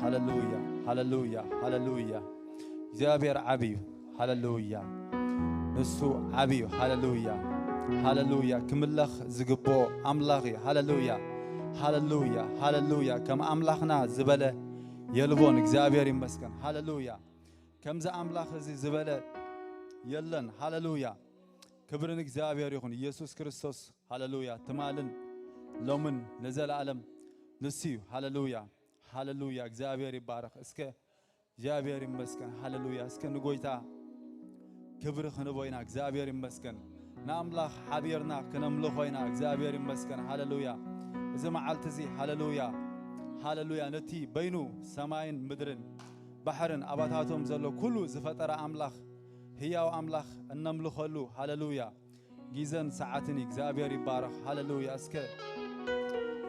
ሃሌሉያ፣ ሃሌሉያ፣ ሃሌሉያ። እግዚኣብሔር ዓቢ እዩ። ሃሌሉያ። ንሱ ዓቢ እዩ። ሃሌሉያ፣ ሃሌሉያ። ክምለኽ ዝግብኦ ኣምላኽ እዩ። ሃሌሉያ፣ ሃሌሉያ፣ ሃሌሉያ። ከም ኣምላኽና ዝበለ የልቦን። እግዚኣብሔር ይመስገን። ሃሌሉያ። ከምዚ ኣምላኽ እዚ ዝበለ የለን። ሃሌሉያ። ክብሪ ንእግዚኣብሔር ይኹን። ኢየሱስ ክርስቶስ፣ ሃሌሉያ፣ ትማልን ሎምን ንዘለኣለም ንሱ እዩ። ሃሌሉያ፣ ሃሌሉያ። እግዚኣብሔር ይባረኽ። እስከ እግዚኣብሔር ይመስገን። ሃሌሉያ። እስከ ንጎይታ ክብሪ ክንቦ ኢና። እግዚኣብሔር ይመስገን። ንኣምላኽ ሓቢርና ክነምልኾ ኢና። እግዚኣብሔር ይመስገን። ሃሌሉያ። እዚ መዓልቲ እዚ፣ ሃሌሉያ፣ ሃሌሉያ፣ ነቲ በይኑ ሰማይን ምድርን ባሕርን ኣባታቶም ዘሎ ኩሉ ዝፈጠረ ኣምላኽ፣ ህያው ኣምላኽ እነምልኸሉ፣ ሃሌሉያ፣ ግዘን ሰዓትን እግዚኣብሔር ይባረኽ። ሃሌሉያ። እስከ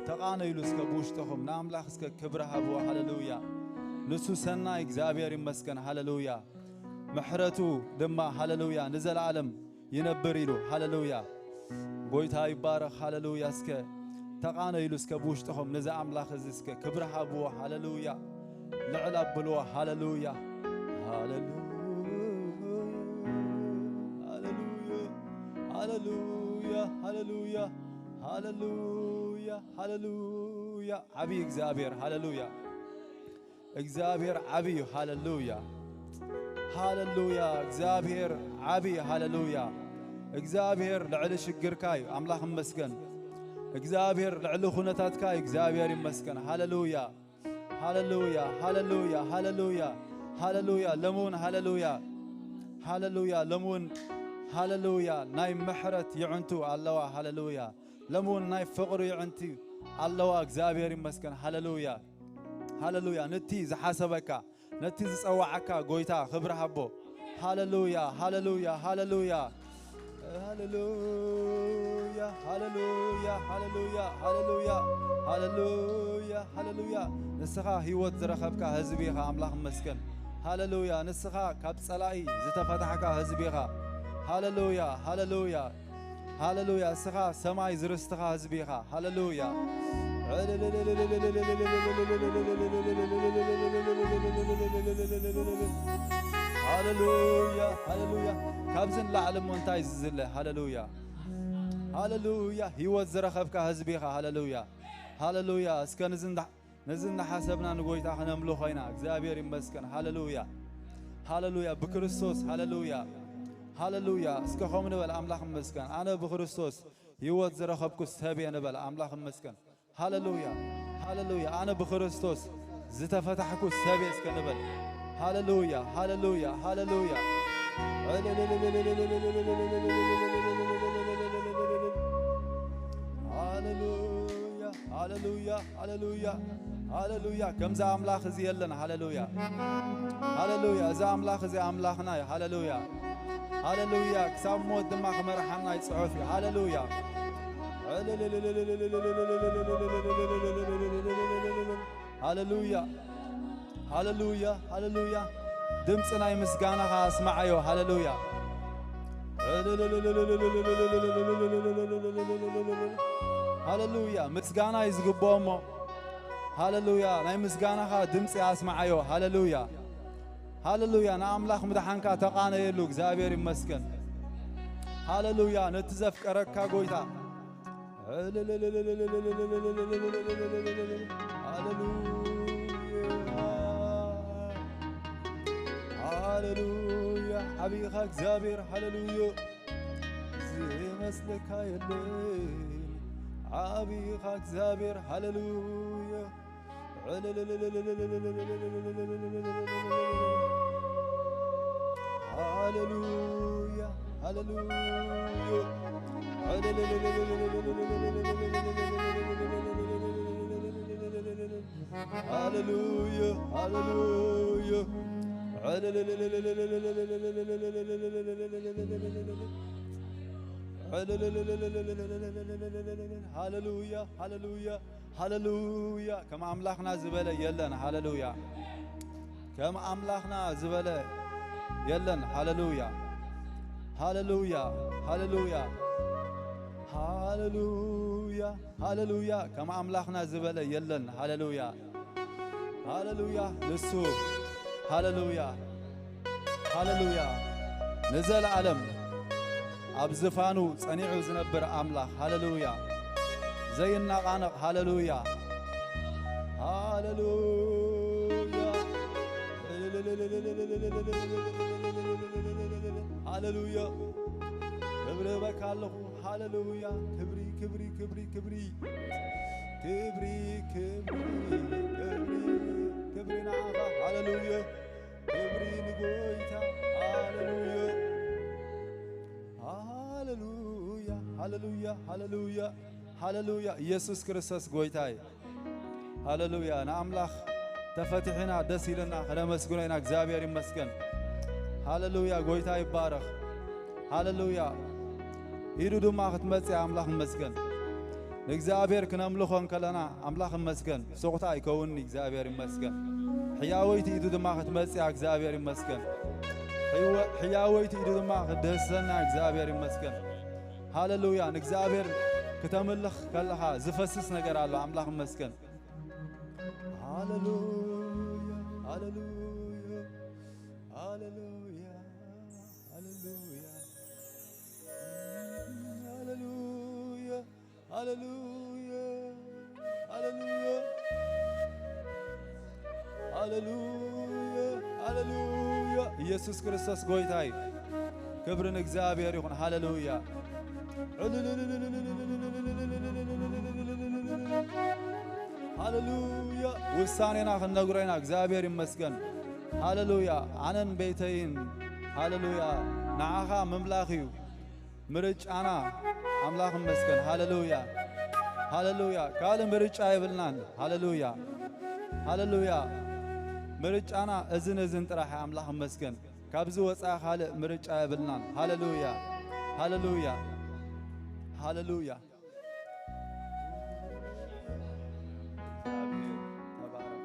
ተቓነይሉ እስከ ብውሽጥኹም ንኣምላኽ እስከ ክብሪ ሃብዎ። ሃሌሉያ። ንሱ ሰናይ እግዚኣብሔር ይመስገን። ሃሌሉያ። ምሕረቱ ድማ፣ ሃሌሉያ፣ ንዘለኣለም ይነብር ኢሉ። ሃሌሉያ። ጎይታ ይባረኽ። ሃሌሉያ። እስከ ተቓነይሉ እስከ ብውሽጥኹም ነዚ ኣምላኽ እዚ እስከ ክብሪ ሃብዎ። ሃሌሉያ። ልዕል ኣብልዎ። ሃሌሉያ፣ ሃሌሉያ፣ ሃሌሉያ፣ ሃሌሉያ፣ ሃሌሉያ፣ ሃሌሉያ፣ ሃሌሉያ። ዓብዪ እግዚኣብሔር። ሃሌሉያ። እግዚኣብሔር ዓብዪ እዩ። ሃሌሉያ፣ ሃሌሉያ። እግዚኣብሔር ዓብዪ። ሃሌሉያ። እግዚኣብሔር ልዕሊ ሽግርካ እዩ። ኣምላኽ ይመስገን። እግዚኣብሔር ልዕሊ ኩነታትካ እዩ። እግዚኣብሔር ይመስገን። ሃሌሉያ፣ ሃሌሉያ፣ ሃሌሉያ፣ ሃሌሉያ፣ ሃሌሉያ። ሎሚ እውን ሃሌሉያ፣ ሃሌሉያ። ሎሚ እውን ሃሌሉያ፣ ናይ ምሕረት ይዕንቱ ኣለዋ። ሃሌሉያ። ሎሚ እውን ናይ ፍቕሪ ይዕንቱ ኣለዋ። እግዚኣብሔር ይመስገን። ሃሌሉያ፣ ሃሌሉያ። ነቲ ዝሓሰበካ፣ ነቲ ዝጸዋዓካ ጎይታ ክብሪ ሃቦ። ሃሌሉያ፣ ሃሌሉያ፣ ሃሌሉያ። ሃሌሉያ፣ ሃሌሉያ፣ ሃሌሉያ፣ ሃሌሉያ፣ ሃሌሉያ፣ ሃሌሉያ። ንስኻ ህይወት ዝረኸብካ ህዝቢ ኢኻ። ኣምላኽ ይመስገን። ሃሌሉያ። ንስኻ ካብ ጸላኢ ዝተፈታሕካ ህዝቢ ኢኻ። ሃሌሉያ፣ ሃሌሉያ፣ ሃሌሉያ። ንስኻ ሰማይ ዝርስትኻ ህዝቢ ኢኻ። ሃሌሉያ። ሃሌሉያ፣ ሃሌሉያ። ካብዚ ንላዕሊ እሞ እንታይ ዝዝለ? ሃሌሉያ፣ ሃሌሉያ። ህይወት ዝረኸብካ ህዝቢ ኢኻ። ሃሌሉያ፣ ሃሌሉያ። እስከ ነዚ እንዳ-፣ ነዚ እናሓሰብና ንጎይታ ክነምልኾ ኢና። እግዚኣብሔር ይመስገን። ሃሌሉያ፣ ሃሌሉያ። ብክርስቶስ፣ ሃሌሉያ፣ ሃሌሉያ። እስከ ከምኡ ንበል። ኣምላኽ ይመስገን። ኣነ ብክርስቶስ ህይወት ዝረኸብኩ ሰብ እየ ንበል። ኣምላኽ ይመስገን። ሃሌሉያ፣ ሃሌሉያ። ኣነ ብክርስቶስ ዝተፈታሕኩ ሰብ እየ እስከ ንበል። ሃሌሉያ፣ ሃሌሉያ፣ ሃሌሉያ። ሃሌሉያ፣ ሃሌሉያ፣ ሃሌሉያ፣ ሃሌሉያ። ከምዚ ኣምላኽ እዚ የለን። ሃሌሉያ፣ ሃሌሉያ። እዚ ኣምላኽ እዚ ኣምላኽና እዩ። ሃሌሉያ፣ ሃሌሉያ። ክሳብ ሞት ድማ ክመርሓና ይጽሑፍ እዩ። ሃሌሉያ፣ ሃሌሉያ፣ ሃሌሉያ፣ ሃሌሉያ። ድምፂ ናይ ምስጋናኻ ኣስማዓዮ። ሃሌሉያ፣ ሃሌሉያ። ምስጋና እዩ ዝግብኦ እሞ፣ ሃሌሉያ፣ ናይ ምስጋናኻ ድምፂ ኣስማዓዮ። ሃሌሉያ፣ ሃሌሉያ። ንኣምላኽ ምድሓንካ ተቓነየሉ። እግዚኣብሔር ይመስገን። ሃሌሉያ። ነቲ ዘፍቀረካ ጎይታ። ሃሌሉያ፣ ሃሌሉያ። ዓቢኻ እግዚኣብሔር። ሃሌሉያ። ዝመስለካ የለን። ዓቢኻ እግዚኣብሔር። ሃሌሉያ። ሃሌሉያ፣ ሃሌሉያ። ሃሌሉያ፣ ሃሌሉያ። ሃሌሉያ፣ ሃሌሉያ፣ ሃሌሉያ። ከም ኣምላኽና ዝበለ የለን። ሃሌሉያ። ከም ኣምላኽና ዝበለ የለን። ሃሌሉያ፣ ሃሌሉያ፣ ሃሌሉያ፣ ሃሌሉያ፣ ሃሌሉያ። ከም ኣምላኽና ዝበለ የለን። ሃሌሉያ። ሃሌሉያ፣ ንሱ፣ ሃሌሉያ፣ ሃሌሉያ፣ ንዘለዓለም ኣብ ዝፋኑ ጸኒዑ ዝነብር ኣምላኽ፣ ሃሌሉያ፣ ዘይናቓነቕ፣ ሃሌሉያ፣ ሃሌሉያ፣ ሃሌሉያ፣ ክብሪ እህበካ ኣለኹ፣ ሃሌሉያ፣ ክብሪ፣ ክብሪ፣ ክብሪ፣ ክብሪ። ክብሪ፣ ክብሪ፣ ክብሪ፣ ክብሪ ንዓኻ። ሃሌሉያ። ክብሪ ንጎይታ። ሃሌሉያ። ሃሌሉያ፣ ሃሌሉያ፣ ሃሌሉያ፣ ሃሌሉያ። ኢየሱስ ክርስቶስ ጎይታ እዩ። ሃሌሉያ። ንኣምላኽ ተፈቲሕና ደስ ኢልና ከነመስግኖ ኢና። እግዚኣብሔር ይመስገን። ሃሌሉያ። ጎይታ ይባረኽ። ሃሌሉያ። ኢዱ ድማ ክትመጽእ ኣምላኽ ይመስገን። ንእግዚኣብሔር ክነምልኾ እንከለና ኣምላኽ ይመስገን። ስቑታ ኣይከውንኒ እግዚኣብሔር ይመስገን። ሕያወይቲ ኢዱ ድማ ክትመጽእ እግዚኣብሔር ይመስገን። ሕይወ-፣ ሕያወይቲ ኢዱ ድማ ክትድህሰና እግዚኣብሔር ይመስገን። ሃሌሉያ። ንእግዚኣብሔር ክተምልኽ ከለኻ ዝፈስስ ነገር ኣሎ። ኣምላኽ ይመስገን። ሃሌሉያ፣ ሃሌሉያ፣ ሃሌሉያ፣ ሃሌሉያ፣ ሃሌሉያ፣ ሃሌሉያ፣ ሃሌሉያ፣ ሃሌሉያ፣ ሃሌሉያ። ኢየሱስ ክርስቶስ ጎይታ እዩ። ክብሪ ንእግዚኣብሔር ይኹን። ሃሌሉያ። ሃሌሉያ። ውሳኔና ክንነግሮ ኢና። እግዚኣብሔር ይመስገን። ሃሌሉያ። ኣነን ቤተይን፣ ሃሌሉያ፣ ንዓኻ ምምላኽ እዩ ምርጫና። ኣምላኽ ይመስገን። ሃሌሉያ። ሃሌሉያ። ካልእ ምርጫ የብልናን። ሃሌሉያ። ሃሌሉያ። ምርጫና እዝን እዝን ጥራሕ። ኣምላኽ ይመስገን። ካብዚ ወፃኢ ካልእ ምርጫ የብልናን። ሃሌሉያ፣ ሃሌሉያ፣ ሃሌሉያ። እግዚኣብሔር ተባረኽ፣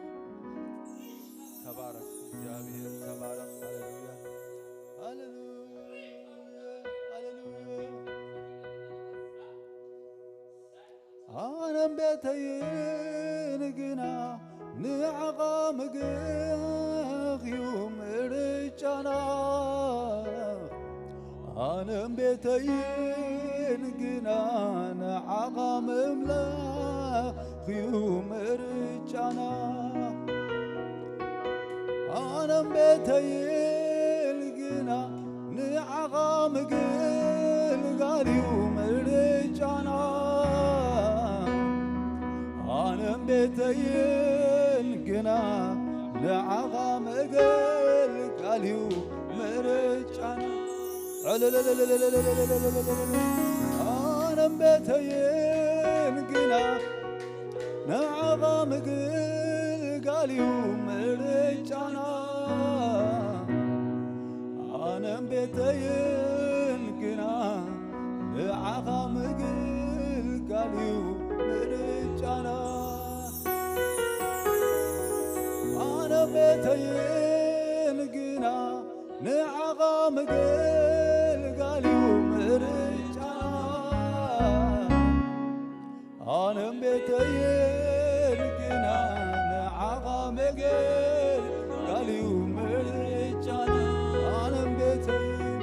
ተባረኽ፣ እግዚኣብሔር ተባረኽ። ሃሌሉያ፣ ሃሌሉያ፣ ሃሌሉያ። ኣነን ቤተይን ግና ንዓኻ ምግኽ እዩ ምርጫና። ኣነን ቤተይን ግና ንዓኻ ምምላኽ እዩ ምርጫና። ኣነን ቤተይን ግና ንዓኻ ምግልጋል እዩ ምርጫና። ኣነን ቤተይን ግና ንዓኻ ምግልጋል እዩ ምርጫና። ኣነን ቤተይን ግና ንዓኻ ምግልጋል እዩ ምርጫና። ኣነን ቤተይን ግና ንዓኻ ምግልጋል እዩ ምርጫና። ኣነን ቤተይን ግና ንዓኻ ምግልጋል እዩ ምርጫና። ኣነን ቤተይን ግና ንዓኻ ምግልጋል እዩ ምርጫና። ኣነን ቤተይን፣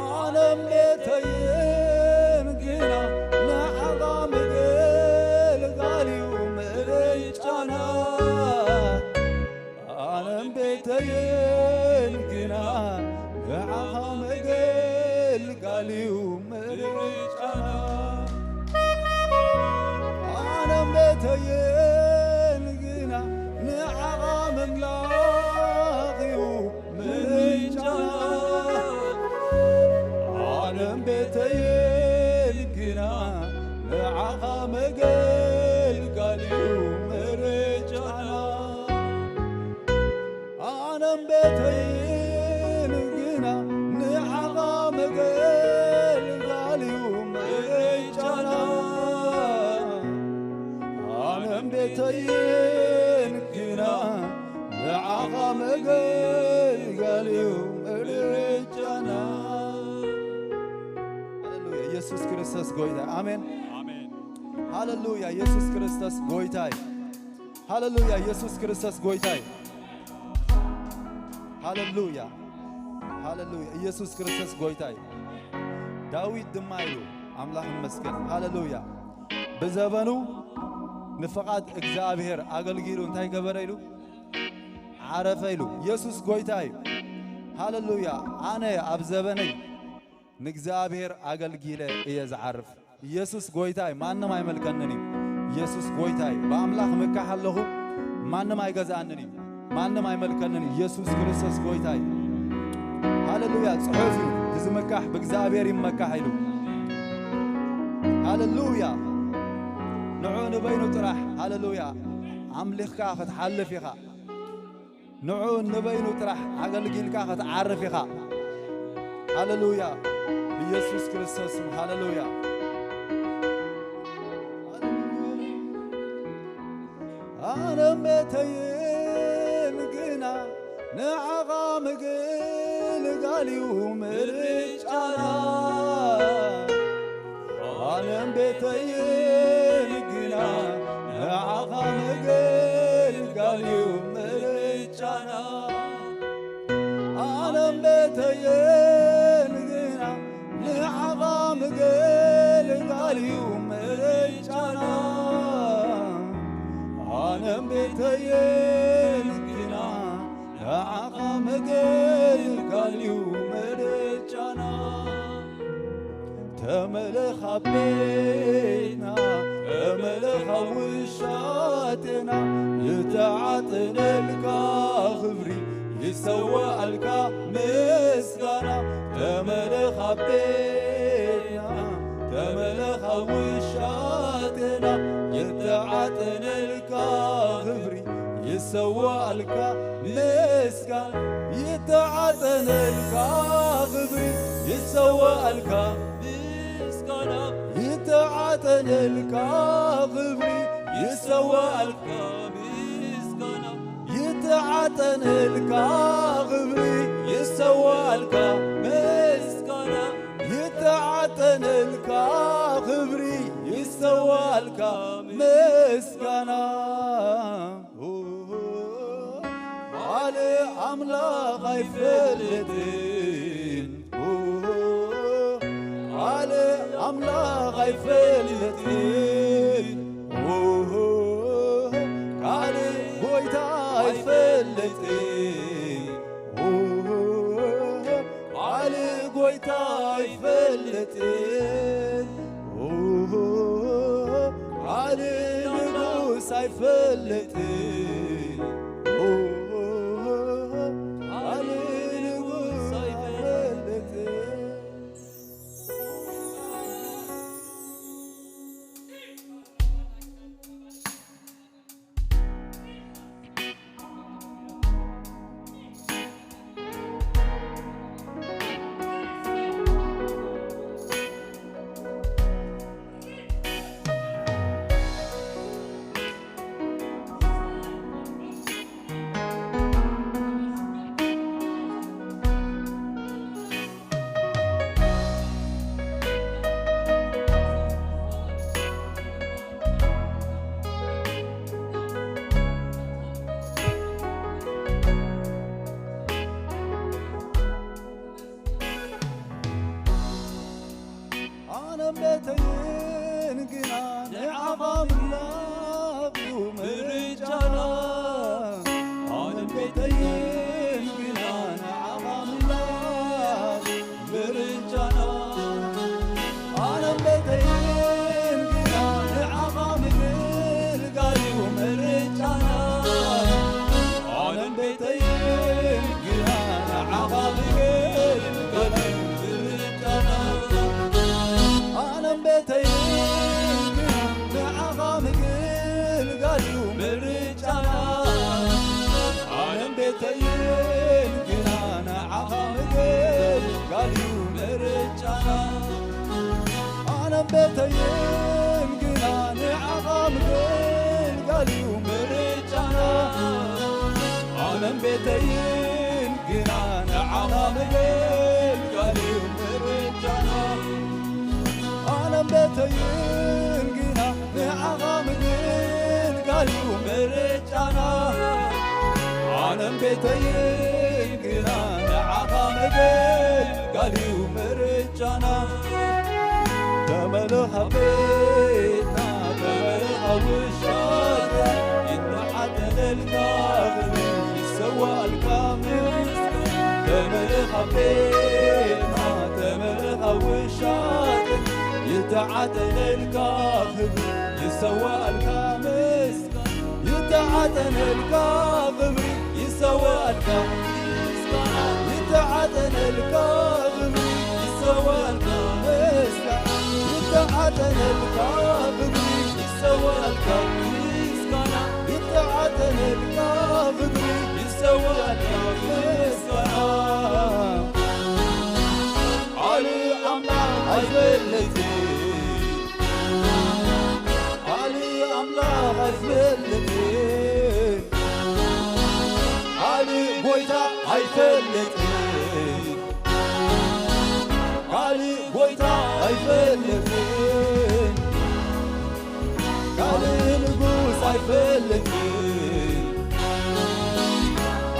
ኣነን ቤተይን ግና ንዓኻ ምግልጋል እዩ ምርጫና። ኣነን ቤተይን ግና ንዓኻ ምግልጋል እዩ ምርጫና። ኣነን ቤተይን ግና ንዓኻ ምምላኽ እዩ ምርጫና። ኣነን ቤተይን ግና ንዓኻ ምግልጋል እዩ ምርጫና። ኣነን ቤተይን ግና ንዓኻ ምግልጋል እዩ ምርጫና። ኣነን ቤተይን ግና ንዓኻ ምግልጋል እዩ ምርጫና። ሃሌሉያ፣ ኢየሱስ ክርስቶስ ጎይታ። ኣሜን። ኣሜን። ሃሌሉያ፣ ኢየሱስ ክርስቶስ ጎይታ እዩ። ሃሌሉያ፣ ኢየሱስ ክርስቶስ ጎይታ እዩ። ሃሌሉያ፣ ሃሌሉያ፣ ኢየሱስ ክርስቶስ ጎይታ እዩ። ዳዊት ድማ ኢሉ፣ ኣምላኽ ይመስገን፣ ሃሌሉያ፣ ብዘበኑ ንፍቓድ እግዚኣብሔር ኣገልጊሉ እንታይ ገበረ ኢሉ? ዓረፈ ኢሉ። ኢየሱስ ጎይታ እዩ። ሃሌሉያ፣ ኣነ ኣብ ዘበነይ ንእግዚኣብሔር ኣገልጊለ እየ ዝዓርፍ። ኢየሱስ ጎይታ እዩ፣ ማንም ኣይመልከንን እዩ። ኢየሱስ ጎይታ እዩ። ብኣምላኽ ምካሕ ኣለኹ፣ ማንም ኣይገዝኣንን እዩ፣ ማንም ኣይመልከንን እዩ። ኢየሱስ ክርስቶስ ጎይታ እዩ። ሃሌሉያ፣ ጽሑፍ እዩ፣ እቲ ዝምካሕ ብእግዚኣብሔር ይመካሕ ኢሉ። ሃሌሉያ፣ ንዑ ንበይኑ ጥራሕ፣ ሃሌሉያ፣ ኣምሊኽካ ክትሓልፍ ኢኻ። ንዑ ንበይኑ ጥራሕ ኣገልጊልካ ክትዓርፍ ኢኻ። ሃሌሉያ፣ ኢየሱስ ክርስቶስ ስም፣ ሃሌሉያ። ኣነም ቤተይን ግና ንዓኻ ምግልጋል እዩ ምርጫና። ኣነም ቤተይን ግና ንዓኻ ምግልጋል እዩ ምርጫና። ኣነም ቤተይን ግና ንዓኻ ምግልጋል እዩ ምርጫና። ኣነም ቤተይን ግና ንዓኻ ምግልጋል እዩ ምርጫና። ተመለኽ ኣብ ቤትና፣ ተመለኽ ኣብ ውሻጤና፣ ይተዓጠነልካ ክብሪ፣ ይሰዋኣልካ ምስጋና። ተመለኽ ኣብ ቤትና፣ ተመለኽ ኣብ ውሻጤና፣ ይተዓጠነልካ ክብሪ፣ ይሰዋኣልካ ምስጋና። ይተዓጠነልካ ክብሪ፣ ይሰዋኣልካ ምስጋና። ይተዓጠነልካ ክብሪ፣ ይሰዋኣልካ ምስጋና። ይተዓጠነልካ ክብሪ፣ ይሰዋኣልካ ምስጋና። ይተዓጠነልካ ክብሪ፣ ይሰዋኣልካ ምስጋና። ካልእ ኣምላኽ ኣይፈልጥን፣ ካልእ ኣምላኽ ኣይፈልጥን፣ ካልእ ጎይታ ኣይፈልጥን፣ ካልእ ጎይታ ኣይፈልጥን፣ ካልእ ንጉስ ኣይፈልጥን፣ ካልእ ንጉስ ኣይፈልጥን። ኣነም ቤተይን ግና ንዓኻ ምምላኽ እዩ ምርጫና። ኣነም ቤተይን ግና ንዓኻ ምምላኽ ምርጫና። ኣነም ቤተይን ግና ንዓኻ ምግልጋል እዩ ምርጫና። ኣነም ቤተይን ግና ንዓኻ ምግልጋል እዩ ምርጫና። ኣነም ቤተይን ግና ንዓኻ ምግልጋል እዩ ምርጫና። ኣነም ቤተይን ግና ንዓኻ ምግልጋል እዩ ምርጫና። ኣነም ቤተይን ግና ንዓኻ ምግልጋል እዩ ምርጫና። ኣነም ቤተይን ግና ንዓኻ ምግልጋል እዩ ምርጫና። ኣነም ቤተይን ግና ንዓኻ ምግልጋል እዩ ምርጫና። ተይን ግና ንዓኻ መገልጋሊው ምርጫና። ተመለኽ ኣብ ቤትና፣ ተመለኽ ኣብ ውሽጣና፣ ይተዓጠነልካ ክብሪ፣ ይሰዋእልካ ምስጋና። ተመለኽ ኣብ ቤትና፣ ተመለኽ ኣብ ውሽጣና፣ ይተዓጠነልካ ክብሪ፣ ይሰዋእልካ ምስጋና። ይተዓጠነልካ ክብሪ ይሰዋእልካ ምስጋና። ይተዓጠነልካ ክብሪ ይሰዋእልካ ምስጋና። ይተዓጠነልካ ክብሪ ይሰዋእልካ ምስጋና። ይተዓጠነልካ ክብሪ ይሰዋእልካ ምስጋና። ዓሊ ኣምላኽ ኣይፈልጥን፣ ዓሊ ኣምላኽ ኣይፈልጥን፣ ዓሊ ጎይታ ኣይፈልጥን፣ ዓሊ ጎይታ ኣይፈልጥን፣ ዓሊ ንጉስ ኣይፈልጥን፣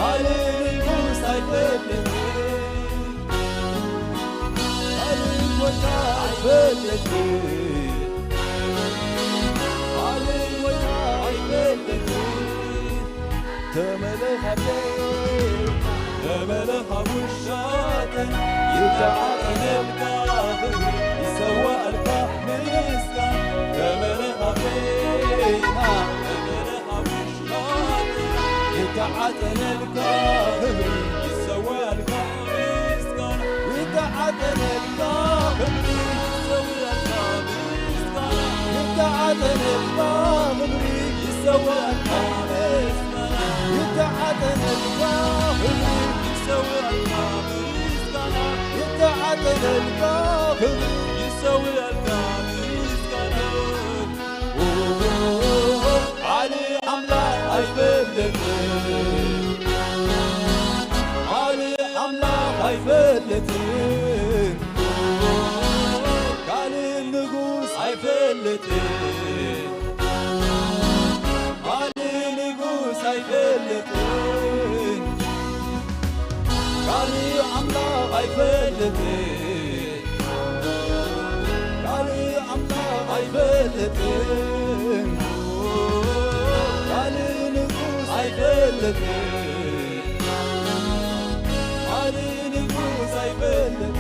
ዓሊ ንጉስ ኣይፈልጥን። ዓሊ ጎይታ ኣይፈልጥን፣ ዓሊ ጎይታ ኣይፈልጥን። ተመለኽ ኣብ ቤትና፣ ተመለኽ ኣብ ውሽጣና፣ ይተዓጠነልካ ክብሪ፣ ይሰዋእልካ ምስጋና። ተመለኽ ኣብ ቤትና፣ ተመለኽ ኣብ ውሽጣና፣ ይተዓጠነልካ ክብሪ፣ ይሰዋእልካ ምስጋና። ይተዓጠነልካ ክብሪ፣ ይሰዋእልካ ምስጋና። ይተዓጠነልካ ክብሪ፣ ይሰዋእልካ ምስጋና። ይተዓጠነልካ ክብሪ፣ ይሰዋእልካ ምስጋና። ይተዓጠነልካ ክብሪ፣ ይሰዋእልካ ምስጋና። ዓሊ ኣምላኽ ኣይፈልጥን፣ ዓሊ ኣምላኽ ኣይፈልጥን፣ ካልእ ንጉስ ኣይፈልጥን፣ ካልእ ንጉስ ኣይፈልጥን፣ ካልእ ኣምላኽ ኣይፈልጥን። ካልእ ኣምላኽ ኣይፈልጥን፣ ካልእ ንጉስ ኣይፈልጥን፣ ካልእ ንጉስ ኣይፈልጥን።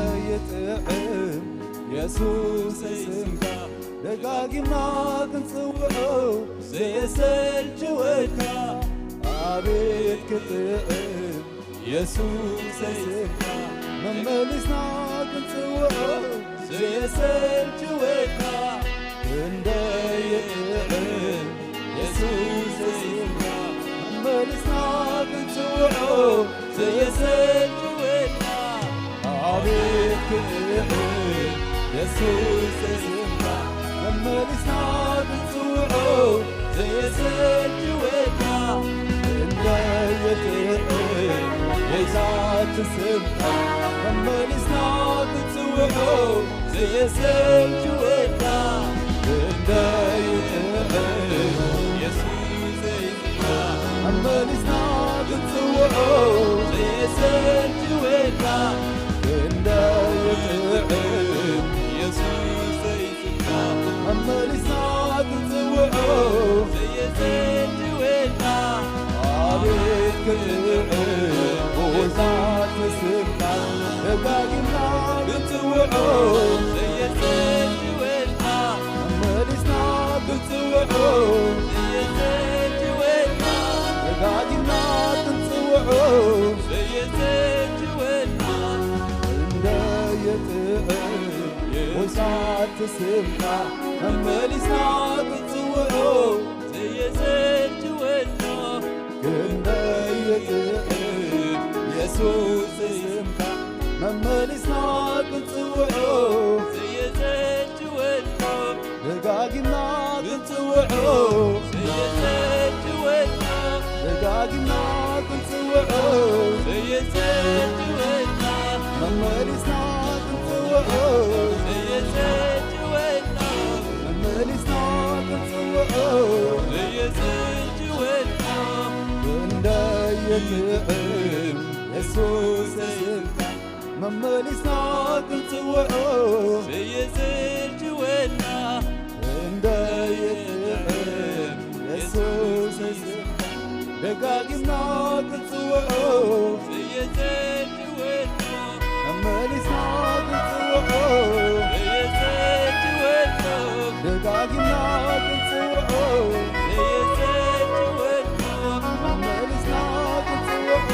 እንደይጥዕም የሱስ ስምካ ደጋጊምና ክንጽውዖ ዘየሰልችወካ ኣቤት ክጥዕም የሱስ ስምካ መመሊስና ክንጽውዖ ዘየሰልችወካ እንደይጥዕም የሱስ ስምካ መመሊስና ክንጽውዖ ዘየሰልችወካ ኣቤት ክጥዕም የሱስ ስምካ መመሊስና ክንጽውዖ ዘየሰልችወካ እንደይጥዕም የዛት ስምካ መመሊስና ክንጽውዖ ዘየሰልችወካ እንደይጥዕም የሱስ ስምካ መመሊስና ክንጽውዖ ዘየሰልችወካ እንደይጥዕም የሱስ ስምካ መመሊስና ክንጽውዖ ዘየሰልችወካ ኣቤት ክጥዕም ጎይታ ስምካ ደጋጊምና ክንጽውዖ ዘየሰልችወካ መመሊስና ክንጽውዖ ዘየሰልችወካ ደጋጊምና ክንጽውዖ ዘየሰልችወካ እንደይጥዕም ጎይታ ስምካ መመሊስና ክንጽውዖ ዘየሰልችወካ ክንደይ ይጥዕም ኢየሱስ ስምካ መመሊስና ክንጽውዖ ዘየሰልችወና ደጋጊምና ክንጽውዖ ዘየሰልችወና ደጋጊምና ክንጽውዖ ዘየሰልችወና መመሊስና ክንጽውዖ ዘየሰልችወና መመሊስና ክንጽውዖ ዘየሰልችወና ክንደይ ይጥዕም የሱስ ስምካ መመሊስና ክንጽውዖ ዘየሰልችወና ክንደይ ይጥዕም የሱስ ስምካ ደጋጊምና ክንጽውዖ ዘየሰልችወና መመሊስና ክንጽውዖ ዘየሰልችወና ደጋጊምና ክንጽውዖ ዘየሰልችወና መመሊስና ክንጽውዖ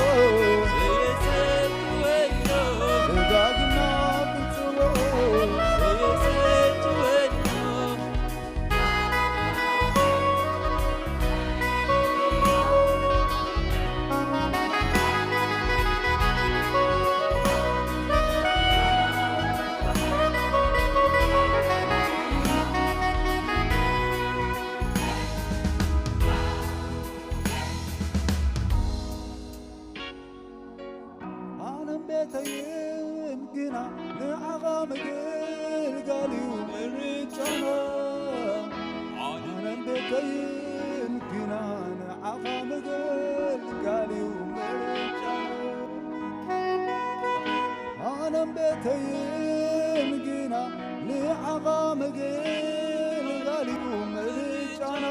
ዘየሰልችወና ደጋጊምና ክንጽውዖ ዘየሰልችወና ኣነን ቤተይን ግና ንዓኻ ምግልጋል እዩ ምርጫና። ኣነን ቤተይን ግና ንዓኻ ምግልጋል እዩ ምርጫና። ኣነን ቤተይን ግና ንዓኻ ምግልጋል እዩ ምርጫና።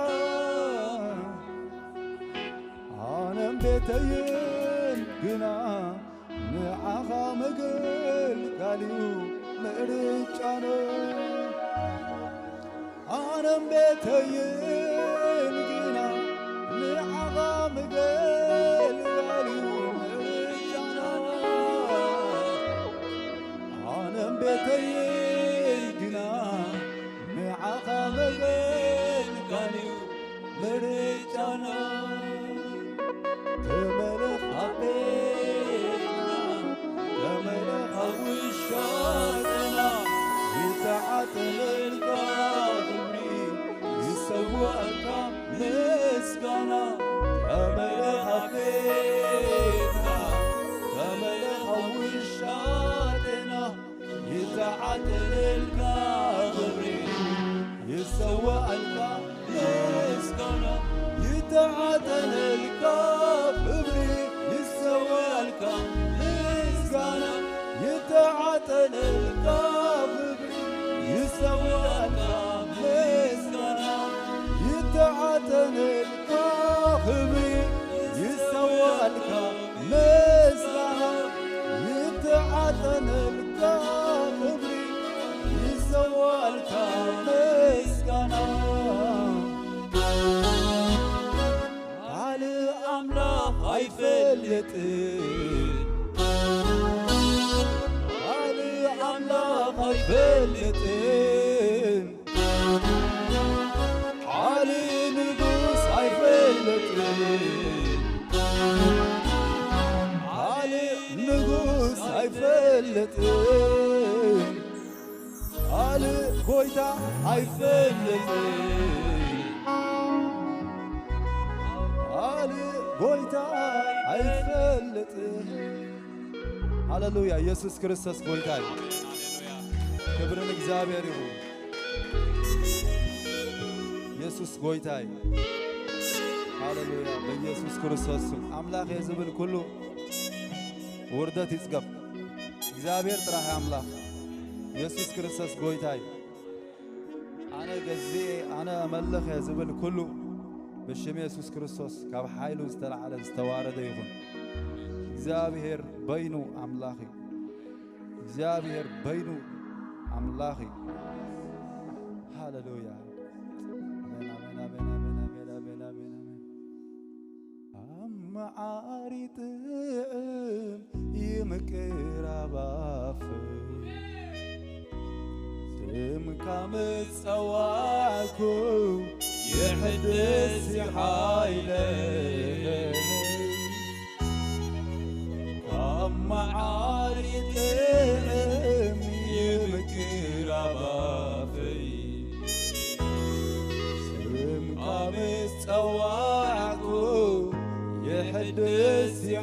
ኣነን ቤተይን ግና ንዓኻ ምግልጋል እዩ ምርጫና። ኣነን ቤተይን ግና ንዓኻ ምግልጋል እዩ ምርጫና። ኣነን ቤተይን ግና ንዓኻ ምግልጋል እዩ ምርጫና። ተመለኽ ኣብ ቤትና፣ ተመለኽ ኣብ ውሽጥና፣ ይተዓጠለልካ ክብሪ፣ ይሰዋእልካ ምስጋና። ተመለኽ ኣብ ቤትና፣ ተመለኽ ኣብ ውሽጥና፣ ይተዓጠለልካ ክብሪ፣ ይሰዋእልካ ምስጋና። ይተዓጠለልካ ክብሪ፣ ይሰዋእልካ ምስጋና። ይተዓጠለልካ ክብሪ፣ ይሰዋእልካ ምስጋና። ይተዓጠለልካ ክብሪ፣ ይሰዋእልካ ምስጋና። ይተዓጠነልካ ክብሪ ይሰዋልካ ምስጋና። ካልእ ኣምላኽ ኣይፈልጥን፣ ካልእ ኣምላኽ ኣይፈልጥን። ካልእ ንጉስ ኣይፈልጥን፣ ካልእ ንጉስ ኣይፈልጥን፣ ካልእ ጎይታ ኣይፈልጥን፣ ካልእ ጎይታ ኣይፈልጥን። ሃሌሉያ! ኢየሱስ ክርስቶስ ጎይታ እዩ። ክብሪ ንእግዚኣብሔር ይኹን። ኢየሱስ ጎይታ እዩ። ሃሌሉያ! በኢየሱስ ክርስቶስ ስም ኣምላኽ እየ ዝብል ኩሉ ውርደት ይጽገብ። እግዚኣብሔር ጥራሕ ኣምላኽ። ኢየሱስ ክርስቶስ ጎይታ እዩ። ኣነ ገዚኤ፣ ኣነ እመልኽ እየ ዝብል ኩሉ ብሽም የሱስ ክርስቶስ ካብ ሓይሉ ዝተላዕለ ዝተዋረደ ይኹን። እግዚኣብሔር በይኑ ኣምላኽ እዩ። እግዚኣብሔር በይኑ ኣምላኽ እዩ። ሃሌሉያ። ኣሜን፣ ኣሜን፣ ኣሜን፣ ኣሜን፣ ኣሜን፣ ኣሜን፣ ኣሜን፣ ኣሜን። ኣብ መዓሪ ጥዕም ይምቅር ኣባፍ ስምካ ምጸዋዕኩ ይሕደስ ሓይለይ። ካብ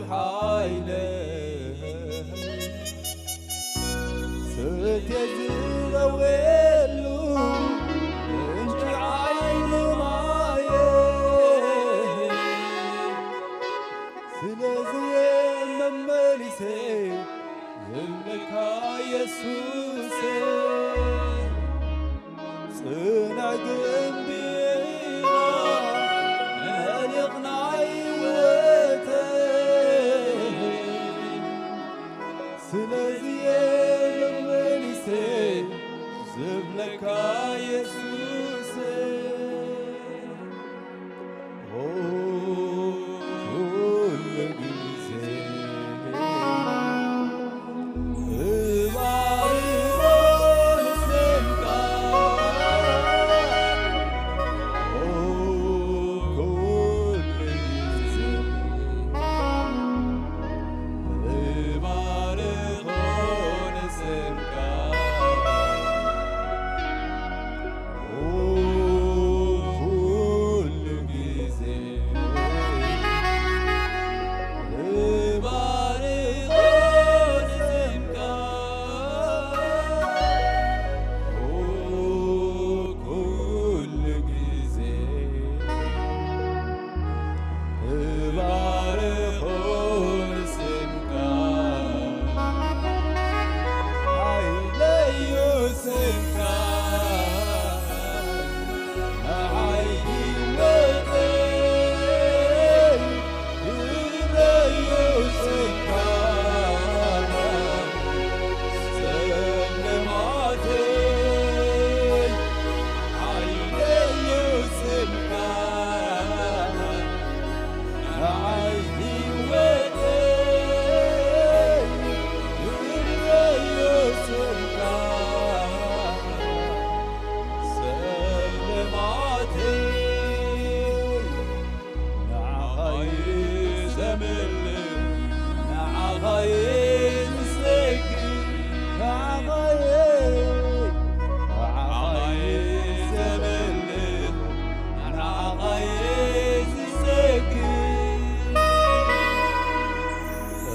ሓይለይ ሰትየ ዝረወየሉ ምንጪ ዓይኒ ማየ። ስለዚ እየ መመሊሰ ዝብለካ የሱሰ። ጽኑዕ ግምቢ ኢኻ መልሕቕ ናይ ህይወተይ። ስለዚ እየ መመሊሰ ዝብለካ የሱሰ። ኦ፣ ኩሉ ግዜ እባርኾ ንስምካ። ኦ፣ ኩሉ ግዜ እባርኾ ንስምካ። ኦ፣ ኩሉ ግዜ እባርኾ ንስምካ። ኦ፣ ኩሉ ግዜ እባርኾ ንስምካ። ሓይለዩ ስምካ ንዓይ ህይወተይ። ክብረዩ ስምካ ስልማተይ። ሓይለዩ ስምካ ንዓይ ህይወተይ። ክብረዩ ስምካ ስልማተይ። ንዓኻ'የ ዘምልኽ፣ ንዓኻ'የ ዝሰግድ፣ ንዓኻ'የ፣ ንዓኻ'የ ዘምልኽ፣ ንዓኻ'የ ዝሰግድ።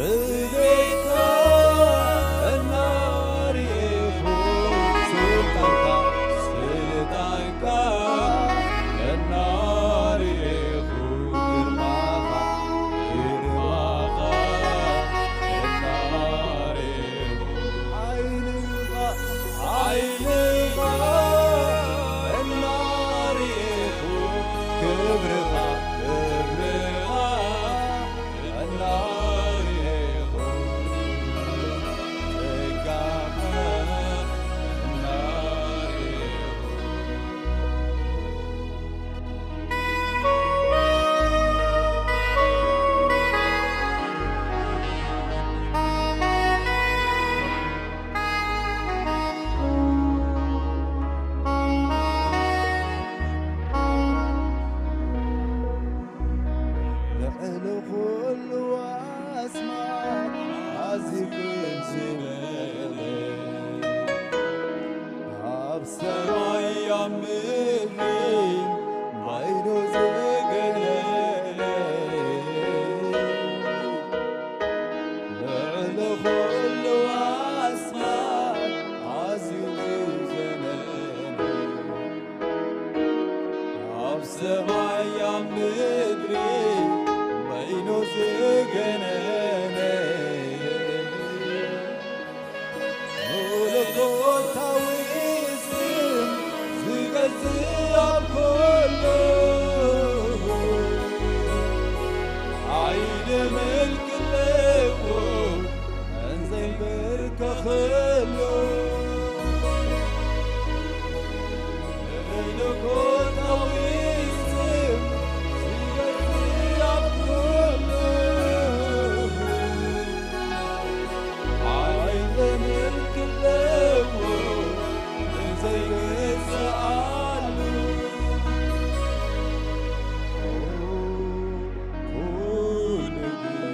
እቤትካ እናርኤኹ ስልጣንካ፣ ስልጣንካ እናርኤኹ ግርማኻ፣ ግርማኻ እናርኤኹ ሓይልኻ፣ ሓይልኻ እናርኤኹ ክብርኻ፣ ክብርኻ እናርኤኹ ጸጋኻ እናርኤኹ። ልዕሊ ኩሉ ኣስማት ኣዝዩ ክብ ዝበለ፣ ኣብ ሰማይ ኣብ ምድሪ ባይኑ ዝገነነ፣ ልዕሊ ኩሉ ኣስማት ኣዝዩ ክብ ዘመነ፣ ኣብ ሰማይ ኣብ ምድሪ በይኑ ዝገነነ፣ መለኮታዊ ስም ዝገዝእ ኣብ ኩሉ፣ ዓይኒ ምልኪ ኣለዎ እንዘይንበርከኸሉ። መለኮታዊ ስም ዝገዝእ ኣብ ኩሉ፣ ዓይኒ ምልኪ ኣለዎ ዘይገዝኣሉ። ኩሉ ግዜ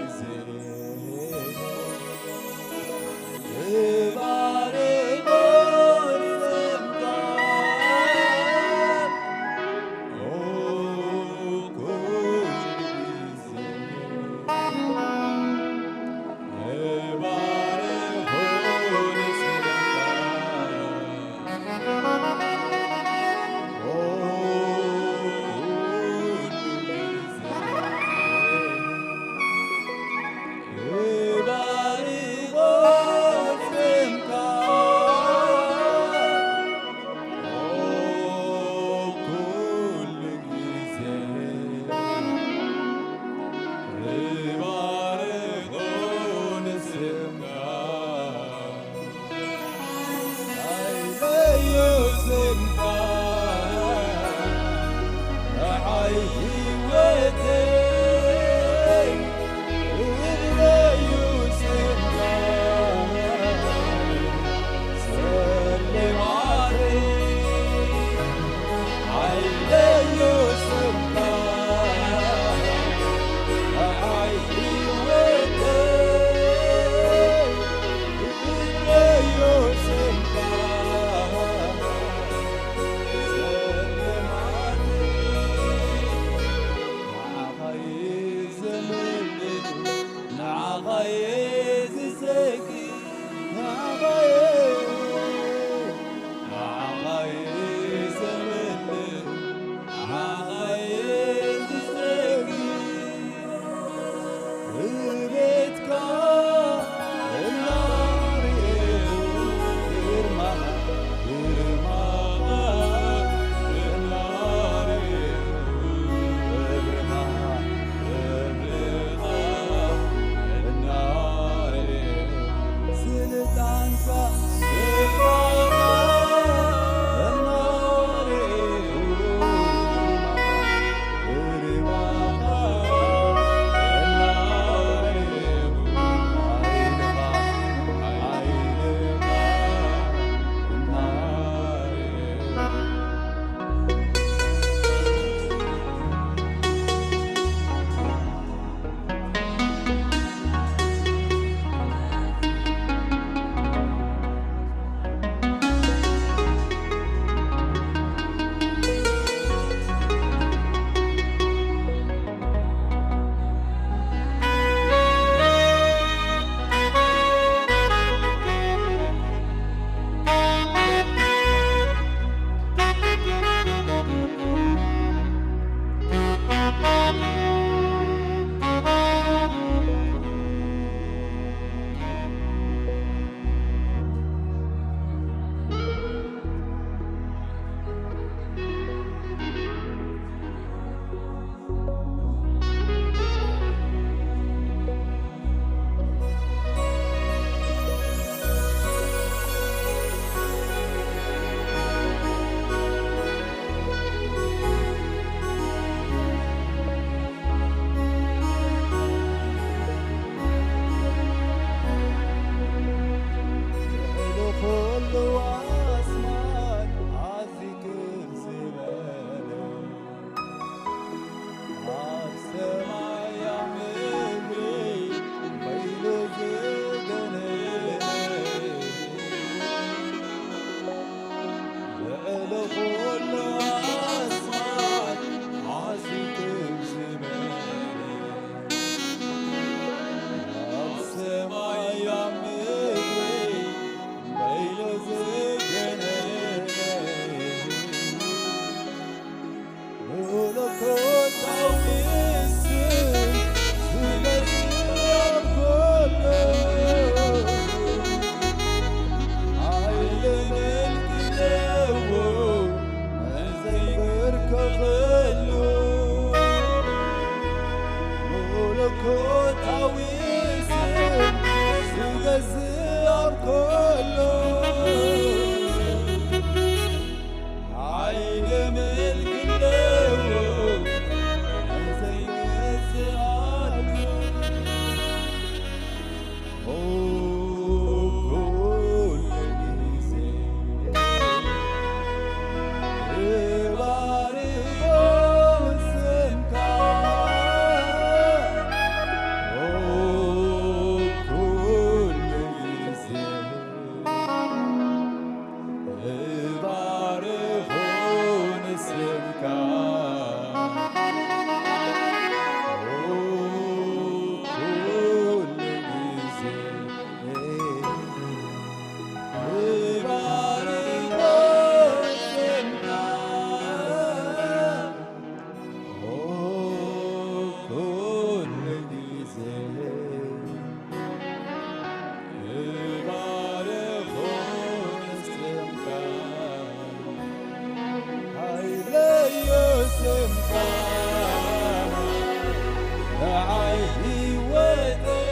ሕይወተይ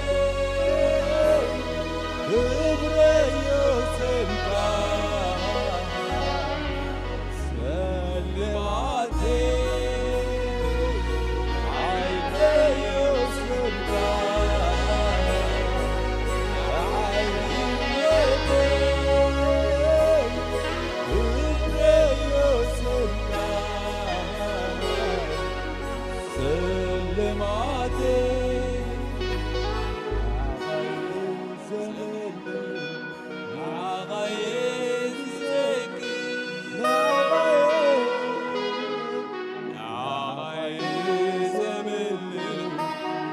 ክብረዮ ስምካ ሰልማተይ ዓይነዮ ስምካ ሕይወተይ ክብረዮ ስምካ ስልማተይ ንዓኻ እየ ዘመልክ፣ ንዓኻ እየ ዝሰግድ፣ ንዓኻ እየ፣ ንዓኻ እየ ዘመልክ፣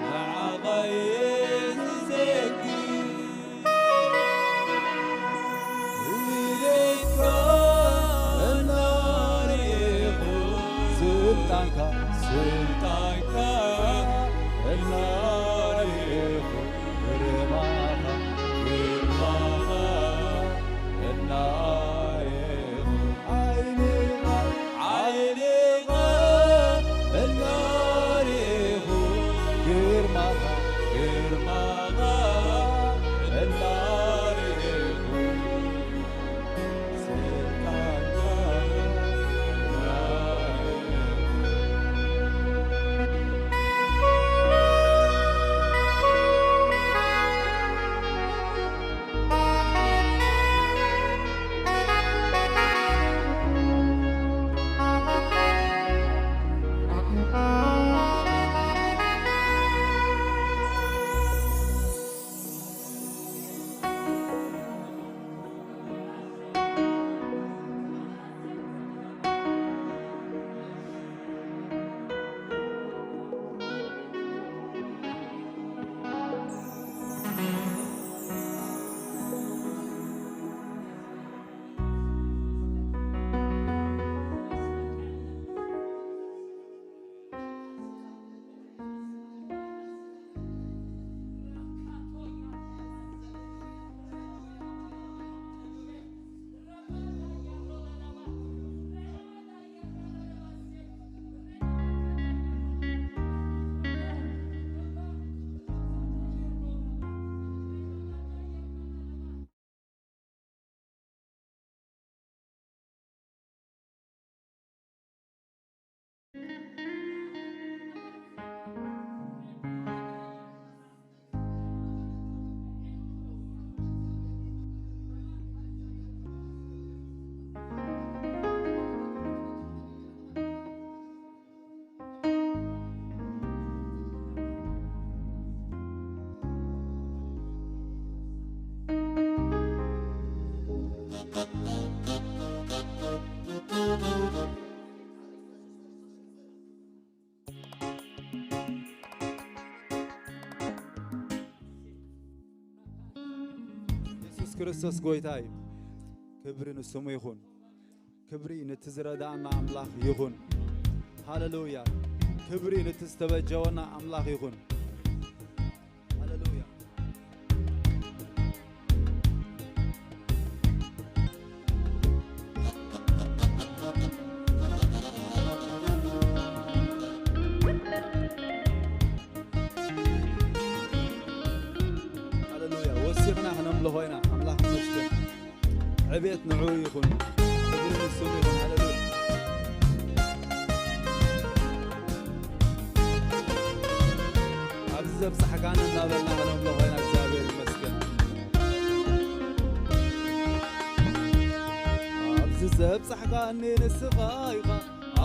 ንዓኻ እየ ዝሰግድ። ኢደይካ እናርኤኹ ስልጣንካ፣ ስልጣንካ እናርኤኹ ግርማኻ፣ ግርማኻ እናርኤኹ ዓይንኻ ዓይንኻ እናርኤኹ ግርማኻ፣ ግርማኻ እናርኤኹ ስልጣንካ እናርኤኹ። የሱስ ክርስቶስ ጎይታ እዩ። ክብሪ ንስሙ ይኹን። ክብሪ ነቲ ዝረዳእና ኣምላኽ ይኹን። ሃሌሉያ። ክብሪ ነቲ ዝተበጀወና ኣምላኽ ይኹን። ሃሌሉያ። ሃሌሉያ። ወሲኽና ክነምልኾ ኢና። ኣምላኽ ይመስገን። ዕቤት ንዕኡ ይኹን። ክብሪ ንስሙ ይኹን። ሃሌሉያ። ኣብዚ ዘብጻሕካኒ እናበልና ክነምልኾ ኢና። እግዚኣብሔር ይመስገን። ኣብዚ ዘብጻሕካኒ ንስኻ ኢኻ።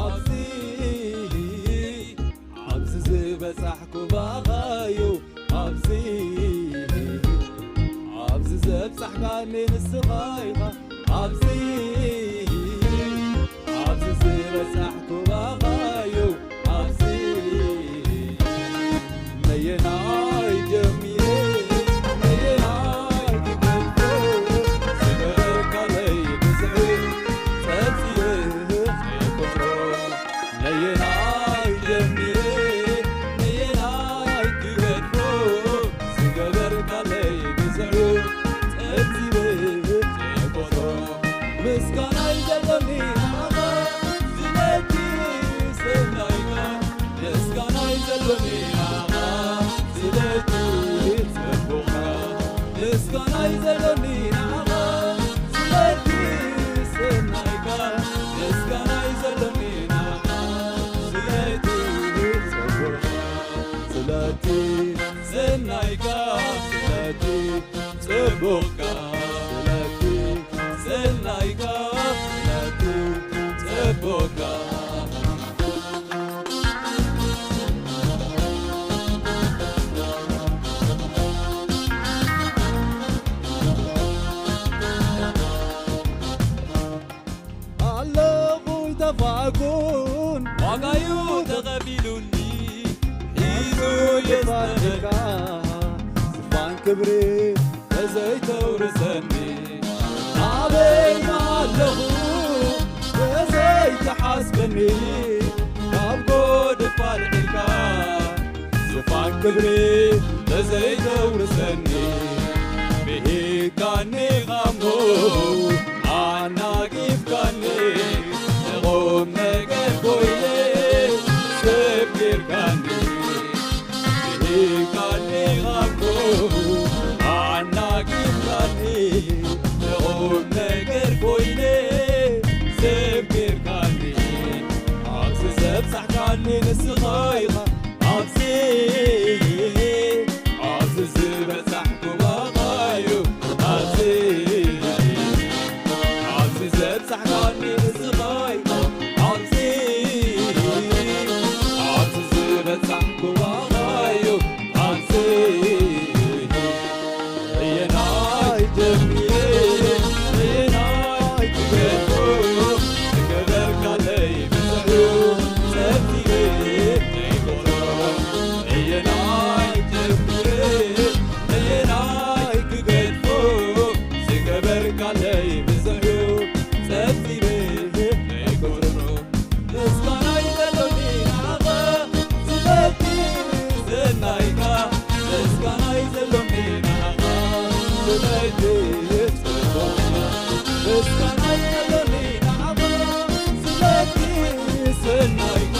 ኣብዚ ኣብዚ ዝበጻሕኩ ባኻዩ። ኣብዚ ኣብዚ ዘብጻሕካኒ ንስኻ ኢኻ። ኣብዚ ኣብዚ ዝበጻሕኩ ባኻዩ። ኣብዚ ነየናይ ጀሚረ ነየናይ ክገልጾ ዝገበርካለይ ብዙሕ ጸብጺበ ዘይቆጽሮ። ነየናይ ጀሚረ ነየናይ ክገድፎ ዝገበርካለይ ብዙሕ ጸብጺበ ዘይቆጽሮ። ምስጋናይ ዘሎኒ ንዓኻ ዝነግር ሰናይካ። ምስጋናይ ዘሎኒ ንዓኻ ሰናይካ ስለቲ ጽቡቕካ ስለቲ ሰናይካ ስለቲ ጽቡቕካ ኣለኹ ይጠፋእኩን ዋጋዩ ተቐቢሉኒ ሒዙ የስተመልካ ዝፋን ክብሪ ተዘይተውርሰኒ ኣበይ ኣለኹ ተዘይተሓስበኒ ካብ ጎድፍ ኣልዒልካ ዝፋን ክብሪ ተዘይተውርሰኒ ብሂካኒ ኻሞ ኣናጊፍካኒ ንቑም ነገር ኮይነ ሰብ ጌርካኒ ብሂካኒ ኻሞ ኣናጊፍካኒ ንቑም ነገር ኮይነ ሰብ ጌርካኒ ኣብዚ ዘብጻሕካኒ ንስኻ ኢኻ ኣብዚ ኣብዚ ዝበጻሕኩ ባኻዩ ኣብዚ ኣብዚ ዘብጻሕካኒ ንስኻ ኢኻ ኣብዚ ኣብዚ ዝበጻሕኩ ባኻዩ ኣብዚ ኣየናይ ጀሚረ ኣየናይ ክገድፎ ዝገበርካለይ ብዙሕ እዩ ጸብጺበ ዘይቆጥሮ ኣየናይ ጀሚረ ኣየናይ ክገድፎ ዝገበርካለይ ብዙሕ እዩ ጸብጺበ ዘይቆጥሮ ምስጋናይ ዘሎኒ ንዓኻ ዝፈቲ ሰናይካ ምስጋናይ ዘሎኒ ንዓኻ ዝፈቲ ጽቡቕካ ምስጋናይ ዘሎኒ ንዓኻ ዝፈቲ ሰናይካ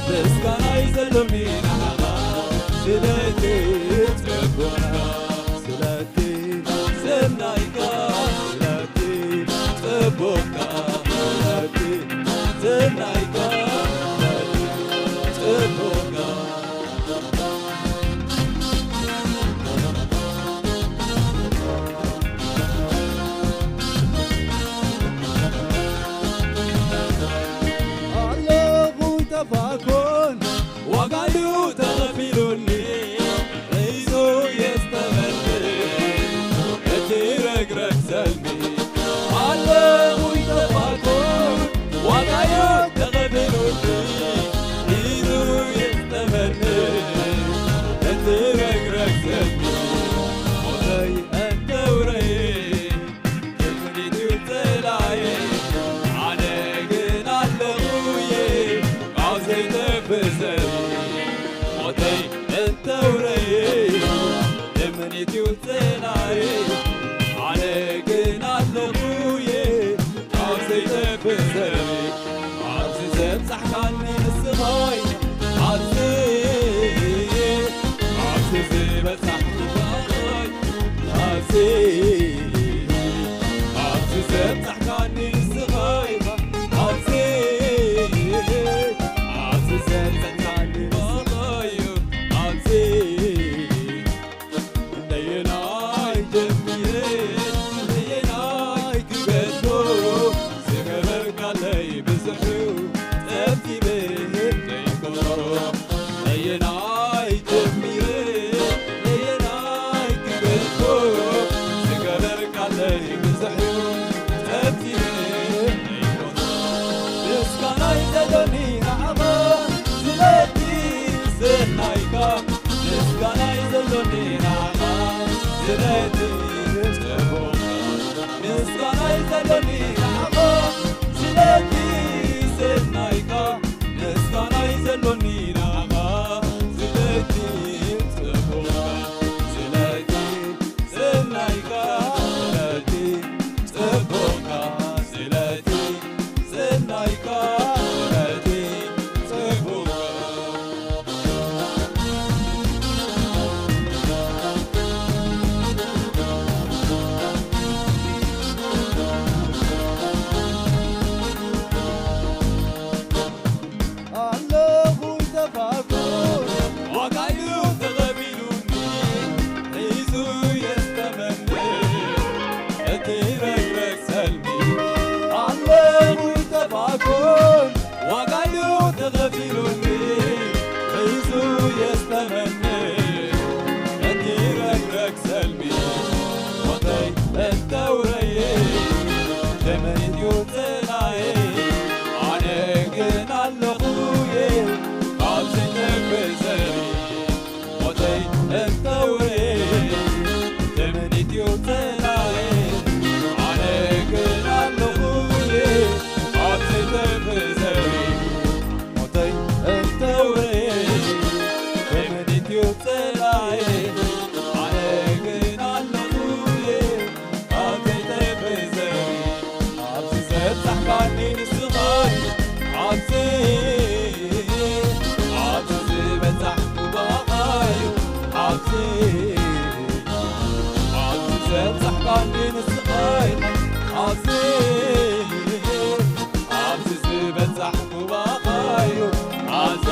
ምስጋናይ ዘሎኒ ንዓኻ ዝፈቲ ጽቡቕካ ስለቲ ሰናይካ ስለቲ ጽቡቕካ ስለቲ ሰናይካ ስለቲ ጽቡቕካ ኣለኹ ይጠፋእኩን ዋጋዩ ተኸፊሉኒ ሒዙ የስተመልክ እቲ ረግረግ ሰልሚ ኣለኹ ይጠፋእኩን ዋጋዩ ተኸፊሉኒ ሒዙ የስተመልክ እቲ ረግረግ ሰልሚ ሞተይ እንተውረየ ክፍሊት እዩ ጸላኢ ኣነ ግን ኣለኹ እየ ካብ ዘይጠፍእ ዘርኢ ሞተይ እንተውረየ እምኒት እዩ ጸላኢ ኣነ ግን ኣለኹ እየ ካብ ዘይጠፍእ ዘርኢ ኣብዚ ዘብጻሕካኒ ንስኻ ኢኻ ኣብዚ ኣብዚ ዝበጻሕኩ ላየ ኣነ ግን ኣለኹየ ኣብ ዘይጠፍእ ዘርኢ ኣብዚ ዘብጻሕካኒ ንስኻ ኣብዚ ኣብዚ ዝበጻሕኩ ብኣኻዩ ኣብዚ ኣብዚ ዘብጻሕካኒ ንስኻ ኢኻ ኣብዚ ኣብዚ ዝበጻሕኩ ብኣኻዩ ኣብዚ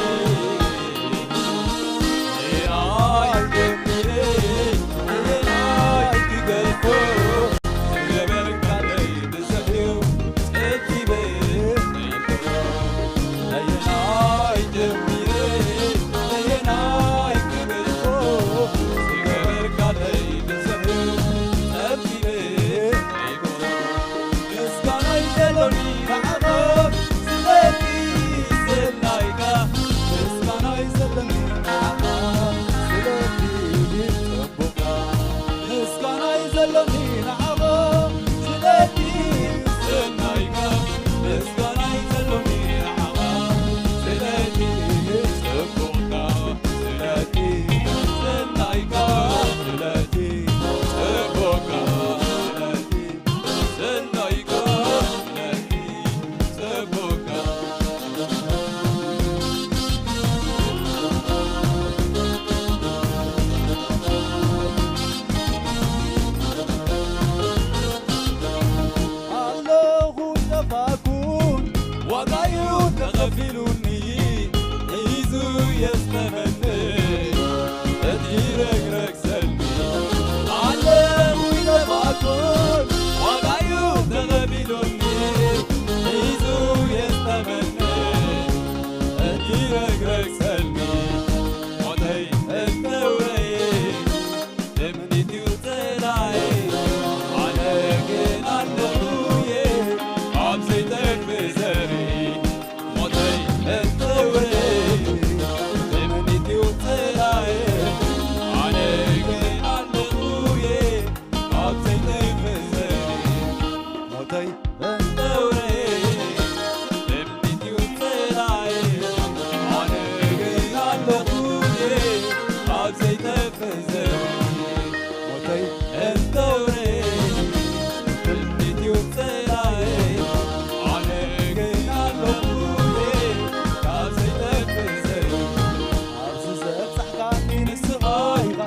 ምስጋናይ ዘለኒ ንዓኻ ስለቲ ሰናይካ ምስጋናይ ዘለኒ ንዓኻ ስለቲ ጽቡቕካ ምስጋናይ ዘለኒ ንዓኻ ስለቲ ሰናይካ ምስጋናይ ዘለኒ ንዓኻ ስለቲ ጽቡቕካ ስለቲ ሰናይካ ስለቲ ጽቡቕካ ስለቲ ሰናይካ ስለቲ ጽቡቕካ ኣለኹ ጠፋኩን ዋጋዩ ተኸፊሉኒ ሒዙ የስተመነ እቲ ረግረግ ሰልሚ ኣለኹ ጠፋኩን ዋጋዩ ተኸፊሉኒ ሒዙ የስተመነ እቲ ረግረግ ሰልሚ ሞተይ እተውረየ ትምኒት እዩ ጸላኢ ኣነ ግን ኣለኹየ ኣብ ዘይጠፍእ ዘርኢ ሞተይ እተውረየ ትምኒት እዩ ጸላኢ ኣነ ግን ኣለኹየ ኣብ ዘይጠፍእ ዘርኢ ሞተይ እተውረየ ትምኒት እዩ ጸላኢ ኣነ ግን ኣለኹየ ኣብ ዘይጠፍእ ዘርኢ ሞተይ እተውረየ ትምኒት እዩ ጸላኢ ኣነ ግን ኣለኹየ ኣብ ዘይጠፍእ ዘርኢ ኣብዚ ዘብጻሕካኒ ንስኻ ኢኻ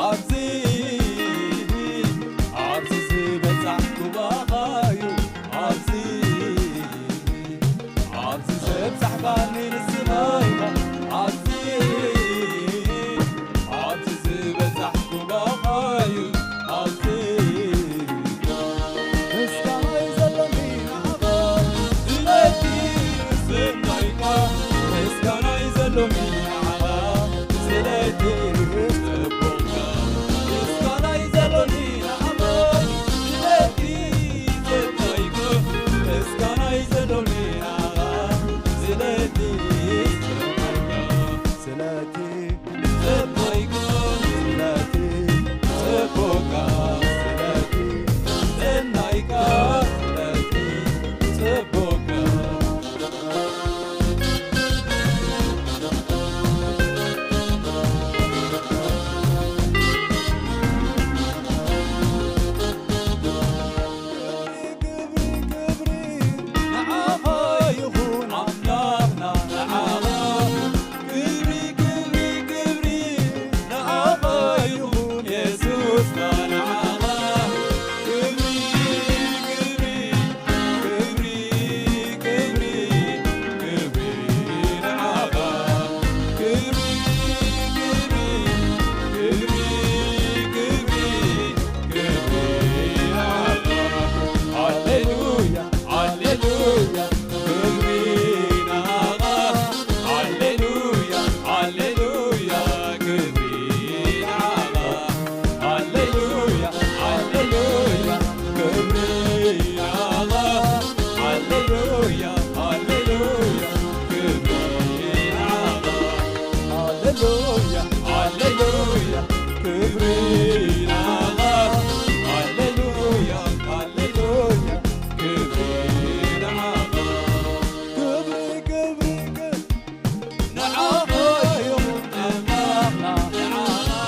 ኣብዚ ኣብዚ ዝበጻሕኩ ብኣኻዩ ኣብዚ ኣብዚ ዘብጻሕካኒ ንስኻ ኢኻ ኣብዚ ኣብዚ ዝበጻሕኩ ብኣኻዩ ኣብዚ ምስጋናይ ዘለኒ ንዓኻ ስለቲ ሰናይካ ምስጋናይ ዘሎኒ ንዓኻ ስለቲ ጽቡቕካ ምስጋናይ ዘሎኒ ንዓኻ ስለቲ ሰናይካ ምስጋናይ ዘሎኒ ንዓኻ ስለቲ ሰናይካ ስለቲ ጽቡቕካ ስለቲ ጽቡቕካ ስለቲ ሰናይካ ስለቲ ጽቡቕካ ክብሪ ክብሪ ክብሪ ንዓኻ ይኹን ኣምላኽና ንዓኻ ክብሪ ክብሪ ክብሪ ንዓኻ ይኹን የሱስና ንዓኻ ክብሪ ክብሪ ክብሪ ክብሪ ክብሪ ንዓኻ ክብሪ ክብሪ ክብሪ ክብሪ ክብሪ ንዓኻ ሃሌሉያ ሃሌሉያ ክብሪ ንዓኻ ሃሌሉያ ሃሌሉያ ክብሪ ንዓኻ ሃሌሉያ ሃሌሉያ ክብሪ ንዓኻ ሃሌሉያ ሃሌሉያ ክብሪ ንዓኻ ሃሌሉያ ሃሌሉያ ክብሪ ንዓኻ ሃሌሉያ ሃሌሉያ ክብሪ ንዓኻ ክብሪ ክብሪ ክብሪ ንዓኻ ይኹን ኣምላኽና ንዓኻ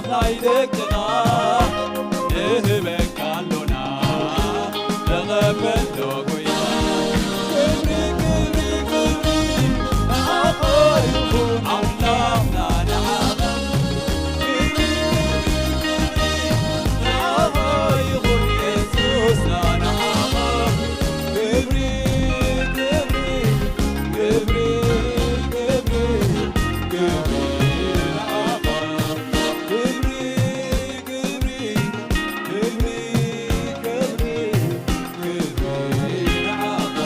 ናይ ደቅኻ ንህበካ ኣሎና፣ ተቐበሎ ጎይታ። ክብሪ፣ ክብሪ፣ ክብሪ ንዓኻ ይኹን ኣምላኽና ንዓኻ። ክብሪ፣ ክብሪ፣ ክብሪ ንዓኻ ይኹን የሱስና ንዓኻ። ክብሪ፣ ክብሪ፣ ክብሪ፣ ክብሪ፣ ክብሪ ንዓኻ። ክብሪ፣ ክብሪ፣ ክብሪ፣ ክብሪ፣ ክብሪ ንዓኻ።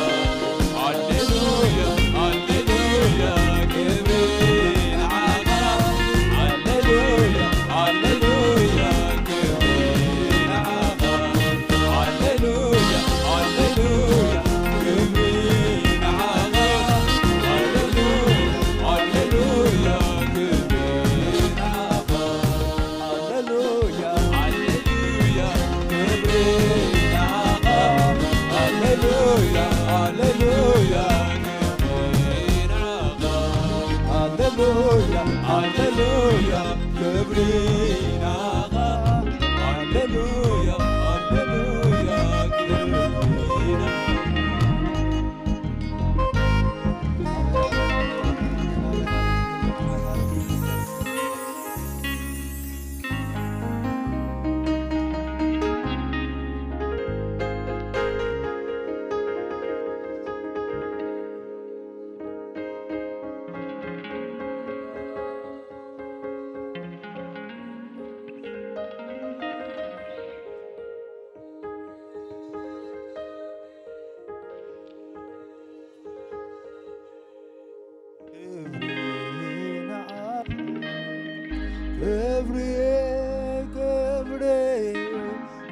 ሃሌሉያ፣ ሃሌሉያ፣ ክብሪ ንዓኻ። ሃሌሉያ፣ ሃሌሉያ፣ ክብሪ ንዓኻ። ሃሌሉያ፣ ሃሌሉያ፣ ክብሪ ንዓኻ። ሃሌሉያ፣ ሃሌሉያ፣ ክብሪ ንዓኻ። ሃሌሉያ፣ ሃሌሉያ፣ ክብሪ ንዓኻ። ሃሌሉያ፣ ሃሌሉያ፣ ክብሪ ንዓኻ። ሃሌሉያ፣ ሃሌሉያ፣ ክብሪ ንዓኻ። ሃሌሉያ፣ ሃሌሉያ፣ ክብሪ ንዓኻ። ክብሪ ንዓኻ፣ ክብሪ፣ ክብሪ፣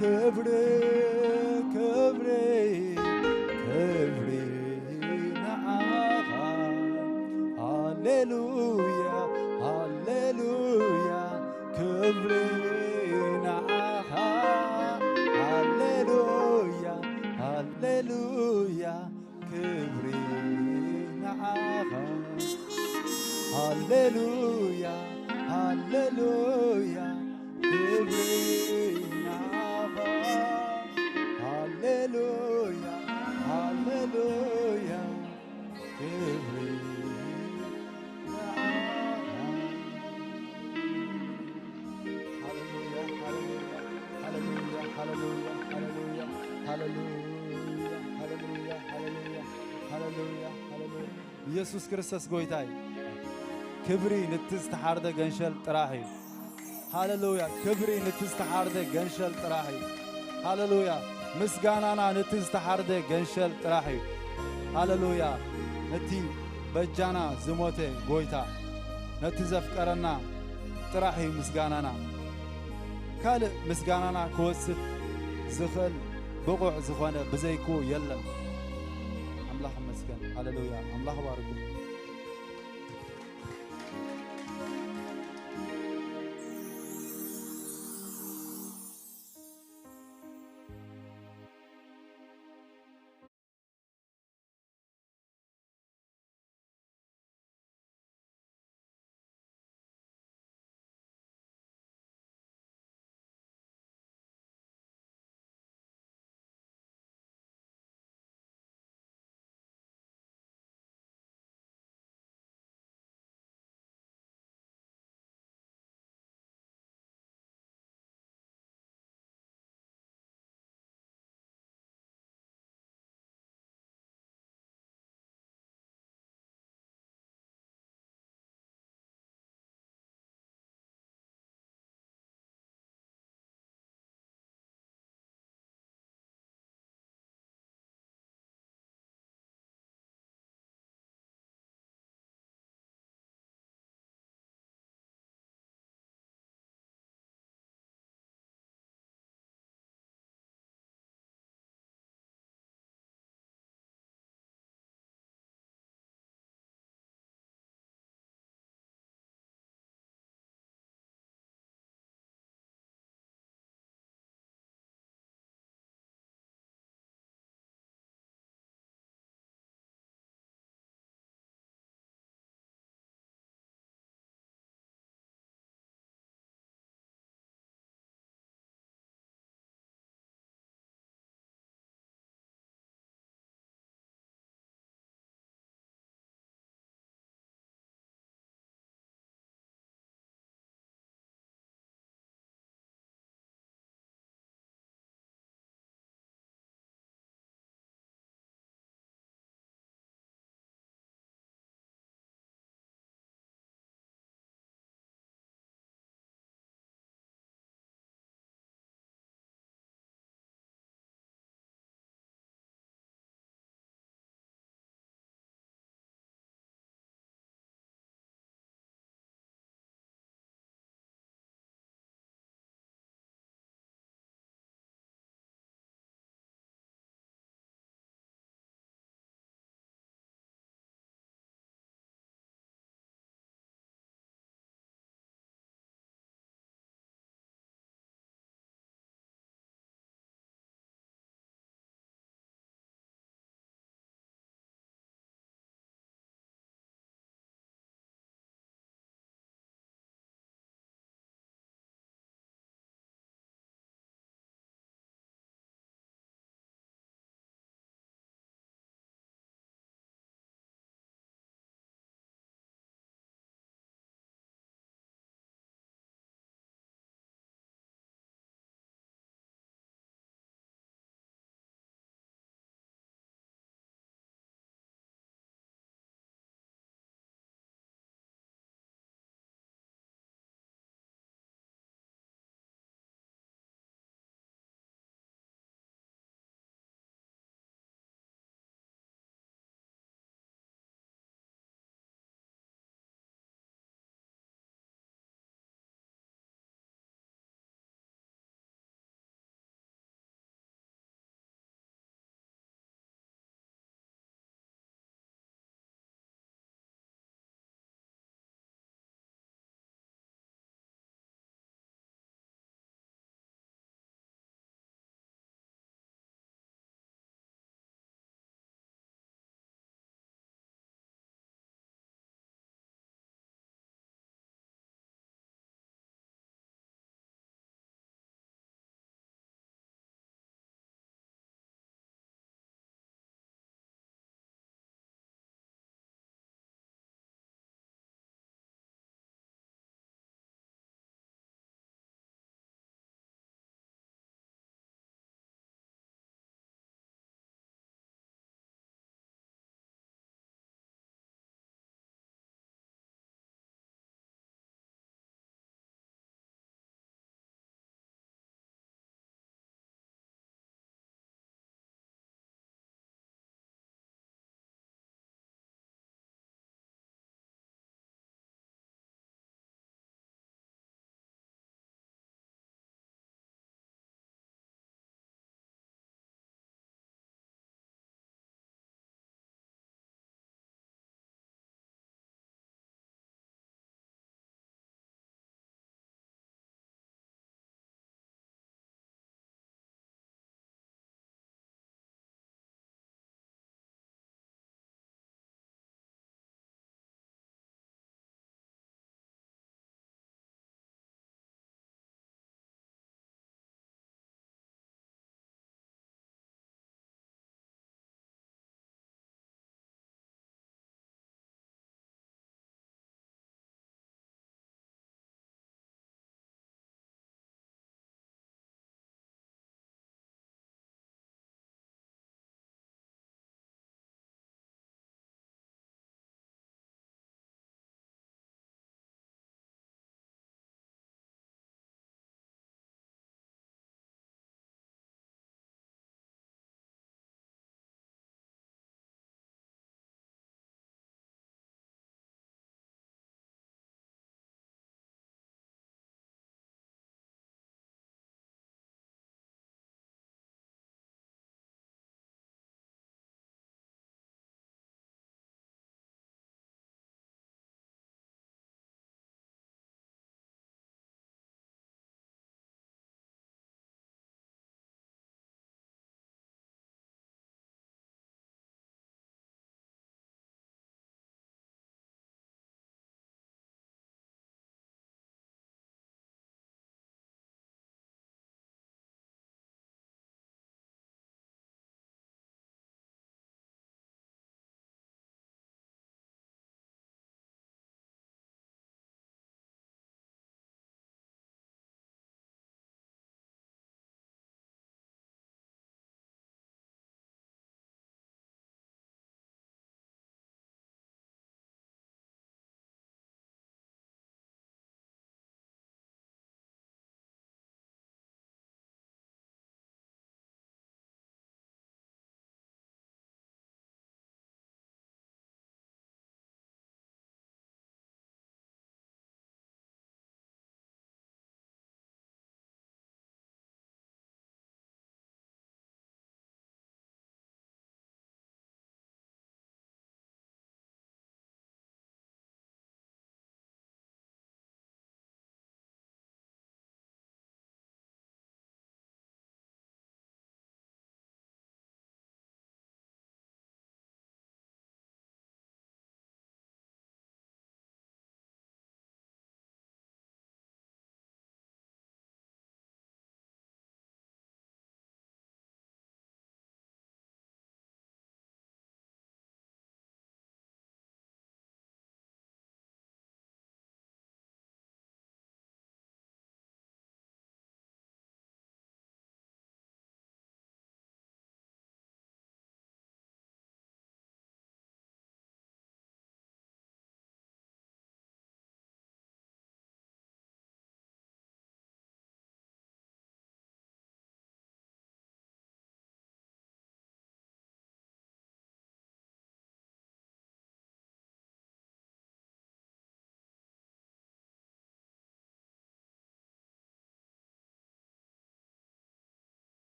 ክብሪ፣ ክብሪ፣ ክብሪ ንዓኻ። ሃሌሉያ፣ ሃሌሉያ፣ ክብሪ ንዓኻ። ሃሌሉያ፣ ሃሌሉያ፣ ክብሪ ንዓኻ። ሃሌሉያ፣ ሃሌሉያ፣ ክብሪ ንዓኻ። ሃሌሉያ፣ ሃሌሉያ፣ ክብሪ ንዓኻ። ሃሌሉያ፣ ሃሌሉያ፣ ሃሌሉያ። ኢየሱስ ክርስቶስ ጎይታ እዩ። ክብሪ ነቲ ዝተሓርደ ገንሸል ጥራሕ እዩ። ሃሌሉያ። ክብሪ ነቲ ዝተሓርደ ገንሸል ጥራሕ እዩ። ሃሌሉያ። ምስጋናና ነቲ ዝተሓርደ ገንሸል ጥራሕ እዩ። ሃሌሉያ። ነቲ በጃና ዝሞተ ጎይታ፣ ነቲ ዘፍቀረና ጥራሕ እዩ ምስጋናና። ካልእ ምስጋናና ክወስድ ዝኽእል ብቑዕ ዝኾነ ብዘይክኡ የለን። ኣምላኽ ይመስገን። ሃሌሉያ። ኣምላኽ ባርኩም።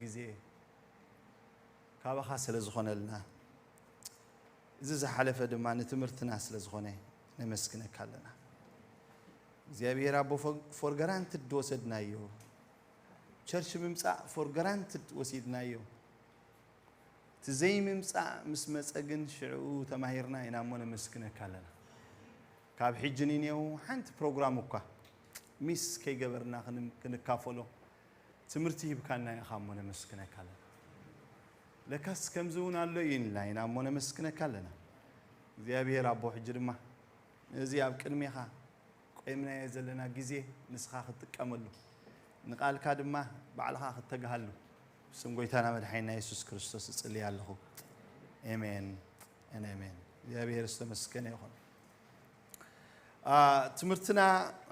ግዜ ካባኻ ስለ ዝኾነልና፣ እዚ ዝሓለፈ ድማ ንትምህርትና ስለ ዝኾነ ነመስግነካ ኣለና። እግዚኣብሔር ኣቦ፣ for granted ወሰድናዮ። ቸርች ምምጻእ for granted ወሲድናዮ። እቲ ዘይምምጻእ ምስ መጸ ግን ሽዕኡ ተማሂርና ኢና እሞ ነመስግነካ ኣለና። ካብ ሕጂ ንኔው ሓንቲ ፕሮግራም እኳ ሚስ ከይገበርና ክን-፣ ክንካፈሎ ትምህርቲ ሂብካና ኢኻ እሞ ነመስግነካ ኣለና። ለካስ ከምዚ እውን ኣሎ እዩ ኢልና ኢና እሞ ነመስግነካ ኣለና። እግዚኣብሔር ኣቦ፣ ሕጂ ድማ ነዚ ኣብ ቅድሜኻ ቆይምናዮ ዘለና ግዜ ንስኻ ክትጥቀመሉ፣ ንቓልካ ድማ ባዕልኻ ክትተግሃሉ፣ ብስም ጎይታና መድሓኒና የሱስ ክርስቶስ እጽሊ ኣለኹ። ኤሜን፣ ኤሜን። እግዚኣብሔር ዝተመስገነ ይኹን። አ፣ ትምህርትና፣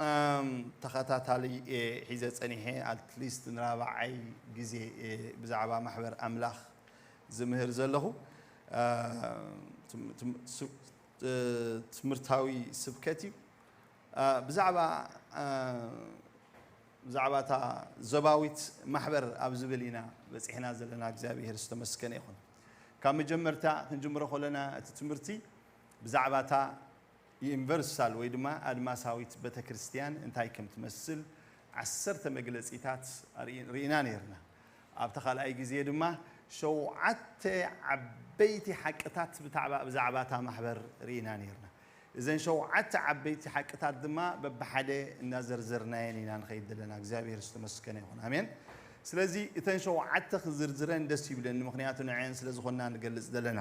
ኣም፣ ተኸታታሊ እየ ሒዘ ጸኒሐ፣ ኣትሊስት ንራብዓይ ግዜ እየ ብዛዕባ ማሕበር ኣምላኽ ዝምህር ዘለኹ። አ፣ ትም-፣ ትም-፣ ሱ-፣ እ፣ ትምህርታዊ ስብከት እዩ። አ፣ ብዛዕባ፣ አ፣ ብዛዕባ እታ ዞባዊት ማሕበር ኣብ ዝብል ኢና በጺሕና ዘለና። እግዚኣብሔር ዝተመስገነ ይኹን። ካብ መጀመርታ ክንጅምሮ ከለና እቲ ትምህርቲ ብዛዕባ እታ ዩኒቨርሳል ወይ ድማ ኣድማሳዊት ቤተክርስትያን እንታይ ከም ትመስል ዓሰርተ መግለጺታት ኣርኢ-፣ ርኢና ነይርና። ኣብቲ ካልኣይ ግዜ ድማ ሸውዓተ ዓበይቲ ሓቅታት ብታዕባ-፣ ብዛዕባ እታ ማሕበር ርኢና ነይርና። እዘን ሸውዓተ ዓበይቲ ሓቅታት ድማ በብሓደ እናዘርዘርናየን ኢና ንኸይድ ዘለና። እግዚኣብሔር ዝተመስገነ ይኹን። ኣሜን። ስለዚ እተን ሸውዓተ ክዝርዝረን ደስ ይብለኒ፣ ምኽንያቱ ንዐን ስለ ዝኾንና ንገልጽ ዘለና።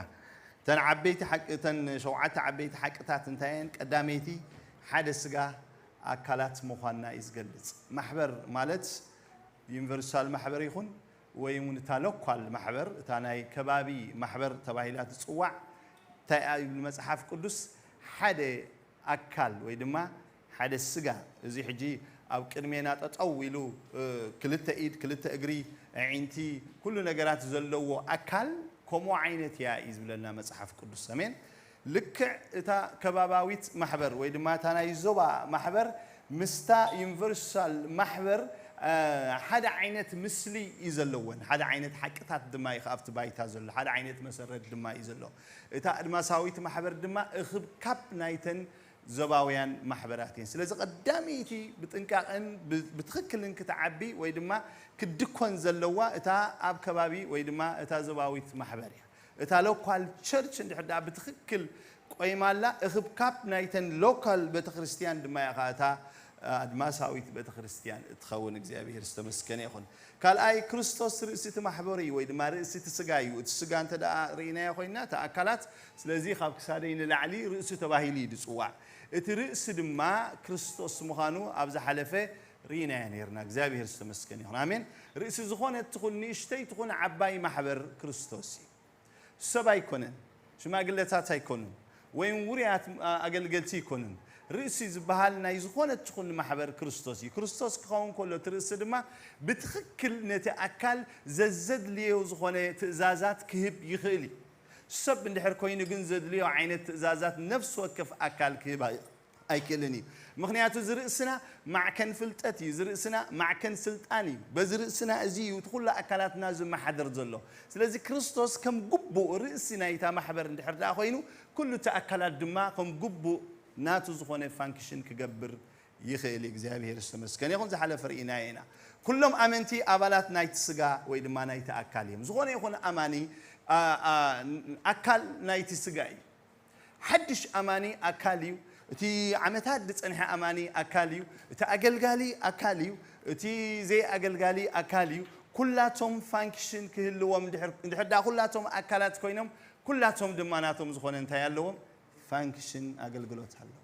እተን ዓበይቲ ሓቂ-፣ እተን ሸውዓተ ዓበይቲ ሓቅታት እንታይ እየን? ቀዳመይቲ፣ ሓደ ስጋ ኣካላት ምዃንና እዩ ዝገልጽ። ማሕበር ማለት ዩኒቨርሳል ማሕበር ይኹን ወይ እውን እታ ሎኳል ማሕበር፣ እታ ናይ ከባቢ ማሕበር ተባሂላ ትጽዋዕ፣ እንታይ እያ ይብል መጽሓፍ ቅዱስ? ሓደ ኣካል ወይ ድማ ሓደ ስጋ። እዚ ሕጂ ኣብ ቅድሜና ጠጠው ኢሉ፣ እ፣ ክልተ ኢድ፣ ክልተ እግሪ፣ ኣዒንቲ፣ ኩሉ ነገራት ዘለዎ ኣካል ከምኡ ዓይነት እያ እዩ ዝብለና መጽሓፍ ቅዱስ። ኣሜን። ልክዕ እታ ከባባዊት ማሕበር ወይ ድማ እታ ናይ ዞባ ማሕበር ምስታ ዩኒቨርሳል ማሕበር፣ እ፣ ሓደ ዓይነት ምስሊ እዩ ዘለወን። ሓደ ዓይነት ሓቅታት ድማ እዩ ኣብቲ ባይታ ዘሎ። ሓደ ዓይነት መሰረት ድማ እዩ ዘሎ። እታ ኣድማሳዊት ማሕበር ድማ እኽብካብ ናይተን ዞባውያን ማሕበራት እየን። ስለዚ ቀዳመይቲ ብጥንቃቐን ብ-፣ ብትኽክልን ክትዓቢ ወይ ድማ ክትድኮን ዘለዋ እታ ኣብ ከባቢ ወይ ድማ እታ ዞባዊት ማሕበር እያ። እታ ሎኳል ቸርች እንድሕር ደኣ ብትኽክል ቆይማላ፣ እኽብካብ ናይተን ሎካል ቤተክርስትያን ድማ እያ ኸዓ እታ ኣድማሳዊት ቤተክርስትያን እትኸውን። እግዚኣብሔር ዝተመስገነ ይኹን። ካልኣይ፣ ክርስቶስ ርእሲ እቲ ማሕበር እዩ፣ ወይ ድማ ርእሲ እቲ ስጋ እዩ። እቲ ስጋ እንተ ደኣ ርኢናዮ ኮይንና፣ እቲ ኣካላት፣ ስለዚ ካብ ክሳደይ ንላዕሊ ርእሲ ተባሂሉ እዩ ዝጽዋዕ። እቲ ርእሲ ድማ ክርስቶስ ምዃኑ ኣብ ዝሓለፈ ርኢናዮ ነይርና። እግዚኣብሔር ዝተመስገነ ይኹን። ኣሜን። ርእሲ ዝኾነት ትኹን ንእሽተይ ትኹን ዓባይ ማሕበር ክርስቶስ እዩ። ሰብ ኣይኮነን፣ ሽማግለታት ኣይኮኑን፣ ወይም ውሩያት፣ አ-፣ ኣገልገልቲ ኣይኮኑን። ርእሲ ዝበሃል ናይ ዝኾነት ትኹን ማሕበር ክርስቶስ እዩ። ክርስቶስ ክኸውን ከሎ እቲ ርእሲ ድማ ብትኽክል ነቲ ኣካል ዘዘድልዮ ዝኾነ ትእዛዛት ክህብ ይኽእል እዩ። ሰብ እንድሕር ኮይኑ ግን ዘድልዮ ዓይነት ትእዛዛት ነፍሲ ወከፍ ኣካል ክህብ ኣይ-፣ ኣይክእልን እዩ። ምኽንያቱ እዚ ርእስና ማዕከን ፍልጠት እዩ። እዚ ርእስና ማዕከን ስልጣን እዩ። በዚ ርእስና እዚ እዩ እቲ ኩሉ ኣካላትና ዝመሓደር ዘሎ። ስለዚ ክርስቶስ ከም ግቡእ ርእሲ ናይታ ማሕበር እንድሕር ደኣ ኮይኑ፣ ኩሉ እቲ ኣካላት ድማ ከም ግቡእ ናቱ ዝኾነ ፋንክሽን ክገብር ይኽእል እዩ። እግዚኣብሔር ዝተመስገነ ይኹን። ዝሓለፈ ርኢናዮ ኢና። ኩሎም ኣመንቲ ኣባላት ናይቲ ስጋ ወይ ድማ ናይቲ ኣካል እዮም። ዝኾነ ይኹን ኣማኒ፣ ኣ-፣ ኣ-፣ ኣካል ናይቲ ስጋ እዩ። ሓድሽ ኣማኒ ኣካል እዩ። እቲ ዓመታት ዝጸንሐ ኣማኒ ኣካል እዩ። እቲ ኣገልጋሊ ኣካል እዩ። እቲ ዘይኣገልጋሊ ኣካል እዩ። ኩላቶም ፋንክሽን ክህልዎም እንድሕር፣ እንድሕር ደኣ ኩላቶም ኣካላት ኮይኖም፣ ኩላቶም ድማ ናቶም ዝኾነ እንታይ ኣለዎም? ፋንክሽን፣ ኣገልግሎት ኣለዎም።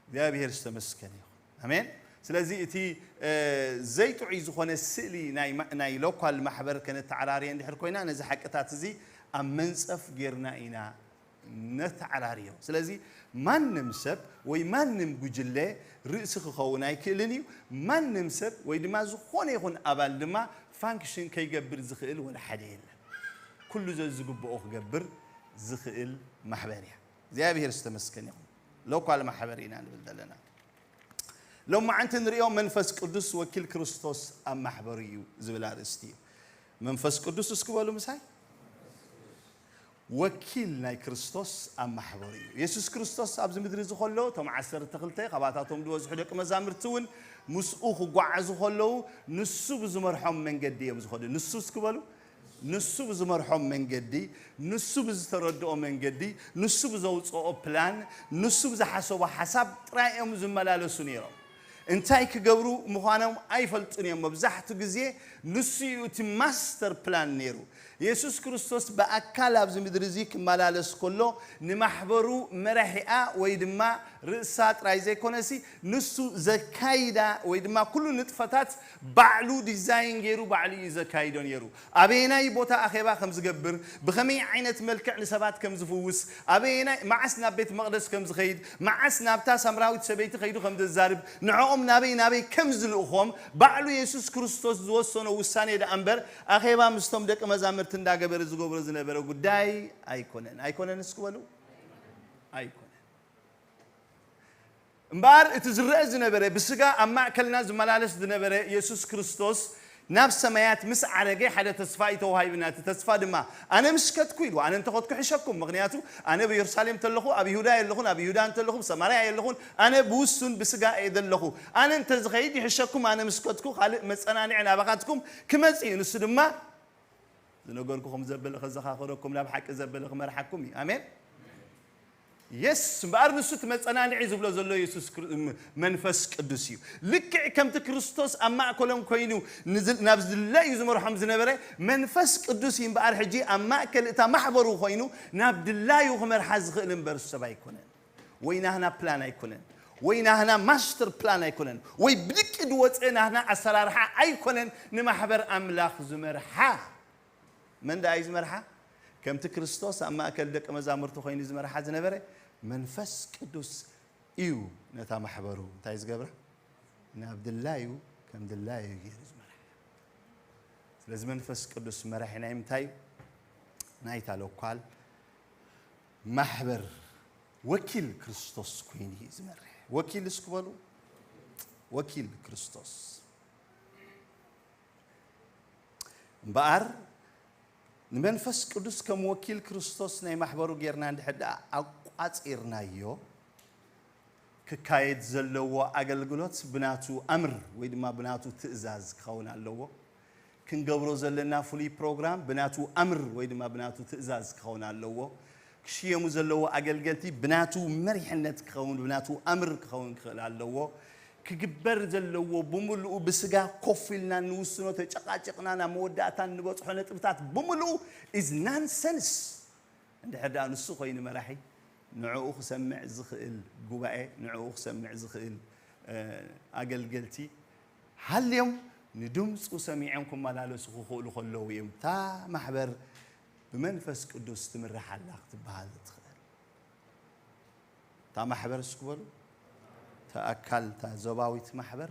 እግዚኣብሔር ዝተመስገነ ይኹን። ኣሜን። ስለዚ እቲ፣ እ፣ ዘይጥዑይ ዝኾነ ስእሊ ናይ ማ-፣ ናይ ሎካል ማሕበር ከነተዓራርየ እንድሕር ኮይና፣ ነዚ ሓቅታት እዚ ኣብ መንጸፍ ጌርና ኢና ነተዓራርዮ። ስለዚ ማንም ሰብ ወይ ማንም ጉጅለ ርእሲ ክኸውን ኣይክእልን እዩ። ማንም ሰብ ወይ ድማ ዝኾነ ይኹን ኣባል ድማ ፋንክሽን ከይገብር ዝኽእል ወላ ሓደ የለን። ኩሉ ዘዝግብኦ ክገብር ዝኽእል ማሕበር እያ። እግዚኣብሔር ዝተመስገነ ይኹን። ሎካል ማሕበር ኢና ንብል ዘለና። ሎማዓንቲ ንሪኦ መንፈስ ቅዱስ ወኪል ክርስቶስ ኣብ ማሕበሩ እዩ ዝብል ኣርእስቲ እዩ። መንፈስ ቅዱስ እስኪ በሉ ምሳይ። ወኪል ናይ ክርስቶስ ኣብ ማሕበሩ እዩ። የሱስ ክርስቶስ ኣብዚ ምድሪ እዚ ከሎ እቶም ዓሰርተ ክልተ ካብኣታቶም ዝበዝሑ ደቂ መዛምርቲ እውን ምስኡ ክጓዓዙ ከለዉ ንሱ ብዝመርሖም መንገዲ እዮም ዝኸዱ። ንሱ እስኪ በሉ። ንሱ ብዝመርሖም መንገዲ፣ ንሱ ብዝተረድኦ መንገዲ፣ ንሱ ብዘውፅኦ ፕላን፣ ንሱ ብዝሓሰቦ ሓሳብ ጥራይ እዮም ዝመላለሱ ነይሮም። እንታይ ክገብሩ ምዃኖም ኣይፈልጡን እዮም። መብዛሕትኡ ግዜ ንሱ እዩ እቲ ማስተር ፕላን ነይሩ። የሱስ ክርስቶስ ብኣካል ኣብዚ ምድሪ እዚ ክመላለስ ከሎ ንማሕበሩ መራሒኣ ወይ ድማ ርእሳ ጥራይ ዘይኮነሲ ንሱ ዘካይዳ ወይ ድማ ኩሉ ንጥፈታት ባዕሉ ዲዛይን ገይሩ ባዕሉ እዩ ዘካይዶ ነይሩ። ኣበየናይ ቦታ ኣኼባ ከም ዝገብር፣ ብኸመይ ዓይነት መልክዕ ንሰባት ከም ዝፍውስ፣ ኣበየናይ መዓስ ናብ ቤት መቕደስ ከም ዝኸይድ፣ መዓስ ናብታ ሳምራዊት ሰበይቲ ከይዱ ከም ዘዛርብ፣ ንዕኦም ናበይ ናበይ ከም ዝልእኾም ባዕሉ የሱስ ክርስቶስ ዝወሰኖ ውሳኔ ደኣ እምበር ኣኼባ ምስቶም ደቂ መዛምርቲ እንዳገበረ ዝገብሮ ዝነበረ ጉዳይ ኣይኮነን። ኣይኮነን እስኪ በሉ። ኣይኮነን። እምበኣር እቲ ዝረአ ዝነበረ ብስጋ ኣብ ማእከልና ዝመላለስ ዝነበረ የሱስ ክርስቶስ ናብ ሰማያት ምስ ዓረገ ሓደ ተስፋ እዩ ተዋሂብና። እቲ ተስፋ ድማ ኣነ ምስ ከድኩ ኢሉ፣ ኣነ እንተኸድኩ ሕሸኩም፣ ምኽንያቱ ኣነ ብየሩሳሌም ተለኹ ኣብ ይሁዳ የለኹን፣ ኣብ ይሁዳ እንተለኹ ብሰማርያ የለኹን፣ ኣነ ብውሱን ብስጋ እየ ዘለኹ። ኣነ እንተዝኸይድ ይሕሸኩም፣ ኣነ ምስ ከድኩ ካልእ መጸናንዒ ናባኻትኩም ክመጽእ እዩ። ንሱ ድማ ዝነገርኩኹም ዘበለ ከዘኻኽረኩም፣ ናብ ሓቂ ዘበለ ክመርሓኩም እዩ። ኣሜን። የስ እምበኣር ንሱ እቲ መጸናንዒ ዝብሎ ዘሎ የሱስ ክር- ም- መንፈስ ቅዱስ እዩ። ልክዕ ከምቲ ክርስቶስ ኣብ ማእከሎም ኮይኑ ንዝ- ናብ ዝድላዩ ዝመርሖም ዝነበረ መንፈስ ቅዱስ እዩ። እምበኣር ሕጂ ኣብ ማእከል እታ ማሕበሩ ኮይኑ ናብ ድላዩ ክመርሓ ዝኽእል እምበር ሰብ ኣይኮነን። ወይ ናህና ፕላን ኣይኮነን፣ ወይ ናህና ማስተር ፕላን ኣይኮነን፣ ወይ ብድቂ ዝወፀ ናህና ኣሰራርሓ ኣይኮነን። ንማሕበር ኣምላኽ ዝመርሓ መን ደኣ እዩ ዝመርሓ? ከምቲ ክርስቶስ ኣብ ማእከል ደቂ መዛሙርቱ ኮይኑ ዝመርሓ ዝነበረ መንፈስ ቅዱስ እዩ። ነታ ማሕበሩ እንታይ ዝገብራ? ናብ ድላዩ ከም ድላዩ ገይሩ ዝመርሓ። ስለዚ መንፈስ ቅዱስ መራሒ ናይ ምንታይ እዩ? ናይታ ሎኳል ማሕበር ወኪል ክርስቶስ ኮይኑ እዩ ዝመርሕ። ወኪል እስኪ በሉ። ወኪል ክርስቶስ። እምበኣር ንመንፈስ ቅዱስ ከም ወኪል ክርስቶስ ናይ ማሕበሩ ጌርና እንድሕር ደኣ ኣቋጺርናዮ፣ ክካየድ ዘለዎ ኣገልግሎት ብናቱ ኣምር ወይ ድማ ብናቱ ትእዛዝ ክኸውን ኣለዎ። ክንገብሮ ዘለና ፍሉይ ፕሮግራም ብናቱ ኣምር ወይ ድማ ብናቱ ትእዛዝ ክኸውን ኣለዎ። ክሽየሙ ዘለዎ ኣገልገልቲ ብናቱ መሪሕነት ክኸውን፣ ብናቱ ኣምር ክኸውን ክኽእል ኣለዎ። ክግበር ዘለዎ ብምሉኡ ብስጋ ኮፍ ኢልና እንውስኖ፣ ተጨቃጭቕና ናብ መወዳእታ እንበጽሖ ነጥብታት ብምሉኡ is nonsense። እንድሕር ደኣ ንሱ ኮይኑ መራሒ፣ ንዕኡ ክሰምዕ ዝኽእል ጉባኤ፣ ንዕኡ ክሰምዕ ዝኽእል፣ እ፣ ኣገልገልቲ ሃልዮም ንድምፁ ሰሚዖም ክመላለሱ ክኽእሉ ከለዉ እዮም እታ ማሕበር ብመንፈስ ቅዱስ ትምራሕ ኣላ ክትበሃል እትኽእል። እታ ማሕበር እስኪ በሉ፣ እታ ኣካል፣ እታ ዞባዊት ማሕበር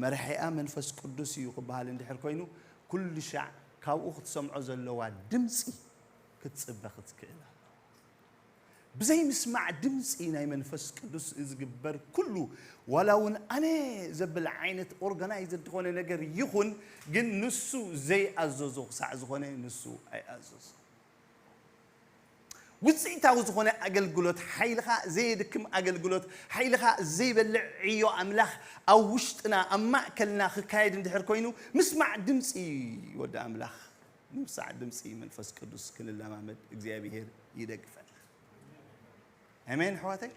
መርሒኣ መንፈስ ቅዱስ እዩ ክበሃል እንድሕር ኮይኑ፣ ኩሉ ሻዕ ካብኡ ክትሰምዖ ዘለዋ ድምፂ ክትፅበ ክትክእል ኣላ። ብዘይ ምስማዕ ድምፂ ናይ መንፈስ ቅዱስ ዝግበር ኩሉ፣ ዋላ እውን ኣነ ዘብል ዓይነት ኦርጋናይዝድ ዝኾነ ነገር ይኹን፣ ግን ንሱ ዘይኣዘዞ ክሳዕ ዝኾነ ንሱ ኣይኣዘዞ። ውፅኢታዊ ዝኾነ ኣገልግሎት፣ ሓይልኻ ዘየድክም ኣገልግሎት፣ ሓይልኻ ዘይበልዕ ዕዮ ኣምላኽ ኣብ ውሽጥና፣ ኣብ ማእከልና ክካየድ እንድሕር ኮይኑ፣ ምስማዕ ድምፂ ወዲ ኣምላኽ፣ ንምስማዕ ድምፂ መንፈስ ቅዱስ ክንለማመድ እግዚኣብሄር ይደግፈና። ኣሜን ኣሕዋተይ።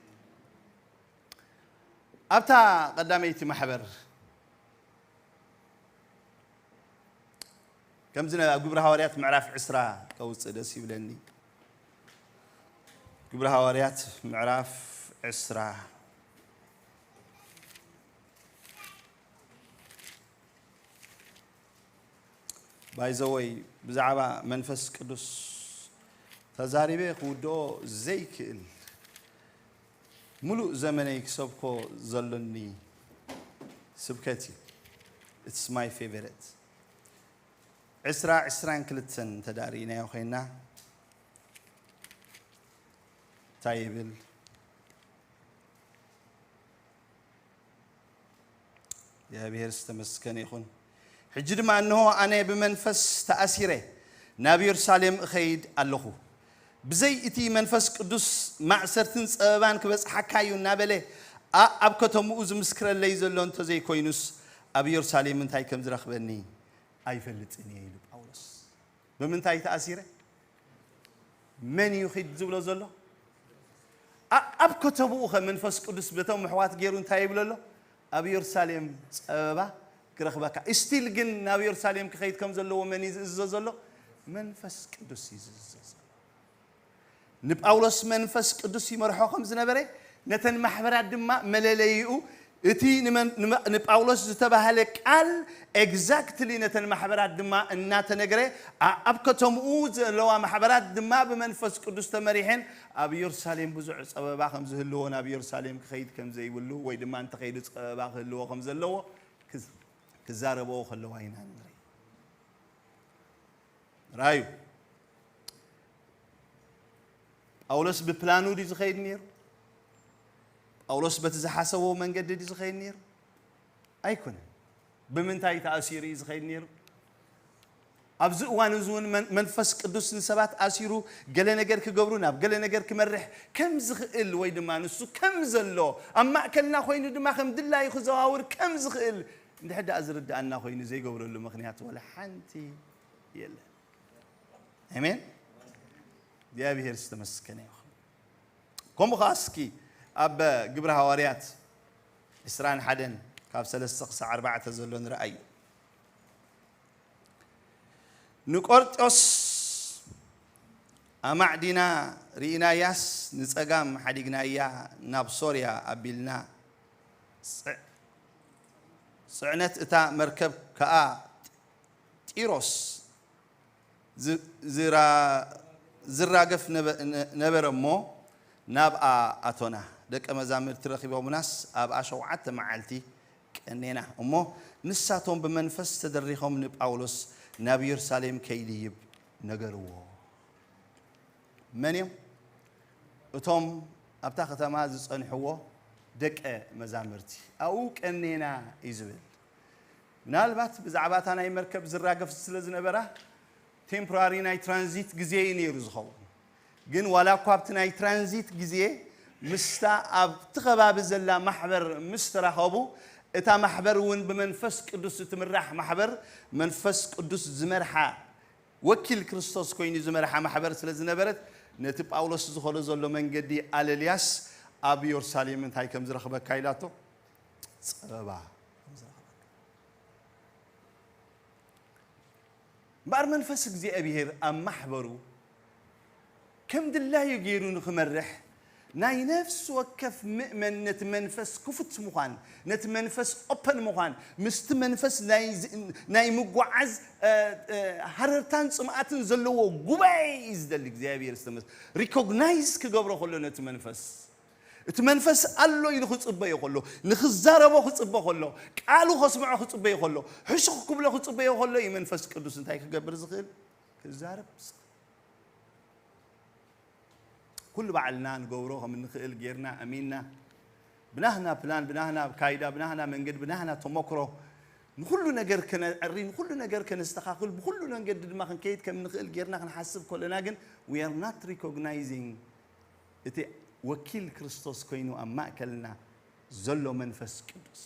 ኣብታ ቀዳመይቲ ማሕበር ከምዚ ነ- ኣብ ግብሪ ሃዋርያት ምዕራፍ ዕስራ ከውፅእ ደስ ይብለኒ። ግብሪ ሃዋርያት ምዕራፍ ዕስራ። ባይዘወይ ብዛዕባ መንፈስ ቅዱስ ተዛሪበ ክውድኦ ዘይክእል፣ ሙሉእ ዘመነይ ክሰብኮ ዘሎኒ ስብከት እዩ። It's my favorite። ዕስራ ዕስራን ክልተን እንተ ደኣ ርኢናዮ ኮይንና እንታይ ይብል? እግዚኣብሔር ዝተመስገነ ይኹን። ሕጂ ድማ እንሆ ኣነ ብመንፈስ ተኣሲረ ናብ ኢየሩሳሌም እኸይድ ኣለኹ። ብዘይ እቲ መንፈስ ቅዱስ ማእሰርትን ጸበባን ክበጽሓካ እዩ እናበለ ኣ-፣ ኣብ ከተምኡ ዝምስክረለይ ዘሎ እንተዘይኮይኑስ ኣብ ኢየሩሳሌም እንታይ ከም ዝረኽበኒ ኣይፈልጥን እየ ኢሉ ጳውሎስ። ብምንታይ ተኣሲረ? መን እዩ ኺድ ዝብሎ ዘሎ? ኣ-፣ ኣብ ከተምኡ ኸ መንፈስ ቅዱስ በቶም ኣሕዋት ገይሩ እንታይ ይብሎ ኣሎ? ኣብ ኢየሩሳሌም ጸበባ ክረኽበካ። ስቲል ግን ናብ ኢየሩሳሌም ክኸይድ ከም ዘለዎ መን እዩ ዝእዝዞ ዘሎ? መንፈስ ቅዱስ እዩ ዝእዝዞ ዘሎ። ንጳውሎስ መንፈስ ቅዱስ ይመርሖ ከም ዝነበረ፣ ነተን ማሕበራት ድማ መለለይኡ፣ እቲ ንመን-፣ ንመ-፣ ንጳውሎስ ዝተባህለ ቃል ኤግዛክትሊ ነተን ማሕበራት ድማ እናተነገረ፣ ኣ-፣ ኣብ ከተምኡ ዘለዋ ማሕበራት ድማ ብመንፈስ ቅዱስ ተመሪሐን ኣብ ኢየሩሳሌም ብዙሕ ጸበባ ከም ዝህልዎ፣ ናብ ኢየሩሳሌም ክኸይድ ከም ዘይብሉ ወይ ድማ እንተኸይዱ ጸበባ ክህልዎ ከም ዘለዎ ክዝ-፣ ክዛረብዎ ከለዋ ኢና ንርኢ። ራዩ ጳውሎስ ብፕላኑ ድዩ ዝኸይድ ነይሩ? ጳውሎስ በቲ ዝሓሰቦ መንገዲ ድዩ ዝኸይድ ነይሩ? ኣይኮነን። ብምንታይ ተኣሲሩ እዩ ዝኸይድ ነይሩ? ኣብዚ እዋን እዚ እውን መን-፣ መንፈስ ቅዱስ ንሰባት ኣሲሩ ገለ ነገር ክገብሩ፣ ናብ ገለ ነገር ክመርሕ ከም ዝኽእል ወይ ድማ ንሱ ከም ዘሎ ኣብ ማእከልና ኮይኑ ድማ ከም ድላዩ ክዘዋውር ከም ዝኽእል እንድሕር ደኣ ዝርድኣና ኮይኑ ዘይገብረሉ ምኽንያት ወላ ሓንቲ የለን። ኣሜን። እግዚኣብሔር ዝተመስገነ ይኹን። ከምኡ ኸዓ እስኪ ኣብ ግብሪ ሃዋርያት ዕስራን ሓደን ካብ ሰለስተ ክሳዕ ኣርባዕተ ዘሎ ንርኣዮ። ንቆርጦስ ኣማዕዲና ርኢናያስ ንጸጋም ሓዲግናያ ናብ ሶርያ ኣቢልና ጽዕ-፣ ጽዕነት እታ መርከብ ከኣ ጢሮስ ዝ-፣ ዝራ-፣ ዝራገፍ ነበ-፣ ነ-፣ ነበረ እሞ ናብኣ ኣቶና። ደቀ መዛሙርቲ ረኺቦምናስ ኣብኣ ሸውዓተ መዓልቲ ቀኔና። እሞ ንሳቶም ብመንፈስ ተደሪኾም ንጳውሎስ ናብ ኢየሩሳሌም ከይድይብ ነገርዎ። መን እዮም? እቶም ኣብታ ከተማ ዝጸንሕዎ ደቀ መዛሙርቲ። ኣብኡ ቀኔና እዩ ዝብል። ምናልባት ብዛዕባ እታ ናይ መርከብ ዝራገፍ ስለ ዝነበራ ቴምፖራሪ ናይ ትራንዚት ግዜ እዩ ነይሩ ዝኸውን። ግን ዋላ እኳ ኣብቲ ናይ ትራንዚት ግዜ ምስታ ኣብቲ ከባቢ ዘላ ማሕበር ምስ ተራኸቡ፣ እታ ማሕበር እውን ብመንፈስ ቅዱስ እትምራሕ ማሕበር፣ መንፈስ ቅዱስ ዝመርሓ ወኪል ክርስቶስ ኮይኑ ዝመርሓ ማሕበር ስለ ዝነበረት፣ ነቲ ጳውሎስ ዝኸዶ ዘሎ መንገዲ ኣለልያስ ኣብ ኢየሩሳሌም እንታይ ከም ዝረኽበካ ኢላቶ? ጸበባ ከም ዝረኽበካ። እምበኣር መንፈስ እግዚኣብሔር ኣብ ማሕበሩ ከም ድላዩ ገይሩ ንኽመርሕ፣ ናይ ነፍሲ ወከፍ ምእመን ነቲ መንፈስ ክፉት ምዃን፣ ነቲ መንፈስ ኦፐን ምዃን፣ ምስቲ መንፈስ ናይ ዝ-፣ ናይ ምጓዓዝ፣ እ፣ እ፣ ሃረርታን ጽምኣትን ዘለዎ ጉባኤ እዩ ዝደሊ እግዚኣብሔር ዝተመስ-፣ ሪኮግናይዝ ክገብሮ ከሎ ነቲ መንፈስ። እቲ መንፈስ ኣሎ ኢሉ ክጽበዮ ከሎ፣ ንኽዛረቦ ክጽበ ከሎ፣ ቃሉ ከስምዖ ክጽበዮ ከሎ፣ ሕሹኽ ክብሎ ክጽበዮ ከሎ እዩ መንፈስ ቅዱስ እንታይ ክገብር ዝኽእል? ክዛረብ ዝኽእል። ኩሉ ባዕልና ንገብሮ ከም እንኽእል ጌርና ኣሚንና፣ ብናህና ፕላን፣ ብናህና ካይዳ፣ ብናህና መንገድ፣ ብናህና ተመክሮ ንኹሉ ነገር ከነዕሪ፣ ንኹሉ ነገር ከነስተኻኽል፣ ብኹሉ መንገዲ ድማ ክንከይድ ከም እንኽእል ጌርና ክንሓስብ ከለና ግን we are not recognizing እቲ ወኪል ክርስቶስ ኮይኑ ኣብ ማእከልና ዘሎ መንፈስ ቅዱስ።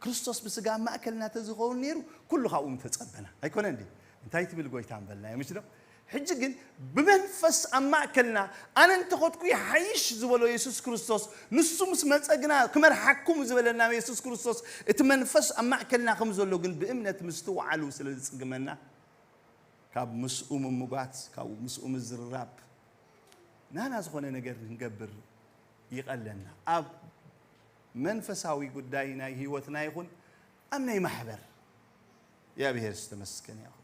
ክርስቶስ ብስጋ ኣብ ማእከልና ተዝኸውን ነይሩ፣ ኩሉ ካብኡ ምተጸበና። ኣይኮነን ድዩ? እንታይ ትብል ጎይታ ምበልናዮ፣ ምሽ ዶ? ሕጂ ግን ብመንፈስ ኣብ ማእከልና፣ ኣነ እንተኸድኩ ይሓይሽ ዝበሎ የሱስ ክርስቶስ፣ ንሱ ምስ መጸ ግና ክመርሓኩም ዝበለና የሱስ ክርስቶስ፣ እቲ መንፈስ ኣብ ማእከልና ከም ዘሎ ግን ብእምነት ምስትውዓሉ ስለ ዝጽግመና፣ ካብ ምስኡ ምምጓት፣ ካብ ምስኡ ምዝርራብ፣ ናና ዝኾነ ነገር ክንገብር ይቐለና። ኣብ መንፈሳዊ ጉዳይ ናይ ህይወትና ይኹን፣ ኣብ ናይ ማሕበር፣ እግዚኣብሔር ዝተመስገነ ይኹን።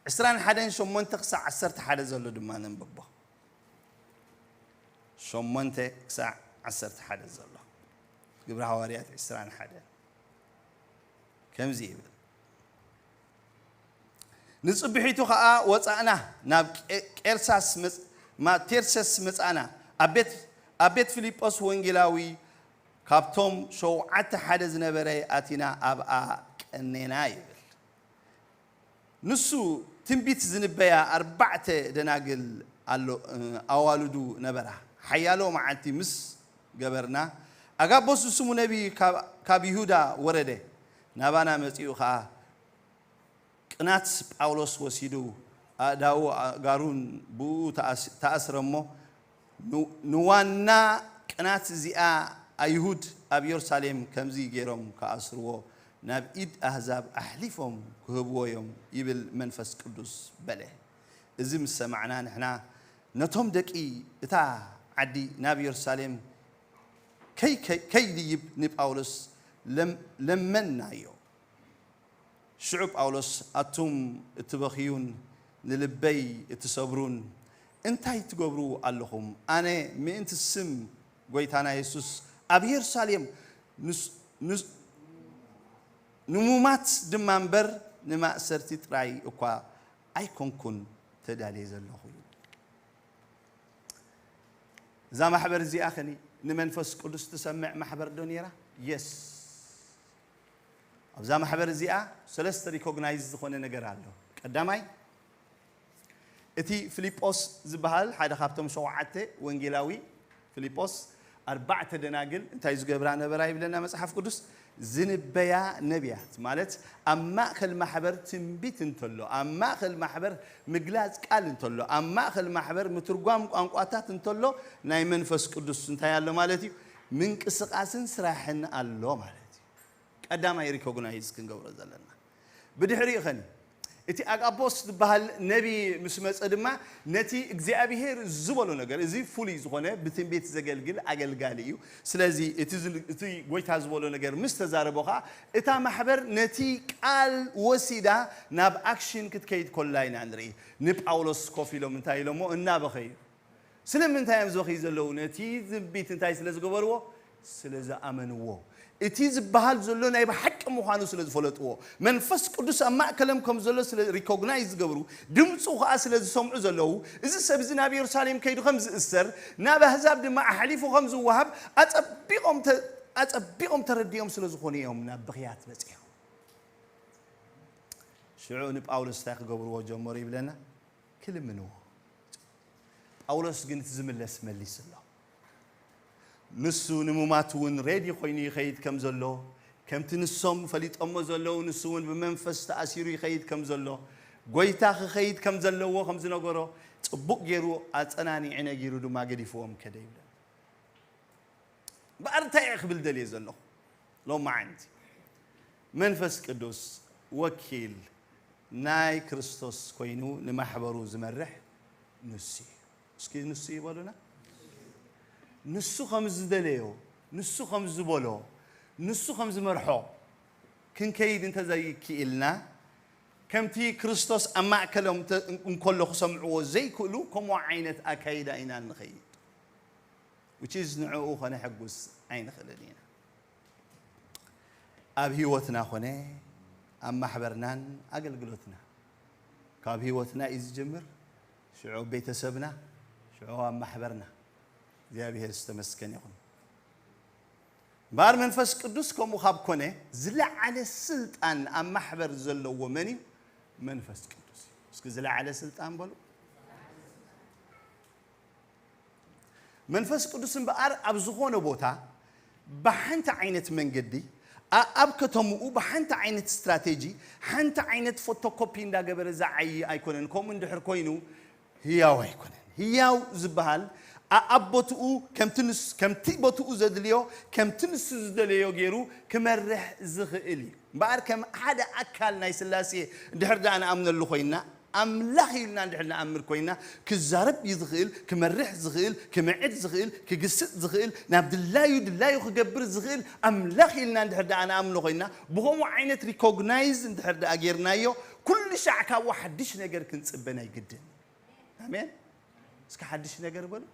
ዕስራን ሓደን ሸሞንተ ክሳዕ ዓሰርተ ሓደ ዘሎ ድማ ነንብቦ። ሸሞንተ ክሳዕ ዓሰርተ ሓደ ዘሎ። ግብሪ ሃዋርያት ዕስራን ሓደን። ከምዚ ይብል። ንጽብሒቱ ኸኣ ወጻእና፣ ናብ ቄ-፣ ቄርሳስ መጽ-፣ ማ-፣ ቴርሰስ መጻእና። ኣብ ቤት፣ ኣብ ቤት ፊልጶስ ወንጌላዊ ካብቶም ሸውዓተ ሓደ ዝነበረ ኣቲና ኣብኣ ቀኔና ይብል። ንሱ ትንቢት ዝንበያ ኣርባዕተ ደናግል ኣሎ፣ ኣዋልዱ ነበራ። ሓያሎ መዓልቲ ምስ ገበርና፣ ኣጋቦስ ዝስሙ ነቢ ካብ፣ ካብ ይሁዳ ወረደ፣ ናባና መጺኡ ኸኣ ቅናት ጳውሎስ ወሲዱ ኣእዳዉ ኣእጋሩን ብኡ ተኣስ-፣ ተኣስረ እሞ፣ ን-፣ ንዋና ቅናት እዚኣ ኣይሁድ ኣብ የሩሳሌም ከምዚ ገይሮም ክኣስርዎ ናብ ኢድ ኣህዛብ ኣሕሊፎም ክህብዎ እዮም ይብል መንፈስ ቅዱስ በለ። እዚ ምስ ሰማዕና ንሕና ነቶም ደቂ እታ ዓዲ ናብ የሩሳሌም ከይ-፣ ከይ-፣ ከይድይብ ንጳውሎስ ለም-፣ ለመንናዮ። ሽዑ ጳውሎስ፣ ኣቱም እትበኽዩን ንልበይ እትሰብሩን እንታይ ትገብሩ ኣለኹም? ኣነ ምእንቲ ስም ጐይታና የሱስ ኣብ የሩሳሌም ንስ-፣ ንስ-፣ ንሙማት ድማ እምበር ንማእሰርቲ ጥራይ እኳ ኣይኮንኩን ተዳልየ ዘለኹ። እዛ ማሕበር እዚኣ ኸኒ ንመንፈስ ቅዱስ ትሰምዕ ማሕበር ዶ ነይራ? የስ። ኣብዛ ማሕበር እዚኣ ሰለስተ ሪኮግናይዝ ዝኾነ ነገር ኣሎ። ቀዳማይ፣ እቲ ፊልጶስ ዝበሃል ሓደ ካብቶም ሸውዓተ ወንጌላዊ ፊልጶስ ኣርባዕተ ደናግል እንታይ ዝገብራ ነበራ ይብለና መጽሓፍ ቅዱስ? ዝንበያ ነቢያት ማለት ኣብ ማእከል ማሕበር ትንቢት እንተሎ፣ ኣብ ማእከል ማሕበር ምግላጽ ቃል እንተሎ፣ ኣብ ማእከል ማሕበር ምትርጓም ቋንቋታት እንተሎ ናይ መንፈስ ቅዱስ እንታይ ኣሎ ማለት እዩ? ምንቅስቓስን ስራሕን ኣሎ ማለት እዩ። ቀዳማይ ሪኮግናይዝ ክንገብሮ ዘለና። ብድሕሪኡ ኸኒ እቲ ኣጋቦስ ዝበሃል ነቢ ምስ መጸ ድማ ነቲ እግዚኣብሄር ዝበሎ ነገር፣ እዚ ፍሉይ ዝኾነ ብትንቢት ዘገልግል ኣገልጋሊ እዩ። ስለዚ እቲ ዝል-፣ እቲ ጎይታ ዝበሎ ነገር ምስ ተዛረቦ ኸኣ እታ ማሕበር ነቲ ቃል ወሲዳ ናብ ኣክሽን ክትከይድ ኮላ ኢና ንርኢ። ንጳውሎስ ኮፍ ኢሎም እንታይ ኢሎሞ? እናበኸዩ። ስለምንታይ እዮም ዝበኽዩ ዘለዉ? ነቲ ትንቢት እንታይ ስለ ዝገበርዎ? ስለ ዝኣመንዎ። እቲ ዝበሃል ዘሎ ናይ ብሓቂ ምዃኑ ስለ ዝፈለጥዎ። መንፈስ ቅዱስ ኣብ ማእከሎም ከም ዘሎ ስለ ሪኮግናይዝ ዝገብሩ፣ ድምፁ ኸኣ ስለ ዝሰምዑ ዘለዉ፣ እዚ ሰብ እዚ ናብ የሩሳሌም ከይዱ ከም ዝእሰር፣ ናብ ኣህዛብ ድማ ኣሕሊፉ ከም ዝወሃብ ኣጸቢቖም ተ-፣ ኣጸቢቖም ተረዲኦም ስለ ዝኾኑ እዮም ናብ ብኽያት በጺሖም። ሽዑ ንጳውሎስ እንታይ ክገብርዎ ጀመሩ ይብለና? ክልምንዎ። ጳውሎስ ግን እቲ ዝምለስ መሊሱ ኣሎ። ንሱ ንሙማት እውን ሬዲ ኮይኑ ይኸይድ ከም ዘሎ፣ ከምቲ ንሶም ፈሊጦሞ ዘለዉ፣ ንሱ እውን ብመንፈስ ተኣሲሩ ይኸይድ ከም ዘሎ፣ ጎይታ ክኸይድ ከም ዘለዎ ከም ዝነገሮ ጽቡቕ ገይሩ ኣጸናኒዑ ነጊሩ ድማ ገዲፍዎም ከደ ይብለና። እምበኣር እንታይ እየ ክብል ደልየ ዘለኹ? ሎማዓንቲ መንፈስ ቅዱስ ወኪል ናይ ክርስቶስ ኮይኑ ንማሕበሩ ዝመርሕ ንሱ እዩ። እስኪ ንሱ እዩ በሉና። ንሱ ከም ዝደለዮ፣ ንሱ ከም ዝበሎ፣ ንሱ ከም ዝመርሖ ክንከይድ እንተዘይክኢልና፣ ከምቲ ክርስቶስ ኣብ ማእከሎም ተ-፣ እንከሎ ክሰምዕዎ ዘይክእሉ፣ ከምኡ ዓይነት ኣካይዳ ኢና እንኸይድ። Which is ንዕኡ ከነሐጉስ ኣይንኽእልን ኢና። ኣብ ህይወትና ኾነ ኣብ ማሕበርናን ኣገልግሎትና፣ ካብ ህይወትና እዩ ዝጅምር። ሽዑ ኣብ ቤተሰብና፣ ሽዑ ኣብ ማሕበርና። እግዚኣብሔር ዝተመስገነ ይኹን። እምበኣር መንፈስ ቅዱስ ከምኡ ካብ ኮነ፣ ዝለዓለ ስልጣን ኣብ ማሕበር ዘለዎ መን እዩ? መንፈስ ቅዱስ እዩ። እስኪ ዝለዓለ ስልጣን በሉ። መንፈስ ቅዱስ እምበኣር ኣብ ዝኾነ ቦታ ብሓንቲ ዓይነት መንገዲ፣ ኣ-፣ ኣብ ከተምኡ ብሓንቲ ዓይነት ስትራቴጂ፣ ሓንቲ ዓይነት ፎቶኮፒ እንዳገበረ ዝዓዪ ኣይኮነን። ከምኡ እንድሕር ኮይኑ ህያው ኣይኮነን። ህያው ዝበሃል ኣ-፣ ኣብ ቦትኡ ከምቲ ንስ-፣ ከምቲ ቦትኡ ዘድልዮ፣ ከምቲ ንሱ ዝደለዮ ገይሩ ክመርሕ ዝኽእል እዩ። እምበኣር ከም ሓደ ኣካል ናይ ስላሴ እንድሕር ደኣ ንኣምነሉ ኮይንና፣ ኣምላኽ ኢልና እንድሕር ንኣምር ኮይንና፣ ክዛረብ እዩ ዝኽእል፣ ክመርሕ ዝኽእል፣ ክምዕድ ዝኽእል፣ ክግስጽ ዝኽእል፣ ናብ ድላዩ ድላዩ ክገብር ዝኽእል ኣምላኽ ኢልና እንድሕር ደኣ ንኣምኖ ኮይንና፣ ብኸምኡ ዓይነት ሪኮግናይዝ እንድሕር ደኣ ጌርናዮ፣ ኩሉ ሻዕ ካብኡ ሓድሽ ነገር ክንጽበ ናይ ግድን። ኣሜን። እስኪ ሓድሽ ነገር በሉ።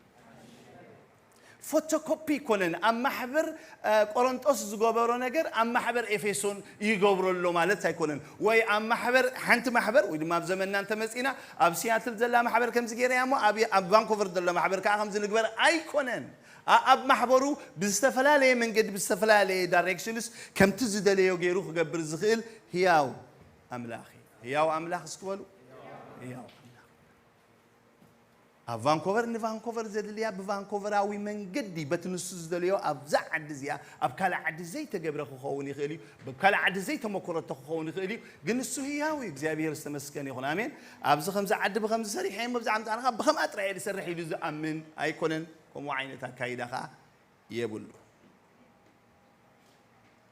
ፎቶኮፒ ኣይኮነን። ኣብ ማሕበር፣ እ፣ ቆሮንጦስ ዝገበሮ ነገር ኣብ ማሕበር ኤፌሶን ይገብሮ ኣሎ ማለት ኣይኮነን። ወይ ኣብ ማሕበር፣ ሓንቲ ማሕበር፣ ወይ ድማ ኣብ ዘመንና እንተመጺና፣ ኣብ ሲያትል ዘላ ማሕበር ከምዚ ገይራ እያ እሞ፣ ኣብ፣ ኣብ ቫንኮቨር ዘላ ማሕበር ከዓ ከምዚ ንግበር ኣይኮነን። ኣብ ማሕበሩ ብዝተፈላለየ መንገዲ ብዝተፈላለየ ዳይሬክሽንስ ከምቲ ዝደለዮ ገይሩ ክገብር ዝኽእል ህያው ኣምላኽ እዩ። ህያው ኣምላኽ እስኪ በሉ። ህያው ኣምላኽ። ኣብ ቫንኮቨር ንቫንኮቨር ዘድልያ ብቫንኮቨራዊ መንገዲ በቲ ንሱ ዝደለዮ ኣብዛ ዓዲ እዚኣ ኣብ ካልእ ዓዲ ዘይተገብረ ክኸውን ይኽእል እዩ። ብካልእ ዓዲ ዘይተመኮረቶ ክኸውን ይኽእል እዩ። ግን ንሱ ህያው እዩ። እግዚኣብሔር ዝተመስገነ ይኹን። ኣሜን። ኣብዚ ከምዚ ዓዲ ብከምዚ ሰሪሐ እሞ ብዛ ዓምፃ ብከምኣ ጥራይ እየ ዝሰርሕ ኢሉ ዝኣምን ኣይኮነን። ከምኡ ዓይነት ኣካይዳ ከዓ የብሉ።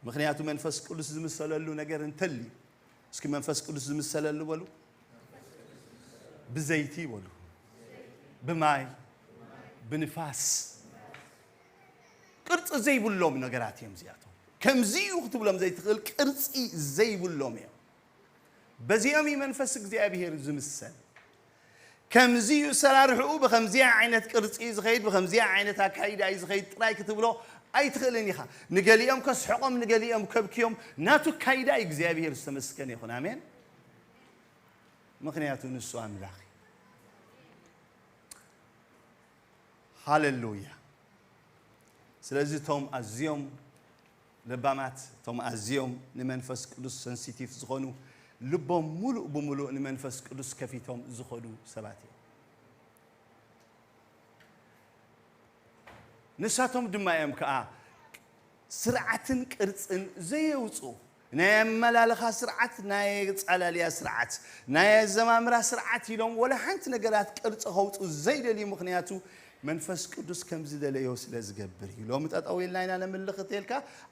ምኽንያቱ መንፈስ ቅዱስ ዝምሰለሉ ነገር እንተልዩ፣ እስኪ መንፈስ ቅዱስ ዝምሰለሉ በሉ። ብዘይቲ በሉ፣ ብማይ፣ ብንፋስ። ቅርፂ ዘይብሎም ነገራት እዮም እዚኣቶም። ከምዚ እዩ ክትብሎም ዘይትኽእል ቅርፂ ዘይብሎም እዮም። በዚኦም እዩ መንፈስ እግዚኣብሔር ዝምሰል። ከምዚ እዩ ሰራርሕኡ፣ ብከምዚያ ዓይነት ቅርፂ እዩ ዝኸይድ፣ ብከምዚያ ዓይነት ኣካይዳ እዩ ዝኸይድ ጥራይ ክትብሎ ኣይትኽእልን ኢኻ። ንገሊኦም ከስሕቆም፣ ንገሊኦም ከብክዮም፣ ናቱ ኣካይዳ እዩ። እግዚኣብሔር ዝተመስገነ ይኹን። ኣሜን። ምኽንያቱ ንሱ ኣምላኽ እዩ። ሃሌሉያ። ስለዚ እቶም ኣዝዮም ለባማት፣ እቶም ኣዝዮም ንመንፈስ ቅዱስ ሰንሲቲቭ ዝኾኑ፣ ልቦም ሙሉእ ብሙሉእ ንመንፈስ ቅዱስ ከፊቶም ዝኸዱ ሰባት እዮም። ንሳቶም ድማ እዮም ከኣ ስርዓትን ቅርጽን ዘየውጽኡ። ናይ ኣመላልኻ ስርዓት፣ ናይ ኣጸላልያ ስርዓት፣ ናይ ኣዘማምራ ስርዓት ኢሎም ወላ ሓንቲ ነገራት ቅርጺ ከውጽኡ ዘይደልዩ፣ ምኽንያቱ መንፈስ ቅዱስ ከም ዝደለዮ ስለ ዝገብር እዩ። ሎሚ ጠጠው ኢልና ኢና ነምልኽ እተልካ፣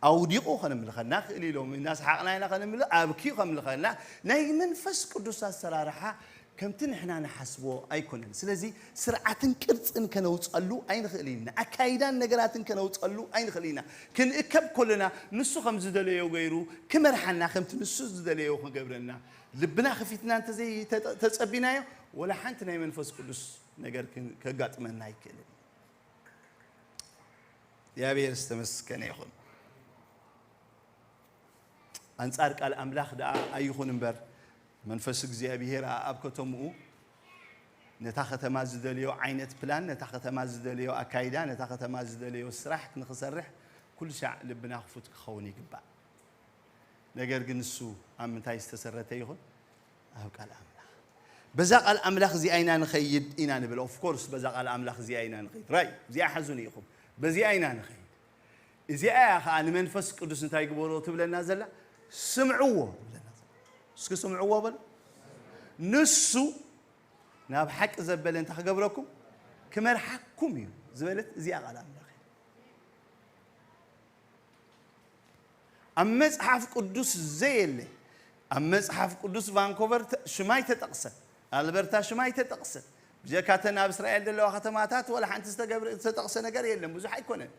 ኣውዲቑ ከነምልኸና ክእል እዩ። ሎሚ እናሰሓቕና ኢና ከነምልኽ፣ ኣብኪ ከምልኸና። ናይ መንፈስ ቅዱስ ኣሰራርሓ ከምቲ ንሕና ንሓስቦ ኣይኮነን። ስለዚ ስርዓትን ቅርጽን ከነውጸሉ ኣይንኽእል ኢና። ኣካይዳን ነገራትን ከነውጸሉ ኣይንኽእል ኢና። ክንእከብ ከለና ንሱ ከም ዝደለዮ ገይሩ ክመርሓና፣ ከምቲ ንሱ ዝደለዮ ክገብረና ልብና ከፊትና እንተዘይ ተጸ-፣ ተጸቢናዮ፣ ወላ ሓንቲ ናይ መንፈስ ቅዱስ ነገር ክን-፣ ከጋጥመና ኣይክእልን። እግዚኣብሔር ዝተመስገነ ይኹን። ኣንጻር ቃል ኣምላኽ ደኣ ኣይኹን እምበር፣ መንፈስ እግዚኣብሔር ኣብ ከተምኡ ነታ ከተማ ዝደልዮ ዓይነት ፕላን፣ ነታ ከተማ ዝደልዮ ኣካይዳ፣ ነታ ከተማ ዝደልዮ ስራሕ ንኽሰርሕ ኩሉ ሻዕ ልብና ክፉት ክኸውን ይግባእ። ነገር ግን ንሱ ኣብ ምንታይ ዝተሰረተ ይኹን? ኣብ ቃል ኣምላኽ። በዛ ቃል ኣምላኽ እዚኣ ኢና ንኸይድ ኢና ንብል። ኦፍ ኮርስ በዛ ቃል ኣምላኽ እዚኣ ኢና ንኸይድ። ራይ፣ እዚኣ ሓዙኒ ኢኹም። በዚኣ ኢና ንኸይድ። እዚኣ እያ ኸዓ ንመንፈስ ቅዱስ እንታይ ግበሮ ትብለና ዘላ? ስምዕዎ ትብለና ዘላ። እስኪ ስምዕዎ በሉ። ንሱ ናብ ሓቂ ዘበለ እንታይ ክገብረኩም? ክመርሓኩም እዩ ዝበለት እዚኣ ቃል ኣምላኽ እያ። ኣብ መጽሓፍ ቅዱስ ዘየለ፣ ኣብ መጽሓፍ ቅዱስ ቫንኮቨር ተ-፣ ሽማ ኣይተጠቕሰን፣ ኣልበርታ ሽማ ኣይተጠቕሰን። ብጀካ እተን ኣብ እስራኤል ዘለዋ ከተማታት ወላ ሓንቲ ዝተገብረ፣ ዝተጠቕሰ ነገር የለን፣ ብዙሕ ኣይኮነን።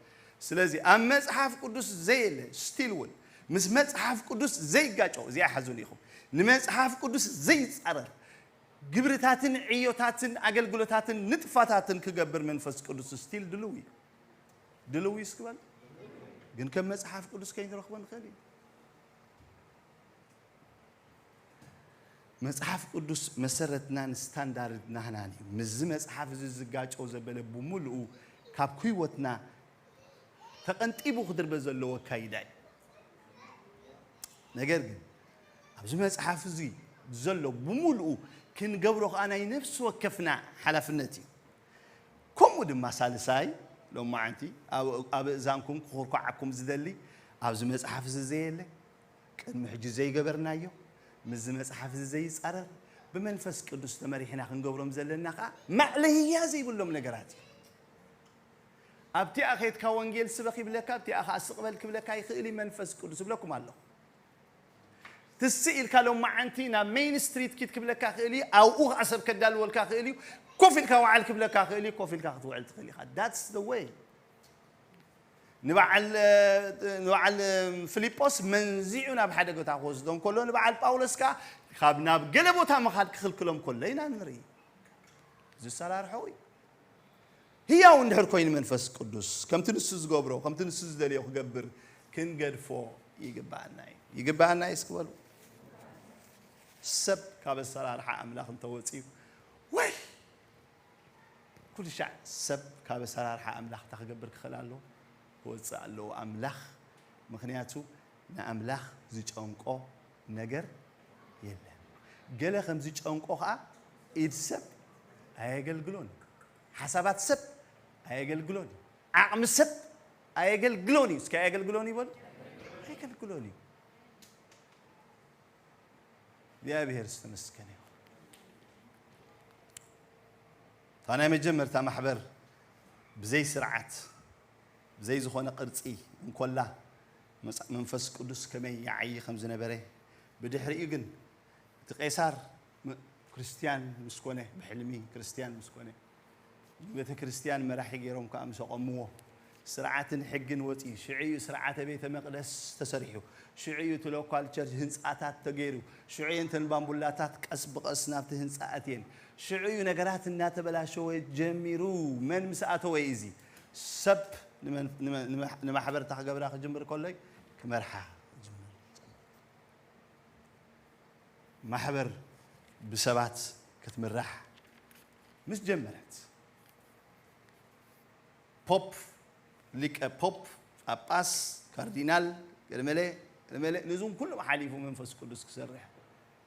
ስለዚ ኣብ መጽሓፍ ቅዱስ ዘየለ፣ ስቲል እውን ምስ መጽሓፍ ቅዱስ ዘይጋጨው፣ እዚኣ ሓዙን ኢኹም፣ ንመጽሓፍ ቅዱስ ዘይጻረር ግብርታትን ዕዮታትን ኣገልግሎታትን ንጥፋታትን ክገብር መንፈስ ቅዱስ ስቲል ድልው እዩ። ድልው እዩ እስኪ በል። ግን ከም መጽሓፍ ቅዱስ ከይንረኽቦ ንኽእል እዩ። መጽሓፍ ቅዱስ መሰረትናን ስታንዳርድ ናህናን እዩ። ምስዚ መጽሓፍ እዚ ዝጋጨው ዘበለ ብምሉኡ ካብ ህይወትና ተቐንጢቡ ክድርበ ዘለዎ ኣካይዳ እዩ። ነገር ግን ኣብዚ መጽሓፍ እዚ ዘሎ ብምሉኡ ክንገብሮ ከኣ ናይ ነፍሲ ወከፍና ሓላፍነት እዩ። ከምኡ ድማ ሳልሳይ፣ ሎማዓንቲ ኣብ፣ ኣብ እዛንኩም ክኹርኳዓኩም ዝደሊ፣ ኣብዚ መጽሓፍ እዚ ዘየለ፣ ቅድሚ ሕጂ ዘይገበርናዮ፣ ምስዚ መጽሓፍ እዚ ዘይጻረር፣ ብመንፈስ ቅዱስ ተመሪሕና ክንገብሮም ዘለና ከኣ ማዕለያ ዘይብሎም ነገራት እዩ። ኣብቲኣ ኸይድካ ወንጌል ስበኽ ይብለካ፣ ኣብቲኣ ኸዓ ስቕ በል ክብለካ ይኽእል እዩ መንፈስ ቅዱስ፣ እብለኩም ኣለኹ። ትስእ ኢልካ ሎማዓንቲ ናብ ሜይን ስትሪት ኪድ ክብለካ ክእል እዩ፣ ኣብኡ ኸዓ ሰብ ከዳልወልካ ክእል እዩ፣ ኮፍ ኢልካ ወዓል ክብለካ ክእል እዩ፣ ኮፍ ኢልካ ክትውዕል ትኽእል ኢኻ። That's the way። ንበዓል፣ ንበዓል ፊልጶስ መንዚዑ ናብ ሓደ ቦታ ክወስዶም ከሎ፣ ንበዓል ጳውሎስ ከኣ ካብ ናብ ገለ ቦታ ምኻድ ክኽልክሎም ከሎ ኢና ንርኢ። ዝሰራርሖ እዩ። ህያው እንድሕር ኮይኑ መንፈስ ቅዱስ፣ ከምቲ ንሱ ዝገብሮ፣ ከምቲ ንሱ ዝደልዮ ክገብር ክንገድፎ ይግብኣና እዩ። ይግብኣና እዩ እስኪ በሉ። ሰብ ካብ ኣሰራርሓ ኣምላኽ እንተወፂኡ፣ ወይ ኩሉ ሻዕ ሰብ ካብ ኣሰራርሓ ኣምላኽ እንታይ ክገብር ክኽእል ኣለዎ? ክወፅእ ኣለዎ ኣምላኽ። ምኽንያቱ ንኣምላኽ ዝጨንቆ ነገር የለን። ገለ ከም ዝጨንቆ ኸዓ ኢድ ሰብ ኣየገልግሎን እዩ። ሓሳባት ሰብ ኣየገልግሎን እዩ። ዓቕሚ ሰብ ኣየገልግሎን እዩ። እስኪ ኣየገልግሎን ይበሉ። ኣየገልግሎን እዩ። እግዚኣብሔር ዝተመስገነ ይኹን። እታ ናይ መጀመርታ ማሕበር ብዘይ ስርዓት፣ ብዘይ ዝኾነ ቅርጺ እንኮላ፣ መጽ-፣ መንፈስ ቅዱስ ከመይ ይዓዪ ከም ዝነበረ፣ ብድሕሪኡ ግን እቲ ቄሳር ም-፣ ክርስትያን ምስ ኮነ፣ ብሕልሚ ክርስትያን ምስ ኮነ፣ ንቤተ ክርስትያን መራሒ ገይሮም ከኣ ምስ ኣቖምዎ፣ ስርዓትን ሕግን ወጺኡ። ሽዑ እዩ ስርዓተ ቤተ መቕደስ ተሰሪሑ። ሽዑ እዩ እቲ ሎካል ቸርች ህንጻታት ተገይሩ። ሽዑ እየን እተን ባምቡላታት ቀስ ብቐስ ናብቲ ህንጻ ኣትየን። ሽዑ እዩ ነገራት እናተበላሸወ ጀሚሩ። መን ምስ ኣተወ እዩ እዚ? ሰብ ንመን-፣ ንመ-፣ ንመ-፣ ንማሕበር እታ ክገብራ ክጅምር ከሎ እዩ ክመርሓ ክጅምር። ማሕበር ብሰባት ክትምራሕ ምስ ጀመረት፣ ፖፕ፣ ሊቀ ፖፕ፣ ጳጳስ፣ ካርዲናል፣ ገለመለ፣ ገለመለ፣ ነዞም ኩሎም ሓሊፉ መንፈስ ቅዱስ ክሰርሕ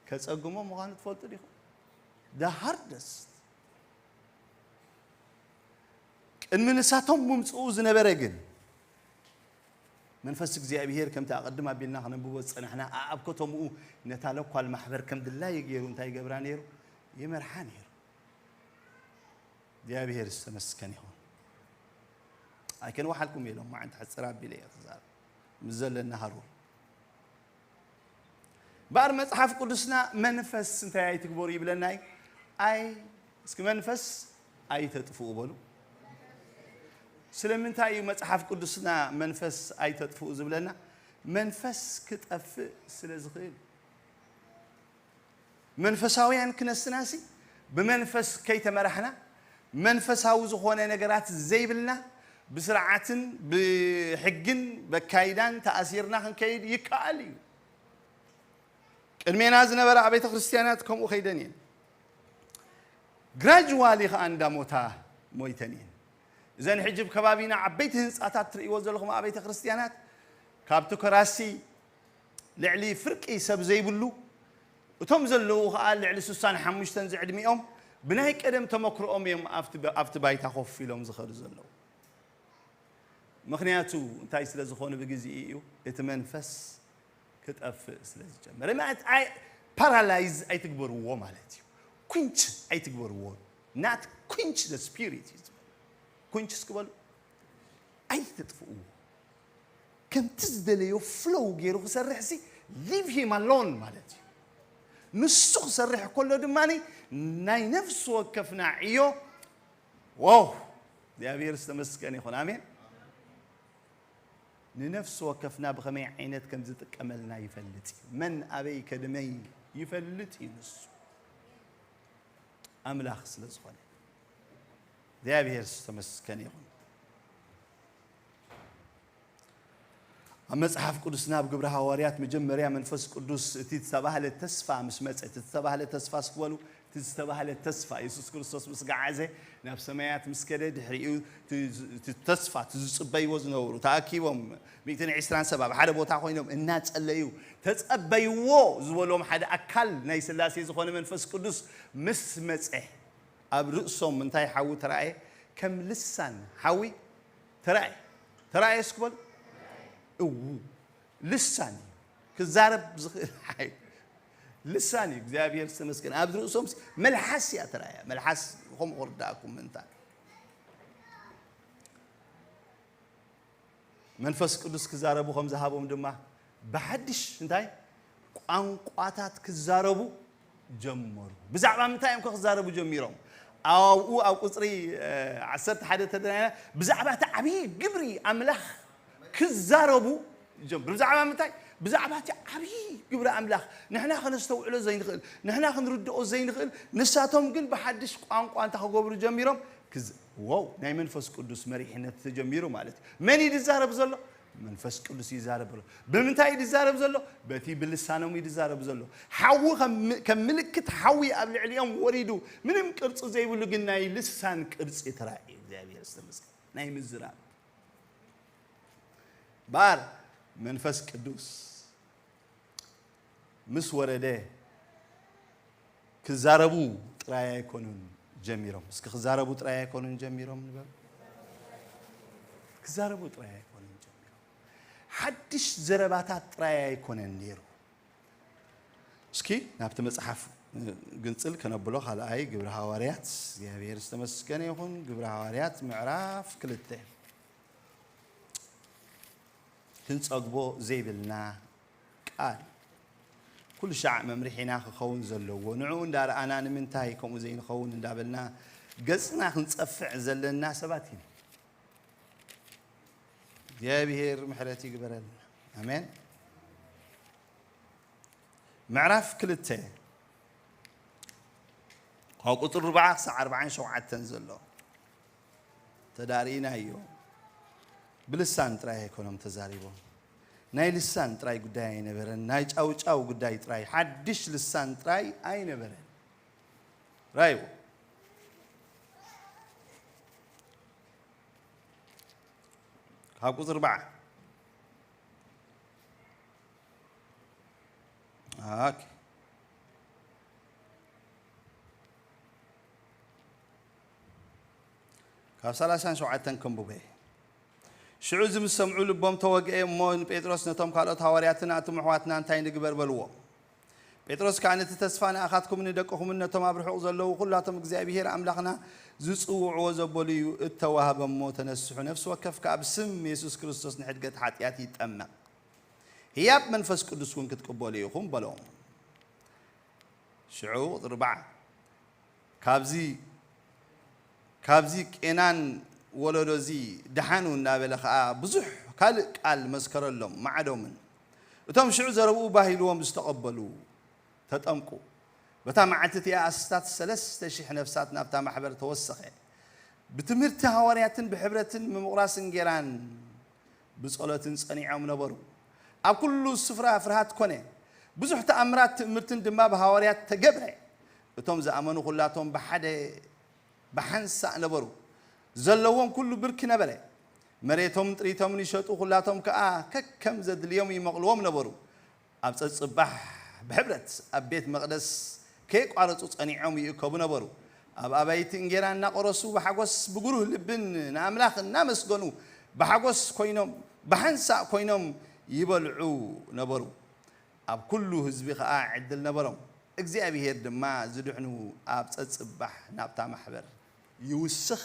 ከጸግሞ ምዃኑ ትፈልጡ ዲኹም? The hardest። ቅድሚ ንሳቶም ምምጽኡ ዝነበረ ግን፣ መንፈስ እግዚኣብሔር፣ ከምቲ ኣቐድም ኣቢልና ክነንብቦ ዝጸናሕና፣ ኣብ ከተምኡ ነታ ሎካል ማሕበር ከም ድላዩ ገይሩ እንታይ ይገብራ ነይሩ? ይመርሓ ነይሩ። እግዚኣብሔር ዝተመስገነ ይኹን። ኣይከንወሓልኩም ኢሎም፣ ማዓንቲ ሕጽር ኣቢለ እየ ክዛረብ። ምስ ዘለና ሃሩር። እምበኣር መጽሓፍ ቅዱስና መንፈስ እንታይ ኣይትግበሩ ይብለና እዩ? ኣይ-፣ እስኪ መንፈስ ኣይተጥፍኡ በሉ። ስለምንታይ እዩ መጽሓፍ ቅዱስና መንፈስ ኣይተጥፍኡ ዝብለና? መንፈስ ክጠፍእ ስለ ዝኽእል። መንፈሳውያን ክነስናሲ ብመንፈስ ከይተመራሕና፣ መንፈሳዊ ዝኾነ ነገራት ዘይብልና፣ ብስርዓትን ብሕግን በካይዳን ተኣሲርና ክንከይድ ይከኣል እዩ። ቅድሜና ዝነበራ ቤተ ክርስቲያናት ከምኡ ከይደን እየን። ግራጅዋሊ ኸኣ እንዳሞታ ሞይተን እየን። እዘን ሕጂ ብ ከባቢና ዓበይቲ ህንጻታት ትርእይዎ ዘለኹም ኣብያተ ክርስቲያናት፣ ካብ ቲኮራሲ ልዕሊ ፍርቂ ሰብ ዘይብሉ፣ እቶም ዘለዉ ኸኣ ልዕሊ ስሳን ሓሙሽተን ዝዕድሚኦም፣ ብናይ ቀደም ተመክሮኦም እዮም ኣብቲ ባ-፣ ኣብቲ ባይታ ኮፍ ኢሎም ዝኸዱ ዘለዉ። ምኽንያቱ እንታይ ስለ ዝኾነ ብግዜኡ እዩ፣ እቲ መንፈስ ክጠፍእ ስለ ዝጀመረ። ማለት ኣይ-፣ ፓራላይዝ ኣይትግበርዎ ማለት እዩ። ኩንች ኣይትግበርዎ። Not quench the spirit እዩ ዝበል። ኩንች እስኪ በሉ። ኣይተጥፍእዎ። ከምቲ ዝደለዮ ፍሎው ገይሩ ክሰርሕ ሲ፣ ሊቭ ሂም ኣሎን ማለት እዩ። ንሱ ክሰርሕ ከሎ ድማ ናይ ነፍሲ ወከፍና ዕዮ፣ ዋው፣ እግዚኣብሔር ዝተመስገነ ይኹን። ኣሜን። ንነፍሲ ወከፍና ብኸመይ ዓይነት ከም ዝጥቀመልና ይፈልጥ እዩ። መን ኣበይ ከድመይ ይፈልጥ እዩ ንሱ። ኣምላኽ ስለ ዝኾነ። እግዚኣብሔር ዝተመስገነ ይኹን። ኣብ መጽሓፍ ቅዱስና ኣብ ግብሪ ሃዋርያት መጀመርያ መንፈስ ቅዱስ እቲ ዝተባህለ ተስፋ ምስ መጸ፣ እቲ ዝተባህለ ተስፋ እስኪ በሉ፣ እቲ ዝተባህለ ተስፋ፣ የሱስ ክርስቶስ ምስ ገዓዘ፣ ናብ ሰማያት ምስ ከደ፣ ድሕሪኡ እቲ፣ እቲ ተስፋ፣ እቲ ዝጽበይዎ ዝነበሩ፣ ተኣኪቦም፣ ሚእትን ዕስራን ሰብ ኣብ ሓደ ቦታ ኮይኖም እናጸለዩ፣ ተጸበይዎ ዝበሎም ሓደ ኣካል ናይ ስላሴ ዝኾነ መንፈስ ቅዱስ ምስ መጸ፣ ኣብ ርእሶም እንታይ ሓዊ ተራእየ? ከም ልሳን ሓዊ ተራእየ። ተራእየ እስኪ በሉ። እው፣ ልሳን እዩ። ክዛረብ ዝኽእል ሓይ-፣ ልሳን እዩ። እግዚኣብሔር ዝተመስገነ። ኣብ ርእሶም ሲ-፣ መልሓስ እያ ተራእያ። መልሓስ ከምኡ ክርዳእኩም ምእንታን። መንፈስ ቅዱስ ክዛረቡ ከም ዝሃቦም ድማ ብሓድሽ እንታይ ቋንቋታት ክዛረቡ ጀመሩ። ብዛዕባ ምንታይ እዮም ከ ክዛረቡ ጀሚሮም? ኣብኡ ኣብ ቁጽሪ፣ እ፣ ዓሰርተ ሓደ ተደናይና ብዛዕባ እቲ ዓብዪ ግብሪ ኣምላኽ ክዛረቡ ጀመሩ። ብዛዕባ ምንታይ? ብዛዕባ እቲ ዓብዪ ግብሪ ኣምላኽ። ንሕና ከነስተውዕሎ ዘይንኽእል፣ ንሕና ክንርድኦ ዘይንኽእል፣ ንሳቶም ግን ብሓድሽ ቋንቋ እንታይ ክገብሩ ጀሚሮም? ክዝ-፣ ዋው፣ ናይ መንፈስ ቅዱስ መሪሕነት ተጀሚሩ ማለት እዩ። መን እዩ ዝዛረብ ዘሎ? መንፈስ ቅዱስ ይዛረብ ኣሎ። ብምንታይ እዩ ዝዛረብ ዘሎ? በቲ ብልሳኖም እዩ ዝዛረብ ዘሎ። ሓዊ ከም፣ ከም ምልክት ሓዊ ኣብ ልዕሊኦም ወሪዱ፣ ምንም ቅርጺ ዘይብሉ ግን ናይ ልሳን ቅርጺ ተራእዩ። እግዚኣብሔር ዝተመስገነ። ናይ ምዝራብ ባር መንፈስ ቅዱስ ምስ ወረደ ክዛረቡ ጥራይ ኣይኮኑን ጀሚሮም። እስኪ ክዛረቡ ጥራይ ኣይኮኑን ጀሚሮም ንበል። ክዛረቡ ጥራይ ኣይኮኑን ጀሚሮም። ሓድሽ ዘረባታት ጥራይ ኣይኮነን ነይሩ። እስኪ ናብቲ መጽሓፍ ግንጽል ከነብሎ፣ ካልኣይ ግብሪ ሃዋርያት፣ እግዚኣብሔር ዝተመስገነ ይኹን፣ ግብሪ ሃዋርያት ምዕራፍ ክልተ። ክንጸግቦ ዘይብልና ቃል። ኩሉ ሻዕ መምርሒና ክኸውን ዘለዎ፣ ንዕኡ እንዳረኣና ንምንታይ ከምኡ ዘይንኸውን እንዳበልና ገጽና ክንጸፍዕ ዘለና ሰባት ኢና። እግዚኣብሔር ምሕረት ይግበረልና። ኣሜን። ምዕራፍ ክልተ ካብ ቁጽሪ ኣርባዓ ክሳዕ ኣርባዓን ሸውዓተን ዘሎ ተዳርኢናዮ። ብልሳን ጥራይ ኣይኮኖም ተዛሪቦም። ናይ ልሳን ጥራይ ጉዳይ ኣይነበረን። ናይ ጫውጫው ጉዳይ ጥራይ፣ ሓድሽ ልሳን ጥራይ ኣይነበረን። ራይዎ ካብ ቁጽሪ ኣርባዓ። ኦኬ። ካብ ሰላሳን ሸውዓተን ከንብበ። ሽዑ እዚ ምስ ሰምዑ ልቦም ተወግአ እሞ ንጴጥሮስ ነቶም ካልኦት ሃዋርያትን ኣቱም ኣሕዋትና እንታይ ንግበር በልዎም። ጴጥሮስ ከኣ ነቲ ተስፋ ንኣኻትኩምን ንደቅኹምን ነቶም ኣብ ርሑቕ ዘለዉ ኩላቶም እግዚኣብሄር ኣምላኽና ዝጽውዕዎ ዘበሉ እዩ እተዋህበ እሞ ተነስሑ፣ ነፍሲ ወከፍ ከኣ ብስም የሱስ ክርስቶስ ንሕድገት ሓጢኣት ይጠመቕ፣ ህያብ መንፈስ ቅዱስ እውን ክትቅበሉ ኢኹም በሎም። ሽዑ ቁጽሪ ኣርባዓ፣ ካብዚ፣ ካብዚ ቄናን ወለዶ እዚ ደሓኑ እናበለ ኸኣ ብዙሕ ካልእ ቃል መስከረሎም፣ ማዕዶምን። እቶም ሽዑ ዘረብኡ ባህ ኢልዎም ዝተቐበሉ ተጠምቁ። በታ መዓልቲ እቲኣ ኣስታት ሰለስተ ሽሕ ነፍሳት ናብታ ማሕበር ተወሰኸ። ብትምህርቲ ሃዋርያትን ብሕብረትን ብምቑራስ እንጌራን ብጸሎትን ጸኒዖም ነበሩ። ኣብ ኩሉ ስፍራ ፍርሃት ኮነ። ብዙሕ ተኣምራት ትእምርትን ድማ ብሃዋርያት ተገብረ። እቶም ዝኣመኑ ኩላቶም ብሓደ ብሓንሳእ ነበሩ። ዘለዎም ኩሉ ብርኪ ነበረ። መሬቶምን ጥሪቶምን ይሸጡ፣ ኩላቶም ከኣ ከከም ዘድልዮም ይመቕልዎም ነበሩ። ኣብ ጸጽባሕ ብሕብረት ኣብ ቤት መቕደስ ከየቋረጹ ጸኒዖም ይእከቡ ነበሩ። ኣብ ኣባይቲ እንጌራ እናቖረሱ ብሓጎስ ብጉሩህ ልብን ንኣምላኽ እናመስገኑ ብሓጎስ ኮይኖም፣ ብሓንሳእ ኮይኖም ይበልዑ ነበሩ። ኣብ ኩሉ ህዝቢ ኸኣ ዕድል ነበሮም። እግዚኣብሄር ድማ ዝድሕኑ ኣብ ጸጽባሕ ናብታ ማሕበር ይውስኽ።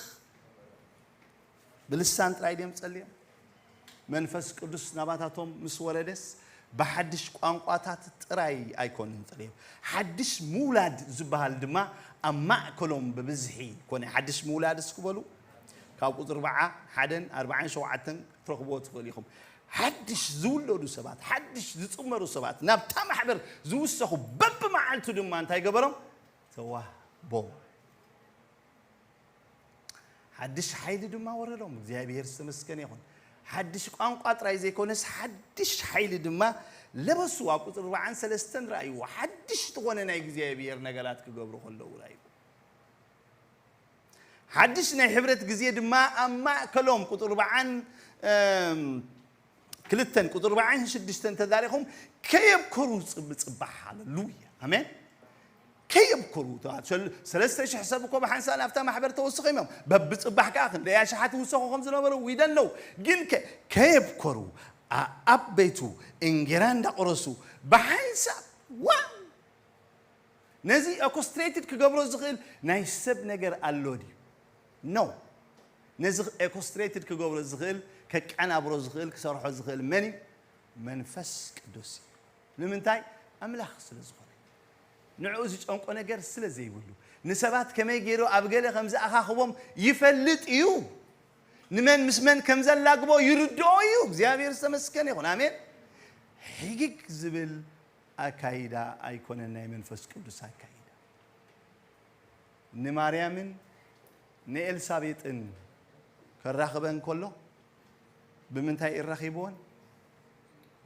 ብልሳን ጥራይ ድዮም ጸልዮም? መንፈስ ቅዱስ ናባታቶም ምስ ወረደስ ብሓድሽ ቋንቋታት ጥራይ ኣይኮኑን ጸልዮም። ሓድሽ ምውላድ ዝበሃል ድማ ኣብ ማእከሎም ብብዝሒ ኮነ። ሓድሽ ምውላድ እስኪ በሉ። ካብ ቁጽሪ ኣርባዓ ሓደን ኣርባዓን ሸውዓተን ክትረኽብዎ ትኽእሉ ኢኹም። ሓድሽ ዝውለዱ ሰባት፣ ሓድሽ ዝጽመሩ ሰባት፣ ናብታ ማሕበር ዝውሰኹ፣ በብመዓልቱ ድማ እንታይ ገበሮም? ተዋህቦም። ሓድሽ ሓይሊ ድማ ወረዶም። እግዚኣብሔር ዝተመስገነ ይኹን። ሓድሽ ቋንቋ ጥራይ ዘይኮነስ ሓድሽ ሓይሊ ድማ ለበሱ። ኣብ ቁጽሪ ኣርባዓን ሰለስተን ረኣይዎ። ሓድሽ ዝኾነ ናይ እግዚኣብሔር ነገራት ክገብሩ ከለዉ ረኣይዎ። ሓድሽ ናይ ሕብረት ግዜ ድማ ኣብ ማእከሎም፣ ቁጽሪ ኣርባዓን፣ እም፣ ክልተን፣ ቁጽሪ ኣርባዓን ሽዱሽተን ተዳሪኹም ከየብከሩ ጽብ-፣ ጽባሕ። ሃሌሉያ። ኣሜን። ከየብከሩ። ተዋ-፣ ሸል-፣ ሰለስተ ሽሕ ሰብ እኮ ብሓንሳእ ናብታ ማሕበር ተወስኾም እዮም። በብጽባሕ ከኣ ክንደይ ኣሽሓት ይውሰኹ ከም ዝነበሩ we don't know። ግን ከ-፣ ከየብከሩ፣ ኣ-፣ ኣብ ቤቱ እንጌራ እንዳቆረሱ ብሓንሳእ፣ ዋው! ነዚ ኦርኮስትሬትድ ክገብሮ ዝኽእል ናይ ሰብ ነገር ኣሎ ድዩ? ኖ። ነዚ ኦርኮስትሬትድ ክገብሮ ዝኽእል፣ ከቀናብሮ ዝኽእል፣ ክሰርሖ ዝኽእል መን እዩ? መንፈስ ቅዱስ እዩ። ንምንታይ? ኣምላኽ ስለ ዝኾነ። ንዕኡ ዝጨንቆ ነገር ስለ ዘይብሉ። ንሰባት ከመይ ገይሩ ኣብ ገለ ከም ዝኣኻኽቦም ይፈልጥ እዩ። ንመን ምስ መን ከም ዘላግቦ ይርድኦ እዩ። እግዚኣብሔር ዝተመስገነ ይኹን። ኣሜን። ሕግግ ዝብል ኣካይዳ ኣይኮነን ናይ መንፈስ ቅዱስ ኣካይዳ። ንማርያምን ንኤልሳቤጥን ከራኽበን ከሎ፣ ብምንታይ እራኺብወን?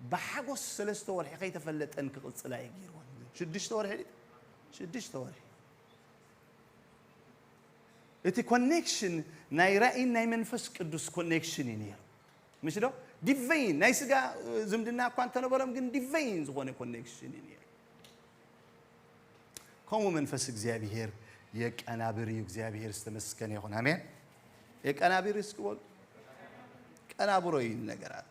ብሓጎስ ሰለስተ ወርሒ ከይተፈለጠን ክቕጽላ እዩ ገይርወን። ሽዱሽተ ወርሒ ድዩ? ሽዱሽተ ወርሒ። እቲ ኮኔክሽን ናይ ራእይን ናይ መንፈስ ቅዱስ ኮኔክሽን እዩ ነይሩ። ምሽ ዶ? ዲቨይን፣ ናይ ስጋ ዝምድና እኳ እንተነበሮም፣ ግን ዲቨይን ዝኾነ ኮኔክሽን እዩ ነይሩ። ከምኡ መንፈስ እግዚኣብሔር የቀናብር እዩ። እግዚኣብሔር ዝተመስገነ ይኹን። ኣሜን። የቀናብር እስኪ በሉ። ቀናብሮ እዩ ነገራት።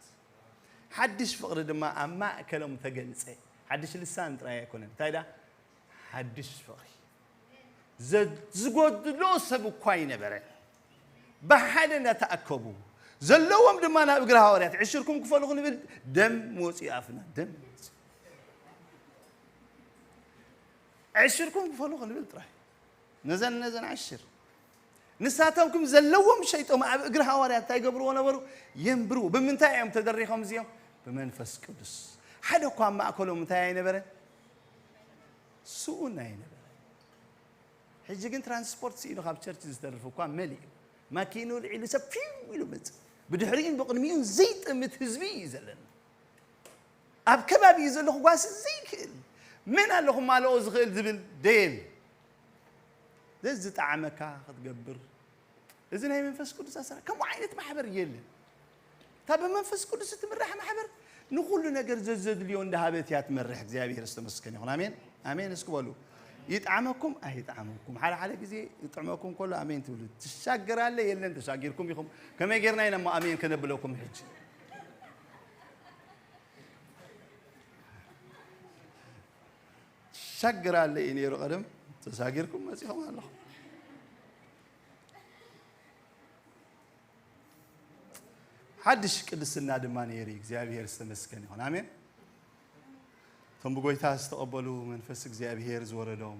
ሓድሽ ፍቕሪ ድማ ኣብ ማእከሎም ተገልጸ። ሓድሽ ልሳን ጥራይ ኣይኮነን። እንታይ ደኣ? ሓድሽ ፍቕሪ። ዘ-፣ ዝጎድሎ ሰብ እኳ ኣይነበረን። ብሓደ እንዳተኣከቡ ዘለዎም ድማ ናብ እግሪ ሃዋርያት፣ ዕሽርኩም ክፈሉ ክንብል ደም ወፂኡ ኣፍና፣ ደም ወፂኡ። ዕሽርኩም ክፈሉ ክንብል ጥራይ። ነዘን፣ ነዘን ዓሽር። ንሳቶም ክም ዘለዎም ሸይጦም ኣብ እግሪ ሃዋርያት እንታይ ይገብርዎ ነበሩ? የንብርዎ። ብምንታይ እዮም ተደሪኾም እዚኦም? ብመንፈስ ቅዱስ። ሓደ እኳ ኣብ ማእከሎም እንታይ ኣይነበረ? ስኡን ኣይነበረ። ሕጂ ግን ትራንስፖርት ስኢኑ ካብ ቸርች ዝተርፍ እኳ መሊኡ። ማኪኑ ልዒሉ ሰብ ፊው ኢሉ መጽእ። ብድሕሪኡን ብቕድሚኡን ዘይጥምት ህዝቢ እዩ ዘለና። ኣብ ከባቢኡ ዘሎ ክጓሲ ዘይክእል፣ መን ኣሎ ክማልኦ ዝኽእል ዝብል ደየል። ዘዝጠዓመካ ክትገብር። እዚ ናይ መንፈስ ቅዱስ ኣሰራር። ከምኡ ዓይነት ማሕበር የለን። እታ ብመንፈስ ቅዱስ እትምራሕ ማሕበር ንኹሉ ነገር ዘዘድልዮ እንዳሃበት እያ ትመርሕ። እግዚኣብሔር ዝተመስገነ ይኹን። ኣሜን፣ ኣሜን እስኪ በሉ። ይጥዓመኩም ኣይጥዓመኩም፣ ሓደ ሓደ ግዜ ይጥዕመኩም ከሎ ኣሜን ትብሉ። ትሻገር ኣለ የለን፣ ተሻጊርኩም ኢኹም። ከመይ ጌርና ኢና እሞ ኣሜን ከነብለኩም ሕጂ? ትሻገር ኣለ እዩ ነይሩ ቀደም፣ ተሻጊርኩም መጺኹም ኣለኹም። ሓድሽ ቅድስና ድማ ነይሩ እዩ። እግዚኣብሔር ዝተመስገነ ይኹን። ኣሜን። እቶም ብጎይታ ዝተቐበሉ መንፈስ እግዚኣብሔር ዝወረዶም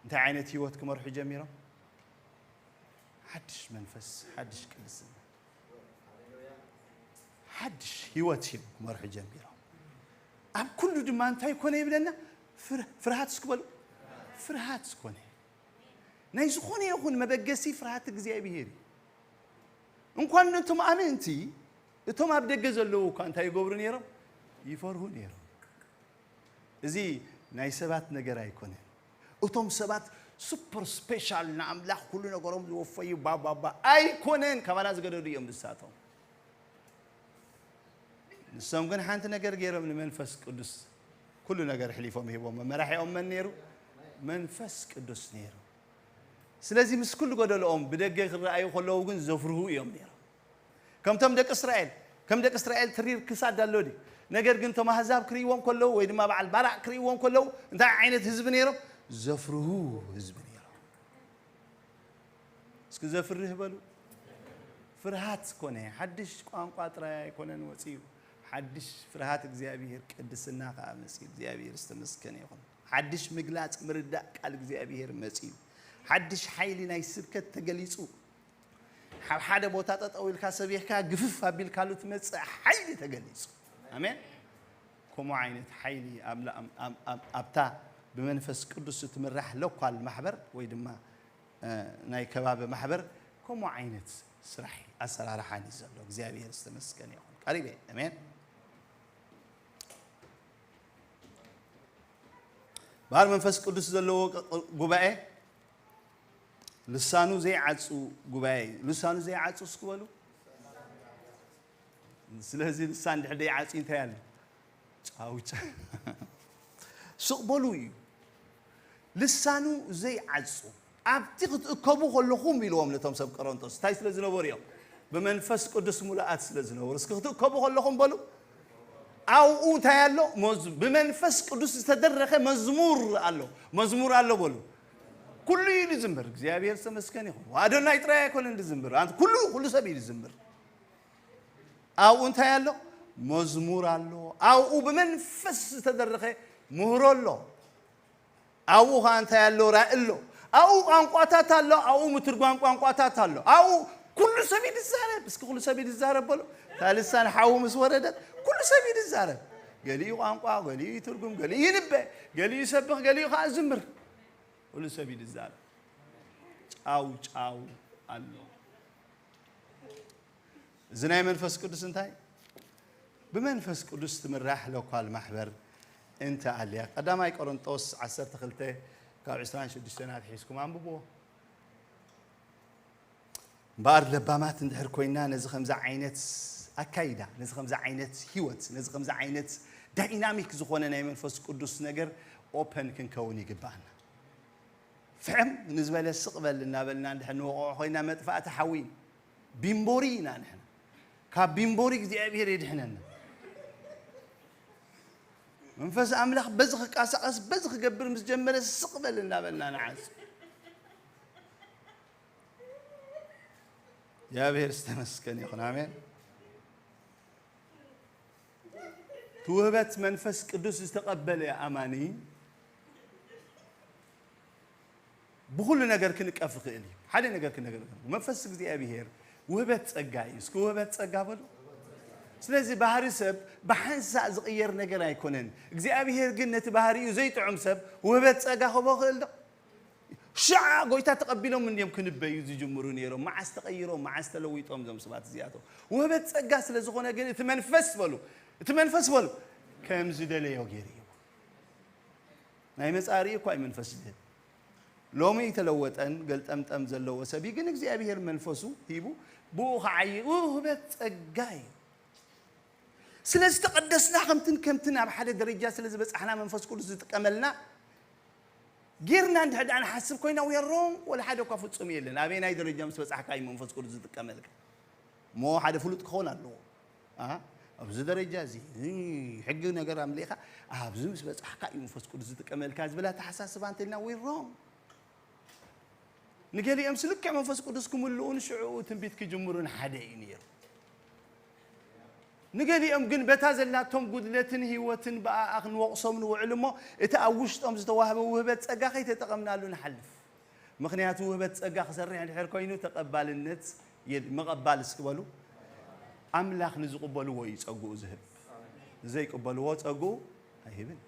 እንታይ ዓይነት ህይወት ክመርሑ ጀሚሮም? ሓድሽ መንፈስ፣ ሓድሽ ቅድስና፣ ሓድሽ ህይወት እዮም ክመርሑ ጀሚሮም። ኣብ ኩሉ ድማ እንታይ ኮነ ይብለና? ፍር-፣ ፍርሃት እስኪ በሉ። ፍርሃት ኮነ። ናይ ዝኾነ ይኹን መበገሲ ፍርሃት እግዚኣብሔር እዩ። እንኳን ነቶም ኣመንቲ፣ እቶም ኣብ ደገ ዘለዉ እኳ እንታይ ይገብሩ ነይሮም? ይፈርሁ ነይሮም። እዚ ናይ ሰባት ነገር ኣይኮነን። እቶም ሰባት ሱፐር ስፔሻል ንኣምላኽ ኩሉ ነገሮም ዝወፈዩ ባባባ ኣይኮነን። ካባና ዝገደዱ እዮም ንሳቶም። ንሶም ግን ሓንቲ ነገር ገይሮም፣ ንመንፈስ ቅዱስ ኩሉ ነገር ኣሕሊፎም ሂቦም። መመራሒኦም መን ነይሩ? መንፈስ ቅዱስ ነይሩ። ስለዚ ምስ ኩሉ ጎደሎኦም ብደገ ክረኣዩ ከለዉ ግን ዘፍርሁ እዮም ነይሮም። ከምቶም ደቂ እስራኤል፣ ከም ደቂ እስራኤል ትሪር ክሳድ ኣሎ ድዩ? ነገር ግን እቶም ኣህዛብ ክርእይዎም ከለዉ ወይ ድማ በዓል ባራቅ ክርእይዎም ከለዉ እንታይ ዓይነት ህዝቢ ነይሮም? ዘፍርሁ ህዝቢ ነይሮም። እስኪ ዘፍርህ በሉ። ፍርሃት ኮነ። ሓድሽ ቋንቋ ጥራይ ኣይኮነን ወፂኡ። ሓድሽ ፍርሃት እግዚኣብሔር፣ ቅድስና ከዓ መፂኡ። እግዚኣብሔር ዝተመስገነ ይኹን። ሓድሽ ምግላፅ ምርዳእ ቃል እግዚኣብሔር መፂኡ። ሓድሽ ሓይሊ ናይ ስብከት ተገሊፁ። ኣብ ሓደ ቦታ ጠጠው ኢልካ ሰቢኽካ ግፍፍ ኣቢልካሉ ትመፅእ ሓይሊ ተገሊፁ። ኣሜን። ከምኡ ዓይነት ሓይሊ ኣብ ላ-፣ ኣብ-፣ ኣብ-፣ ኣብ-፣ ኣብታ ብመንፈስ ቅዱስ እትምራሕ ሎኳል ማሕበር ወይ ድማ፣ እ፣ ናይ ከባቢ ማሕበር ከምኡ ዓይነት ስራሕ ኣሰራርሓን እዩ ዘሎ። እግዚኣብሔር ዝተመስገነ ይኹን። ቀሪበ። ኣሜን። በዓል መንፈስ ቅዱስ ዘለዎ ቅ-፣ ቅ-፣ ጉባኤ ልሳኑ ዘይዓጹ ጉባኤ እዩ። ልሳኑ ዘይዓጹ እስኪ በሉ። ስለዚ ልሳን ድሕር ዘይዓጺ እንታይ ኣሎ? ጫው ጫ-፣ ስቕ በሉ እዩ። ልሳኑ ዘይዓጹ፣ ኣብቲ ክትእከቡ ከለኹም ኢልዎም ነቶም ሰብ ቆሮንቶስ። እንታይ ስለ ዝነበሩ እዮም? ብመንፈስ ቅዱስ ሙሉኣት ስለ ዝነበሩ። እስኪ ክትእከቡ ከለኹም በሉ። ኣብኡ እንታይ ኣሎ? መዝ-፣ ብመንፈስ ቅዱስ ዝተደረኸ መዝሙር ኣሎ። መዝሙር ኣሎ በሉ። ኩሉ እዩ ዝዝምር። እግዚኣብሔር ዝተመስገነ ይኹን። ኣዶናይ ጥራይ ኣይኮነን ዝዝምር። ኣንተ ኩሉ፣ ኩሉ ሰብ እዩ ዝዝምር። ኣብኡ እንታይ ኣሎ? መዝሙር ኣሎ። ኣብኡ ብመንፈስ ዝተደረኸ ምህሮ ኣሎ። ኣብኡ ኸዓ እንታይ ኣሎ? ራእይ ኣሎ። ኣብኡ ቋንቋታት ኣሎ። ኣብኡ ምትርጓም ቋንቋታት ኣሎ። ኣብኡ ኩሉ ሰብ እዩ ዝዛረብ። እስኪ ኩሉ ሰብ እዩ ዝዛረብ በሉ። እታ ልሳን ሓዊ ምስ ወረደት ኩሉ ሰብ እዩ ዝዛረብ። ገሊኡ ቋንቋ፣ ገሊኡ ይትርጉም፣ ገሊኡ ይንበ፣ ገሊኡ ይሰብኽ፣ ገሊኡ ኸዓ ዝምር። ኩሉ ሰብ እዩ ዝዛረብ። ጫው ጫው ኣሎ። እዚ ናይ መንፈስ ቅዱስ እንታይ? ብመንፈስ ቅዱስ ትምራሕ ሎካል ማሕበር እንተ ኣልያ። ቀዳማይ ቆሮንጦስ ዓሰርተ ክልተ ካብ ዕስራን ሽዱሽተን ኣትሒዝኩም ኣንብብዎ። እምበኣር ለባማት እንድሕር ኮይና ነዚ ከምዚ ዓይነት ኣካይዳ፣ ነዚ ከምዚ ዓይነት ህይወት፣ ነዚ ከምዚ ዓይነት ዳይናሚክ ዝኾነ ናይ መንፈስ ቅዱስ ነገር ኦፐን ክንከውን ይግባኣና። ፍሕም ንዝበለ ስቕ በል እናበልና እንድሕር ንወቕዖ ኮይና መጥፋእቲ ሓዊ ቢምቦሪ ኢና ንሕና። ካብ ቢምቦሪ እግዚኣብሔር የድሕነና። መንፈስ ኣምላኽ በዚ ክቃሳቐስ በዚ ክገብር ምስ ጀመረ ስቕ በል እናበልና ንዓጽ። እግዚኣብሔር ዝተመስገን ይኹን። ኣሜን። ትውህበት መንፈስ ቅዱስ ዝተቐበለ ኣማኒ ብኹሉ ነገር ክንቀፍ ይኽእል እዩ። ሓደ ነገር ክነገር መንፈስ እግዚኣብሔር ውህበት ጸጋ እዩ። እስኪ ውህበት ጸጋ በሉ። ስለዚ ባህሪ ሰብ ብሓንሳእ ዝቕየር ነገር ኣይኮነን። እግዚኣብሔር ግን ነቲ ባህሪኡ ዘይጥዑም ሰብ ውህበት ጸጋ ክህቦ ክእል ዶ? ሽዓ ጎይታ ተቐቢሎም እንዲዮም ክንበዩ ዝጅምሩ ነይሮም። መዓስ ተቐይሮም፣ መዓስ ተለዊጦም እዞም ሰባት እዚኣቶም? ውህበት ጸጋ ስለ ዝኾነ ግን እቲ መንፈስ በሉ፣ እቲ መንፈስ በሉ፣ ከም ዝደለዮ ገይሩ እዩ። ናይ መጻኢ እኳ እዩ መንፈስ ዝህብ። ሎሚ ተለወጠን ገልጠምጠም ዘለዎ ሰብ እዩ፣ ግን እግዚኣብሔር መንፈሱ ሂቡ ብኡ ክዓይ ውህበት ጸጋ እዩ። ስለ ዝተቐደስና ከምትን ከምትን ኣብ ሓደ ደረጃ ስለ ዝበጻሕና መንፈስ ቅዱስ ዝጥቀመልና ጌርና እንድሕር ደኣ ንሓስብ ኮይና we are wrong። ወላ ሓደ እኳ ፍጹም የለን። ኣበየናይ ደረጃ ምስ በጻሕካ እዩ መንፈስ ቅዱስ ዝጥቀመልካ? እሞ ሓደ ፍሉጥ ክኸውን ኣለዎ። ኣ፣ ኣብዚ ደረጃ እዚ፣ እዚ ሕጊ ነገር ኣምሊኻ ኣብዚ ምስ በጻሕካ እዩ መንፈስ ቅዱስ ዝጥቀመልካ ዝብል ኣተሓሳስባ እንተልና we are wrong። ንገሊኦም ስልክዕ መንፈስ ቅዱስ ክምልኡን ሽዕኡ ትንቢት ክጅምሩን ሓደ እዩ ነይሩ። ንገሊኦም ግን በታ ዘላቶም ጉድለትን ህይወትን ብኣኣ ክንወቕሶም ንውዕል እሞ እቲ ኣብ ውሽጦም ዝተዋህበ ውህበት ጸጋ ከይተጠቐምናሉ ንሓልፍ። ምኽንያቱ ውህበት ጸጋ ክሰርሕ እንድሕር ኮይኑ ተቐባልነት የድ-፣ ምቐባል እስኪ በሉ። ኣምላኽ ንዝቕበልዎ እዩ ጸግኡ ዝህብ። ንዘይቅበልዎ ጸግኡ ኣይህብን።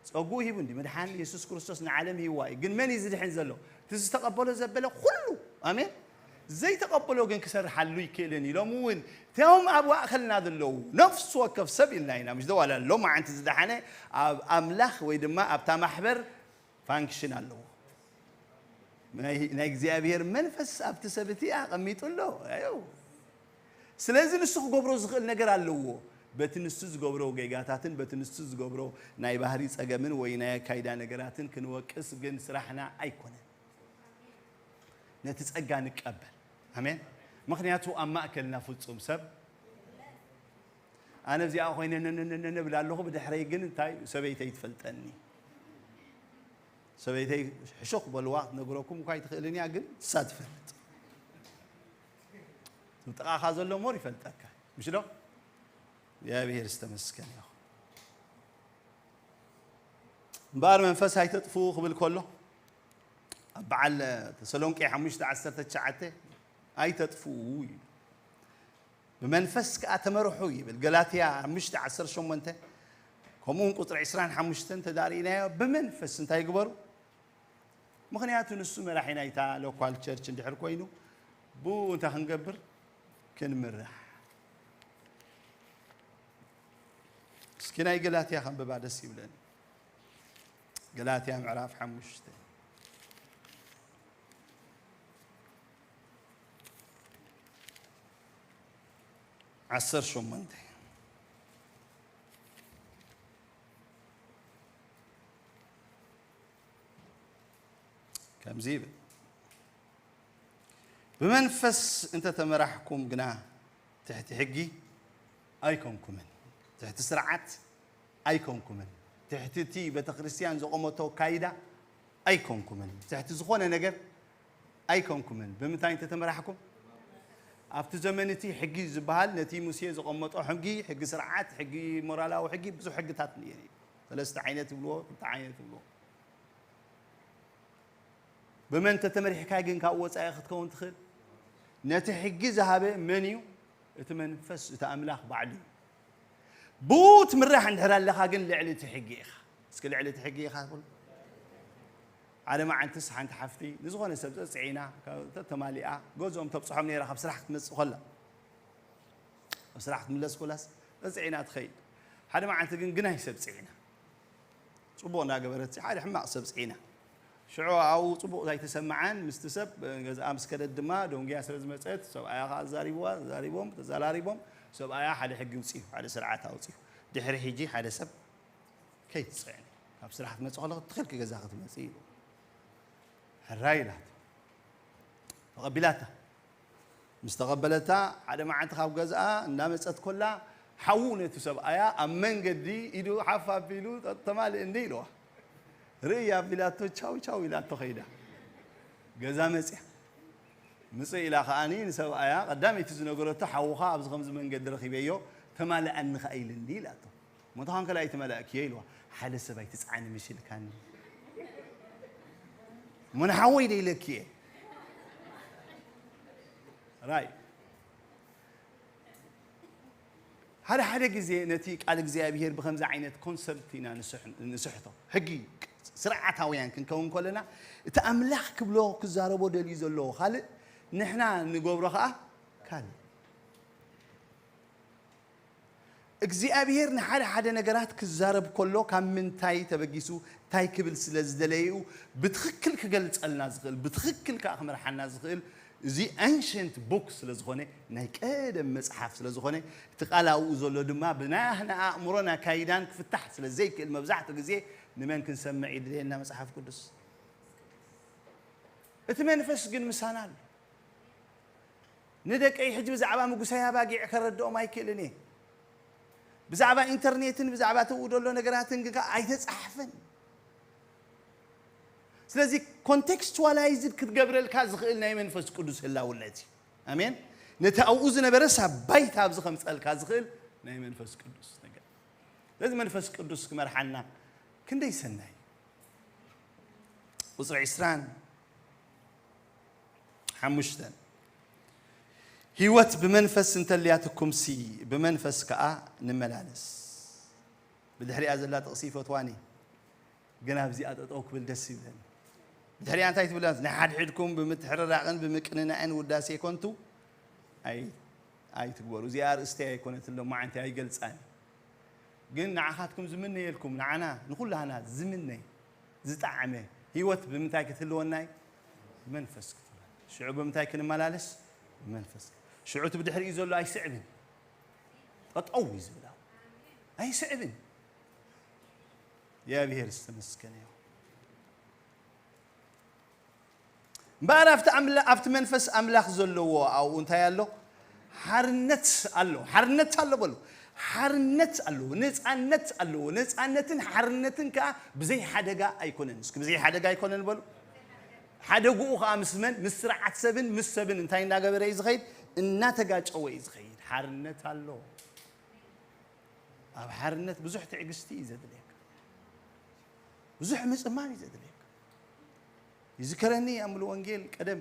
ጸግኡ ሂቡ እንዲ ምድሓን የሱስ ክርስቶስ ንዓለም ሂዋ እዩ። ግን መን እዩ ዝድሕን ዘሎ? እቲ ዝተቐበሎ ዘበለ ኩሉ። ኣሜን። ዘይተቐበሎ ግን ክሰርሓሉ ይክእልን እዩ። ሎም እውን እቶም ኣብ ማእከልና ዘለዉ ነፍሲ ወከፍ ሰብ ኢልና ኢና። ምሽ ደዋላ ሎም ዓንቲ ዝደሓነ ኣብ ኣምላኽ ወይ ድማ ኣብታ ማሕበር ፋንክሽን ኣለዎ። ናይ፣ ናይ እግዚኣብሔር መንፈስ ኣብቲ ሰብ እቲ ኣቐሚጡ ኣሎ። ኣዮ። ስለዚ ንሱ ክገብሮ ዝኽእል ነገር ኣለዎ። በቲ ንሱ ዝገብሮ ጌጋታትን በቲ ንሱ ዝገብሮ ናይ ባህሪ ጸገምን ወይ ናይ ኣካይዳ ነገራትን ክንወቅስ ግን ስራሕና ኣይኮነን። ነቲ ጸጋ ንቀበል። ኣሜን። ምኽንያቱ ኣብ ማእከልና ፍጹም ሰብ ኣነ እዚኣ ኮይነ ነነነነ እብል ኣለኹ፣ ብድሕረይ ግን እንታይ ሰበይተይ ትፈልጠኒ። ሰበይተይ ሕሹኽ በልዋ ክትነግረኩም እኳ ኣይትኽእልን እያ፣ ግን ንሳ ትፈልጥ። እቲ ጥቓኻ ዘሎ እምበር ይፈልጠካ። ምሽ ዶ? እግዚኣብሔር ዝተመስገነ ይኹን። እምበኣር መንፈስ ኣይተጥፍኡ ክብል ከሎ ኣብ በዓል ተሰሎንቄ ሓሙሽተ ዓሰርተ ትሽዓተ ኣይተጥፍኡ እዩ። ብመንፈስ ከኣ ተመርሑ ይብል። ገላትያ ሓሙሽተ ዓሰርተ ሸሞንተ ከምኡ እውን ቁጽሪ ዕስራን ሓሙሽተን ተዳርእናዮ ብመንፈስ እንታይ ይግበሩ? ምኽንያቱ ንሱ መራሒ ናይታ ሎካል ቸርች እንድሕር ኮይኑ ብኡ እንታይ ክንገብር? ክንምራሕ። እስኪ ናይ ገላትያ ከንብባ ደስ ይብለኒ። ገላትያ ምዕራፍ ሓሙሽተ ዓሰርተ ሸሞንተ ከምዚ ይብል፣ ብመንፈስ እንተተመራሕኩም ግና ትሕቲ ሕጊ ኣይኮንኩምን፣ ትሕቲ ስርዓት ኣይኮንኩምን፣ ትሕቲ እቲ ቤተ ክርስቲያን ዘቆመቶ ካይዳ ኣይኮንኩምን፣ ትሕቲ ዝኾነ ነገር ኣይኮንኩምን። ብምንታይ እንተተመራሕኩም? ኣብቲ ዘመን እቲ ሕጊ ዝበሃል ነቲ ሙሴ ዘቐመጦ ሕጊ፣ ሕጊ ስርዓት፣ ሕጊ ሞራላዊ ሕጊ፣ ብዙሕ ሕግታት ነይሩ እዩ። ሰለስተ ዓይነት ይብልዎ፣ ክልተ ዓይነት ይብልዎ። ብመን ተተመሪሕካ ግን ካብኡ ወጻኢ ክትከውን ትኽእል? ነቲ ሕጊ ዝሃበ መን እዩ? እቲ መንፈስ፣ እቲ ኣምላኽ ባዕሉ እዩ። ብኡ ትምራሕ እንድሕር ኣለኻ ግን ልዕሊ እቲ ሕጊ ኢኻ። እስኪ ልዕሊ እቲ ሕጊ ኢኻ ትብሉ። ሓደ መዓልትስ ሓንቲ ሓፍቲ ንዝኾነ ሰብ ጸጽዒና፣ ካብ ተማሊኣ፣ ገዝኦም ተብጽሖም ነይራ ካብ ስራሕ ክትመጽእ ከላ። ኣብ ስራሕ ክትምለስ ኮላስ ጸጽዒና ትኸይድ። ሓደ መዓልቲ ግን ግናይ ሰብ ጽዒና። ጽቡቕ እንዳገበረት ሓደ ሕማቕ ሰብ ጽዒና። ሽዑ ኣብኡ ጽቡቕ ኣይተሰምዓን። ምስቲ ሰብ ገዝኣ ምስ ከደት ድማ ደንጉያ ስለ ዝመጸት ሰብኣያ ከኣ ኣዛሪብዋ፣ ተዛሪቦም፣ ተዘራሪቦም ሰብኣያ ሓደ ሕጊ ኣውጺኡ፣ ሓደ ስርዓት ኣውጺኡ። ድሕሪ ሕጂ ሓደ ሰብ ከይትጽዕኒ፣ ካብ ስራሕ ክትመጺ ከለኺ ትኽልኪ ገዛ ክትመጺ ኢሉ። ሕራይ ኢላቶ። ተቐቢላታ። ምስ ተቐበለታ ሓደ መዓልቲ ካብ ገዝኣ እንዳመጸት ኮላ ሓዉ ነቲ ሰብኣያ ኣብ መንገዲ ኢዱ ሓፍ ኣቢሉ "ተማልእኒ" ኢልዋ። ርእይ ኣቢላቶ ቻው ቻው ኢላቶ ከይዳ። ገዛ መጽያ። ምጽእ ኢላ ከኣኒ ንሰብኣያ ቀዳመይቲ ዝነገረቶ "ሓውኻ ኣብዚ ከምዚ መንገዲ ረኺበዮ ተማልኣኒ ከኣ ኢልኒ" ኢላቶ። "እሞ ተኻን ከላ ኣይተመላእክዮ" ኢልዋ። "ሓደ ሰብ ኣይትጽዓኒ መሲልካኒ እሞ ንሓወይ ዶ ኢለኪ እየ?" ራይ ሓደ ሓደ ግዜ ነቲ ቃል እግዚኣብሄር ብኸምዚ ዓይነት ኮንሰፕት ኢና ንስሕ- ንስሕቶ። ሕጊ ስርዓታውያን ክንከውን ከለና እቲ ኣምላኽ ክብሎ ክዛረቦ ደልዩ ዘለዎ ካልእ፣ ንሕና ንገብሮ ኸኣ ካልእ። እግዚኣብሄር ንሓደ ሓደ ነገራት ክዛረብ ከሎ ካብ ምንታይ ተበጊሱ እንታይ ክብል ስለ ዝደለየኡ ብትኽክል ክገልጸልና ዝኽእል፣ ብትኽክል ከኣ ክመርሓና ዝኽእል እዚ ኣንሸንት ቡክ ስለ ዝኾነ፣ ናይ ቀደም መጽሓፍ ስለ ዝኾነ፣ እቲ ቃል ኣብኡ ዘሎ ድማ ብናህና ኣእምሮን ኣካይዳን ክፍታሕ ስለ ዘይክእል መብዛሕትኡ ግዜ ንመን ክንሰምዕ ይድልየና መጽሓፍ ቅዱስ? እቲ መንፈስ ግን ምሳና ኣሎ። ንደቀይ ሕጂ ብዛዕባ ምጉሳይ ኣባጊዕ ከረድኦም ኣይክእልን እየ። ብዛዕባ ኢንተርኔትን ብዛዕባ ትብኡ ዘሎ ነገራትን ግን ከኣ ኣይተጻሕፈን። ስለዚ ኮንቴክስቹዋላይዝድ ክትገብረልካ ዝኽእል ናይ መንፈስ ቅዱስ ህላውነት እዩ። ኣሜን። ነቲ ኣብኡ ዝነበረ ሳባይት ኣብዚ ከምጸልካ ዝኽእል ናይ መንፈስ ቅዱስ ነገር። ስለዚ መንፈስ ቅዱስ ክመርሓና ክንደይ ሰናይ። ቁጽሪ ዕስራን ሓሙሽተን፣ ህይወት ብመንፈስ እንተልያትኩምሲ ብመንፈስ ከኣ ንመላለስ። ብድሕሪኣ ዘላ ጥቕሲ ይፈትዋኒ፣ ግን ኣብዚኣ ጠጠው ክብል ደስ ይብለኒ። ብድሕሪኣ እንታይ ትብለና? ንሓድሕድኩም ብምትሕርራቕን ብምቅንናእን ውዳሴ ከንቱ ኣይ ኣይትግበሩ። እዚኣ ኣርእስተይ ኣይኮነትን፣ ሎማዓንቲ ኣይገልጻን። ግን ንዓኻትኩም ዝምነየልኩም፣ ንዓና ንኹላህና ዝምነይ ዝጠዓመ ህይወት ብምንታይ ክትህልወና እዩ? ብመንፈስ ክትህልወና። ሽዑ ብምንታይ ክንመላለስ? ብመንፈስ። ሽዑ እቲ ብድሕሪኡ ዘሎ ኣይስዕብን፣ ጠጠው እዩ ዝብል፣ ኣይስዕብን። እግዚኣብሔር ዝተመስገነ ይኹን። እምበኣር ኣብቲ ኣምላ- ኣብቲ መንፈስ ኣምላኽ ዘለዎ ኣብኡ እንታይ ኣሎ? ሓርነት ኣሎ። ሓርነት ኣሎ በሉ። ሓርነት ኣለዎ፣ ነፃነት ኣለዎ። ነፃነትን ሓርነትን ከዓ ብዘይ ሓደጋ ኣይኮነን። እስኪ ብዘይ ሓደጋ ኣይኮነን በሉ። ሓደግኡ ከዓ ምስ መን? ምስ ስርዓት ሰብን ምስ ሰብን እንታይ እናገበረ እዩ ዝኸይድ? እናተጋጨወ እዩ ዝኸይድ። ሓርነት ኣሎ። ኣብ ሓርነት ብዙሕ ትዕግስቲ እዩ ዘድልየካ። ብዙሕ ምጽማም እዩ ዘድልየካ። ይዝከረኒ ኣብ ሙሉ ወንጌል ቀደም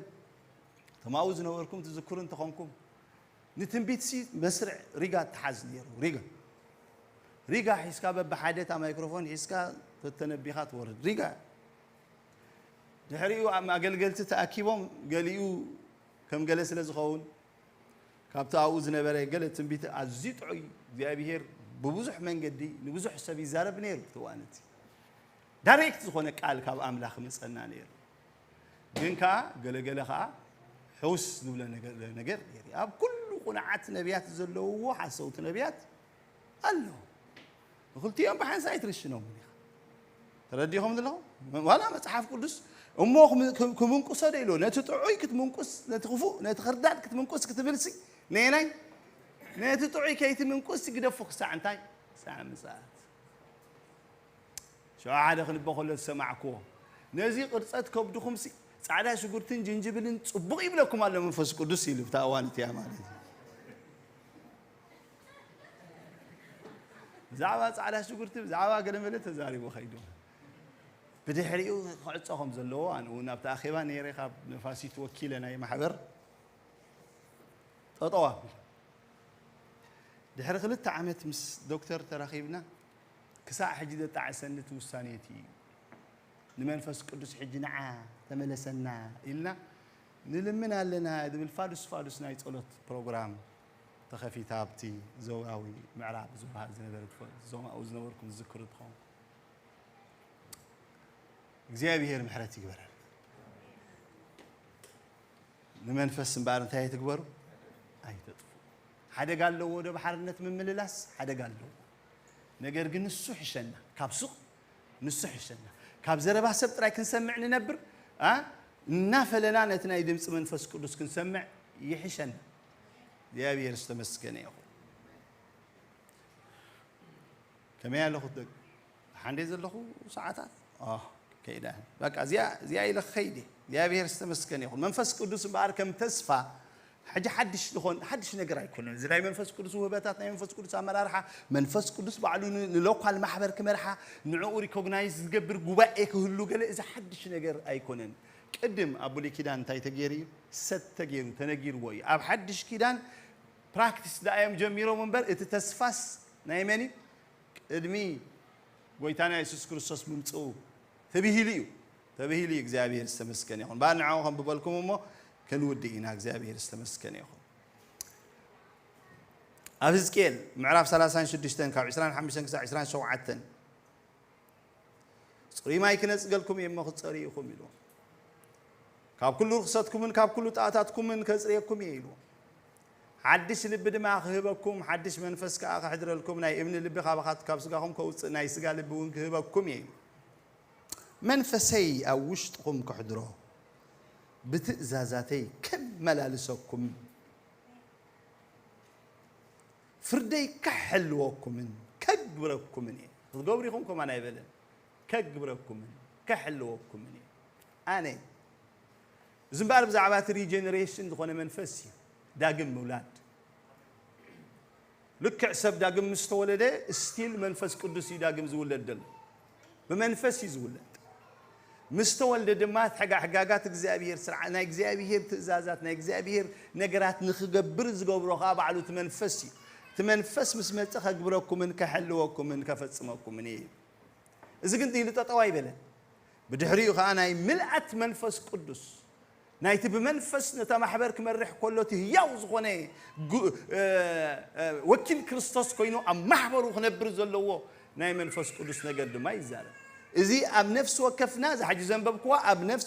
እቶም ኣብኡ ዝነበርኩም ትዝክሩ እንተኾንኩም፣ ንትንቢትሲ መስርዕ ሪጋ ትሓዝ ነይሩ። ሪጋ፣ ሪጋ ሒዝካ በብሓደ እታ ማይክሮፎን ሒዝካ ተተነቢኻ ትወርድ። ሪጋ። ድሕሪኡ ኣብ ኣገልገልቲ ተኣኪቦም ገሊኡ ከም ገለ ስለ ዝኸውን ካብቲ ኣብኡ ዝነበረ ገለ ትንቢት ኣዝዩ ጥዑይ፣ እግዚኣብሄር ብብዙሕ መንገዲ ንብዙሕ ሰብ ይዛረብ ነይሩ። እቲ እዋን እቲ ዳይሬክት ዝኾነ ቃል ካብ ኣምላኽ ይመጸና ነይሩ። ግን ከኣ ገለገለ ከኣ ሕውስ ዝብለ ነገር ነገር ነይሩ። ኣብ ኩሉ ቁኑዓት ነቢያት ዘለውዎ ሓሰውቲ ነቢያት ኣሎ። ንክልቲኦም ብሓንሳእ ኣይትርሽኖምን ኢኻ። ተረዲኹም ዘለኹም? ዋላ መጽሓፍ ቅዱስ እሞ ክም- ክም- ክምንቁሶ ዶ ኢልዎ? ነቲ ጥዑይ ክትምንቁስ፣ ነቲ ክፉእ፣ ነቲ ክርዳድ ክትምንቁስ ክትብልሲ፣ ነየናይ? ነቲ ጥዑይ ከይትምንቁስ ግደፉ ክሳዕ እንታይ? ክሳዕ ምጽኣት። ሽዑ ሓደ ክንበ ከሎ ዝሰማዕክዎ፣ ነዚ ቅርጸት ከብድኹምሲ ጻዕዳ ሽጉርትን ጅንጅብልን ጽቡቕ ይብለኩም ኣሎ መንፈስ ቅዱስ ኢሉ፣ ብታ እዋን እቲኣ ማለት እዩ። ብዛዕባ ጻዕዳ ሽጉርቲ፣ ብዛዕባ ገለመለ ተዛሪቡ ከይዱ። ብድሕሪኡ ክዕጾ ከም ዘለዎ፣ ኣነ እውን ኣብቲ ኣኼባ ነይረ፣ ካብ ነፋሲት ወኪለ ናይ ማሕበር ጠጠው ኣቢለ። ድሕሪ ክልተ ዓመት ምስ ዶክተር ተራኺብና፣ ክሳዕ ሕጂ ዘጣዕሰኒ እቲ ውሳኔ እቲ እዩ። ንመንፈስ ቅዱስ ሕጂ ንዓ ተመለሰና ኢልና ንልምን ኣለና ዝብል ፋዱስ ፋዱስ ናይ ጸሎት ፕሮግራም ተኸፊታ ኣብቲ ዞባዊ ምዕራብ ዝበሃል ዝነበረ ትፈ-፣ ዞባኡ ዝነበርኩም ዝዝክሩ ትኸውን። እግዚኣብሔር ምሕረት ይግበረን። ንመንፈስ እምበኣር እንታይ ኣይትግበሩ? ኣይተጥፉ። ሓደጋ ኣለዎ ዶ ባሕርነት ምምልላስ? ሓደጋ ኣለዎ። ነገር ግን ንሱ ሕሸና። ካብ ሱቕ ንሱ ሕሸና። ካብ ዘረባ ሰብ ጥራይ ክንሰምዕ ንነብር፣ ኣ፣ እናፈለና ነቲ ናይ ድምፂ መንፈስ ቅዱስ ክንሰምዕ ይሕሸና። እግዚኣብሔር ዝተመስገነ ይኹን። ከመይ ኣለኹ ደቂ? ሓንዴ ዘለኹ ሰዓታት? ኦ፣ ከይዳ። በቃ እዚኣ፣ እዚኣ ኢለ ክኸይድ እየ። እግዚኣብሔር ዝተመስገነ ይኹን። መንፈስ ቅዱስ እምበኣር ከም ተስፋ፣ ሕጂ ሓድሽ ዝኾን፣ ሓድሽ ነገር ኣይኮነን። እዚ ናይ መንፈስ ቅዱስ ውህበታት፣ ናይ መንፈስ ቅዱስ ኣመራርሓ፣ መንፈስ ቅዱስ ባዕሉ ን-፣ ንሎካል ማሕበር ክመርሓ፣ ንዕኡ ሪኮግናይዝ ዝገብር ጉባኤ ክህሉ ገለ፣ እዚ ሓድሽ ነገር ኣይኮነን። ቅድም ኣብ ብሉይ ኪዳን እንታይ ተገይሩ እዩ? ሰት ተገይሩ፣ ተነጊርዎ እዩ። ኣብ ሓድሽ ኪዳን ፕራክቲስ ደኣ እዮም ጀሚሮም እምበር፣ እቲ ተስፋስ ናይ መን እዩ? ቅድሚ ጎይታና የሱስ ክርስቶስ ምምጽኡ ተብሂሉ እዩ። ተብሂሉ እዩ። እግዚኣብሔር ዝተመስገነ ይኹን። ባር ንዓኹም ከም ብበልኩም እሞ ክንውድእ ኢና። እግዚኣብሔር ዝተመስገነ ይኹን። ኣብ ህዝቅኤል ምዕራፍ ሰላሳን ሽዱሽተን ካብ ዕስራን ሓሙሽተን ክሳብ ዕስራን ሸውዓተን፣ "ጽሩይ ማይ ክነጽገልኩም እየ እሞ ክትጸርዩ ኢኹም" ኢሉ። "ካብ ኩሉ ርኽሰትኩምን ካብ ኩሉ ጣእታትኩምን ከጽርየኩም እየ" ኢሉ። "ሓድሽ ልቢ ድማ ክህበኩም፣ ሓድሽ መንፈስ ከኣ ከሕድረልኩም፣ ናይ እምኒ ልቢ ካባኻት-፣ ካብ ስጋኹም ከውጽእ፣ ናይ ስጋ ልቢ እውን ክህበኩም እየ" ኢሉ። "መንፈሰይ ኣብ ውሽጥኹም ከሕድሮ፣ ብትእዛዛተይ ከመላልሰኩም፣ ፍርደይ ከሕልወኩምን ከግብረኩምን እየ።" ክትገብሩ ኢኹም ከማን ኣይበለን። "ከግብረኩምን ከሕልወኩምን እየ ኣነ።" እዚ እምበኣር ብዛዕባ እቲ ሪጀነሬሽን ዝኾነ መንፈስ እዩ። ዳግም ምውላድ። ልክዕ ሰብ ዳግም ምስ ተወለደ፣ ስቲል መንፈስ ቅዱስ እዩ ዳግም ዝውለድ ዘሎ። ብመንፈስ እዩ ዝውለድ። ምስ ተወልደ ድማ ሕጋሕጋጋት እግዚኣብሔር፣ ስርዓ-፣ ናይ እግዚኣብሔር ትእዛዛት፣ ናይ እግዚኣብሔር ነገራት ንኽገብር ዝገብሮ ኸዓ ባዕሉ እቲ መንፈስ እዩ። እቲ መንፈስ ምስ መጸ ከግብረኩምን ከሕልወኩምን ከፈጽመኩምን እዩ። እዚ ግን ኢሉ ጠጠው ኣይበለን። ብድሕሪኡ ኸዓ ናይ ምልኣት መንፈስ ቅዱስ፣ ናይቲ ብመንፈስ ነታ ማሕበር ክመርሕ ከሎ እቲ ህያው ዝኾነ ጉ-፣ እ፣ እ፣ ወኪል ክርስቶስ ኮይኑ ኣብ ማሕበሩ ክነብር ዘለዎ ናይ መንፈስ ቅዱስ ነገር ድማ ይዛረብ። እዚ ኣብ ነፍሲ ወከፍና፣ እዛ ሕጂ ዘንበብክዋ ኣብ ነፍሲ